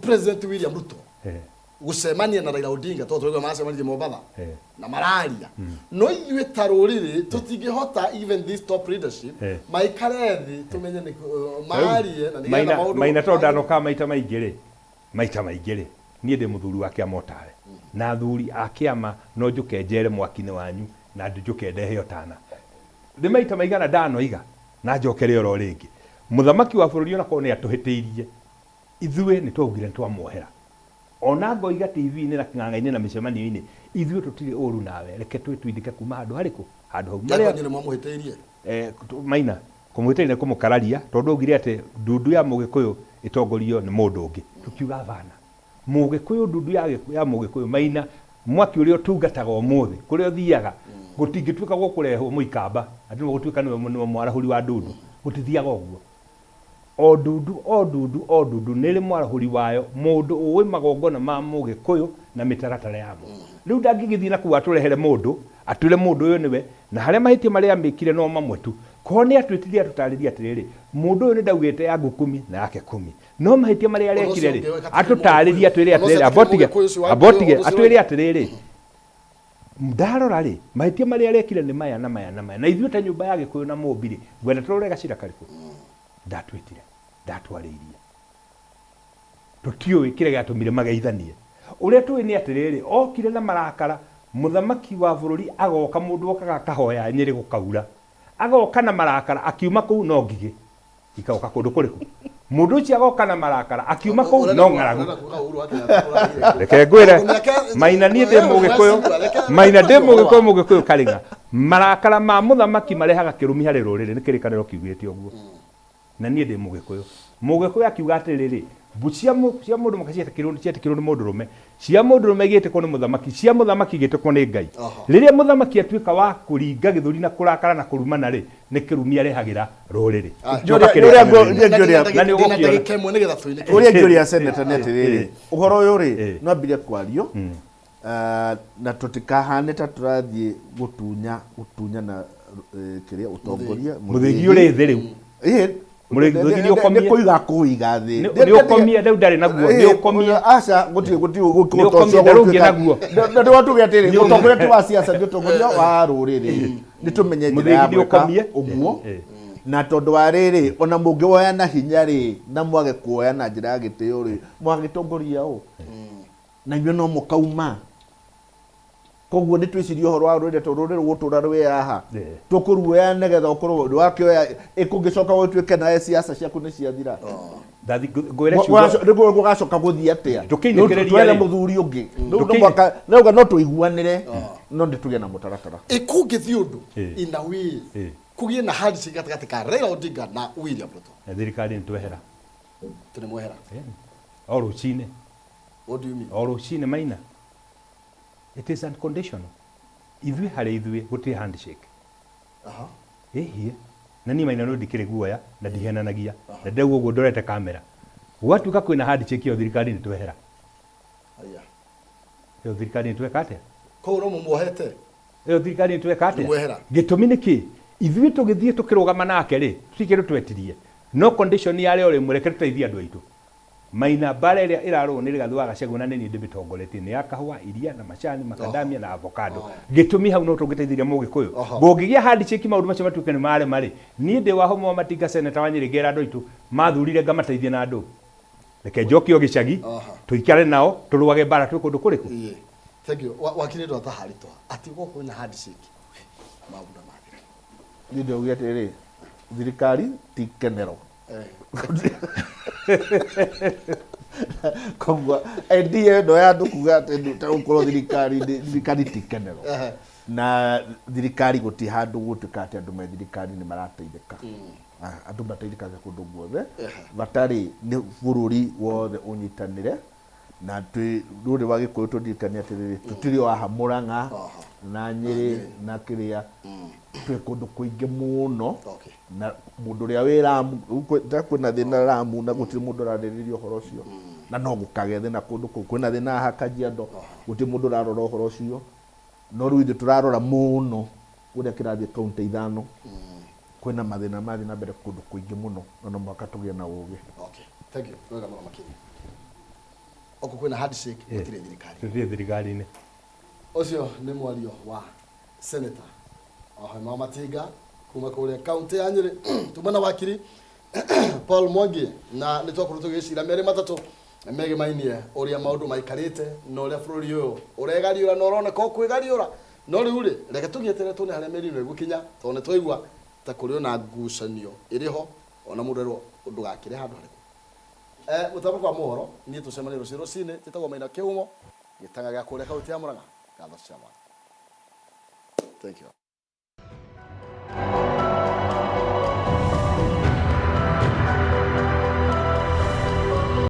President William Ruto gũcemania na Raila Odinga, tondũ tũraigua maracemanirie Mombatha na mararia, no ithuĩ ta rũrĩrĩ tũtingĩhota even this top leadership maikare thĩ tũmenye nĩ marie na nĩgetha Maina, maũndũ Maina tondũ ndanokaga maita maingĩ rĩ, maita maingĩ rĩ, niĩ ndĩ mũthuri wa kĩama ũtare, na athuri a kĩama no njũke njere mwaki-inĩ wanyu na njũke ndehe ũtana. Nĩ maita maigana ndanoiga na njokere oro rĩngĩ, mũthamaki wa bũrũri onakorwo nĩ atũhĩtĩirie, ithuĩ nĩ twaugire nĩ twamuohera. Ona ngoiga TV-inĩ na kĩng'ang'a-inĩ na mĩcemanio-inĩ, ithuĩ tũtirĩ ũru nawe, reke twĩtwindĩke kuma handũ harĩkũ? Handũ hau. Jacob, nĩ mwamũhĩtĩirie? Maina, kũmũhĩtĩria nĩ kũmũkararia, tondũ augire atĩ ndundu ya Mũgĩkũyũ ĩtongorio nĩ mũndũ ũngĩ. Tũkiuga bana. Mũgĩkũyũ, ndundu ya Mũgĩkũyũ, Maina, mwaki ũrĩa ũtungataga ũmũthĩ, kũrĩa ũthiaga, gũtingĩtuĩka gũkũrehwo mũikamba, atĩ nĩwe ũgũtuĩka nĩwe mwarahũri wa ndundu. Gũtithiaga ũguo. O ndundu, o ndundu, o ndundu nĩ ĩrĩ mwarahũri wayo, mũndũ ũĩ magongona ma Mũgĩkũyũ na mĩtaratara yamo. Rĩu ndangĩgĩthiĩ na kũu atũrehere mũndũ, atwĩre mũndũ ũyũ nĩwe, na harĩa mahĩtia marĩa amĩkire no mamwe tu. Korwo nĩ atwĩtire atũtarĩrie atĩrĩrĩ, mũndũ ũyũ nĩ ndaugĩte yangu kumi na yake kumi. No mahĩtia marĩa arekire rĩ, atũtarĩrie atwĩre atĩrĩrĩ, ambotige, ambotige, atwĩre atĩrĩrĩ, ndarora rĩ, mahĩtia marĩa arekire nĩ maya na maya na maya. Na ithuĩ ta nyũmba ya Gĩkũyũ na Mũmbi rĩ, ngwenda tũrore gacĩra karĩkũ? Ndatwĩtire, ndatwarĩirie. Tũtiũĩ kĩrĩa gĩatũmire mageithanie. Ũrĩa tũĩ nĩ atĩrĩrĩ, okire na marakara, mũthamaki wa bũrũri agoka, mũndũ okaga akahoya Nyĩrĩ gũkaura. Agoka na marakara, akiuma kũu no ngigĩ ikagoka kũndũ kũrĩkũ. Mũndũ ũcio agoka na marakara, akiuma kũu no ng'aragu. Reke ngwĩre, Maina niĩ ndĩ Mũgĩkũyũ, Maina ndĩ Mũgĩkũyũ, Mũgĩkũyũ karĩng'a. Marakara ma mũthamaki marehaga kĩrumi harĩ rũrĩrĩ, nĩ kĩrĩkanĩro kiugĩte ũguo. Na niĩ ndĩ Mũgĩkũyũ. Mũgĩkũyũ akiuga atĩrĩrĩ, mbu cia mũndũ mũka cietĩkĩrwo nĩ mũndũrũme, cia mũndũrũme igĩtĩkwo nĩ mũthamaki, cia mũthamaki igĩtĩkwo nĩ Ngai. Rĩrĩa mũthamaki atuĩka wa kũringa gĩthũri na kũrakara na kũrumana rĩ, nĩ kĩrumi arehagĩra rũrĩrĩ. Coka kĩrĩkanĩro-inĩ. Na nĩ ũgũkĩona. Ũrĩa ngĩũria senator nĩ atĩrĩrĩ, ũhoro ũyũ rĩ, no ambire kwario, na tũtikahane ta tũrathiĩ gũtunyana kĩrĩa ũtongoria. Mũthĩgi ũrĩ thĩ rĩu. Mũthĩgi nĩ ũkomie. Nĩ kũiga kũiga thĩ. Nĩ ũkomie, rĩu ndarĩ naguo, nĩ ũkomie. Aca, gũtirĩ, gũtirĩ, gũtirĩ Nĩ ũkomie, ndarũngiĩ naguo. Nĩ tuge atĩrĩ, ũtongoria ti wa siasa, nĩ ũtongoria wa rũrĩrĩ. Nĩ tũmenye njĩra ya Mũthĩgi nĩ gwĩka ũkomie. ũguo. Na tondũ wa rĩrĩ, ona mũngĩwoya na hinya rĩ, na mwage kuoya na njĩra ya gĩtĩo rĩ, mwagĩtongoria ũ? Na inyuĩ no mũkauma. Koguo nĩ twĩcirie ũhoro wa rũrĩrĩ, tondũ rũrĩrĩ rũgũtũra rwĩ haha. Tũkũruoya nĩgetha ũkorwo ndwakĩoya, kũngĩcoka gũtuĩke nawe siasa ciaku nĩ ciathira. Ndathi ngwĩre ciugo. Rĩu gũgacoka gũthiĩ atĩa? Tũkĩinĩkĩrĩria Twethe rĩ. mũthuri ũngĩ. Rĩu no mũhaka, rĩu no tũiguanĩre, no nĩ tũgĩe na mũtaratara. Ĩ kũngĩthiĩ ũndũ in a way. Kũgĩe na handshake gatagatĩ ka Raila Odinga na William Ruto. Na thirikari nĩ twehera. Tũnĩ mwehera. O rũcinĩ. What do you mean? O rũcinĩ Maina. It is unconditional. Ithuĩ harĩ ithuĩ gũtirĩ handshake. Aha. Ĩhiĩ. Na niĩ Maina no ndikĩrĩ guoya na ndihenanagia. Na ndĩrauga ũguo ndorete kamera. Gwatuĩka kwĩna handshake ĩyo thirikari nĩ twehera. Aya. Ĩyo thirikari nĩ tweka atĩa? Koguo no mũmuohete? Ĩyo thirikari nĩ tweka atĩa? Mwehera. Gĩtũmi nĩ kĩ? Ithuĩ tũgĩthiĩ tũkĩrũgama nake rĩ, tũtirĩ kĩndũ twetirie. No condition yarĩ o rĩmwe, reke tũteithie andũ aitũ. Maina mbara ĩrĩa ĩrarũo nĩ Rigathĩ wa Gachagua na nĩ niĩ ndĩmĩtongoretie nĩ ya kahũa, iria na macani, macadamia na avocado. Gĩtũmi hau no tũngĩteithirie Mũgĩkũyũ. Kũngĩgĩa handshake maũndũ macio matuĩke nĩ marema rĩ, niĩ ndĩ wa Homo wa Matinga senator wa Nyĩrĩ ngera andũ aitũ mathurire ngamateithie na andũ. Reke njoke o gĩcagi tũikare nao tũrũage mbara twĩ kũndũ kũrĩkũ? Ĩĩ. Thank you. Wa- Wakiri ndå ataharĩtwo atĩ gũkũ kwĩna handshake mambura mathira. Niĩ ndĩrauga atĩrĩrĩ, thirikari ti kenero. Koguo idea ĩno ya andũ kuga atĩ ndũtegũkorwo thirikari-inĩ, thirikari ti kenero. Na thirikari gũtirĩ handũ gũtuĩka atĩ andũ me thirikari nĩ marateithĩka. Ah, andũ mateithĩkaga kũndũ guothe. Bata rĩ nĩ bũrũri wothe ũnyitanĩre na twĩ rũrĩ wa gĩkũyũ tũririkane atĩrĩrĩ tũtirĩ o haha Mũrang'a na Nyĩrĩ na kĩrĩa twĩ kũndũ kũingĩ mũno na mũndũ ũrĩa wĩ Ramu rĩu ta kwĩna thĩna Ramu na gũtirĩ mũndũ ũrarĩrĩria ũhoro ũcio na no gũkagĩa thĩna kũndũ kũu kwĩna thĩna haha Kajiado gũtirĩ mũndũ ũrarora ũhoro ũcio no rĩu ithuĩ tũrarora mũno ũrĩa kĩrathiĩ kaunti ithano kwĩna mathĩna marathiĩ na mbere kũndũ kũingĩ mũno na no mũhaka tũgĩe na ũgĩ. Okay. Thank you. Wega mũno makĩria. Oko kwĩna handshake gũtirĩ thirikari. Tũtirĩ thirikari-inĩ. Ũcio nĩ mwario wa senator Wahome wa Matinga kuma kũrĩa kaunti ya Nyĩrĩ tuma na wakiri Paul Mwangi na nĩ twakorwo tũgĩcira merĩ matatũ megemainie ũrĩa maũndũ maikarĩte na ũrĩa bũrũri ũyũ ũregariũra na ũroneka ũkwĩgariũra no rĩu rĩ reke tũgĩeterere tuone harĩa mĩri ĩno ĩgũkinya tondũ nĩ twaigua ta kũrĩ ona ngucanio ĩrĩ ho ona mũndũ erwo ndũgakĩre handũ harĩkũ. Eh, mũtambo kwa mohoro niĩ tũcemanie rũciũ rũcinĩ njĩtagwo Maina Kĩhumo gĩtanga gĩa kũrĩa kaunti ya Murang'a. Ngatho cia mwanya. Thank you.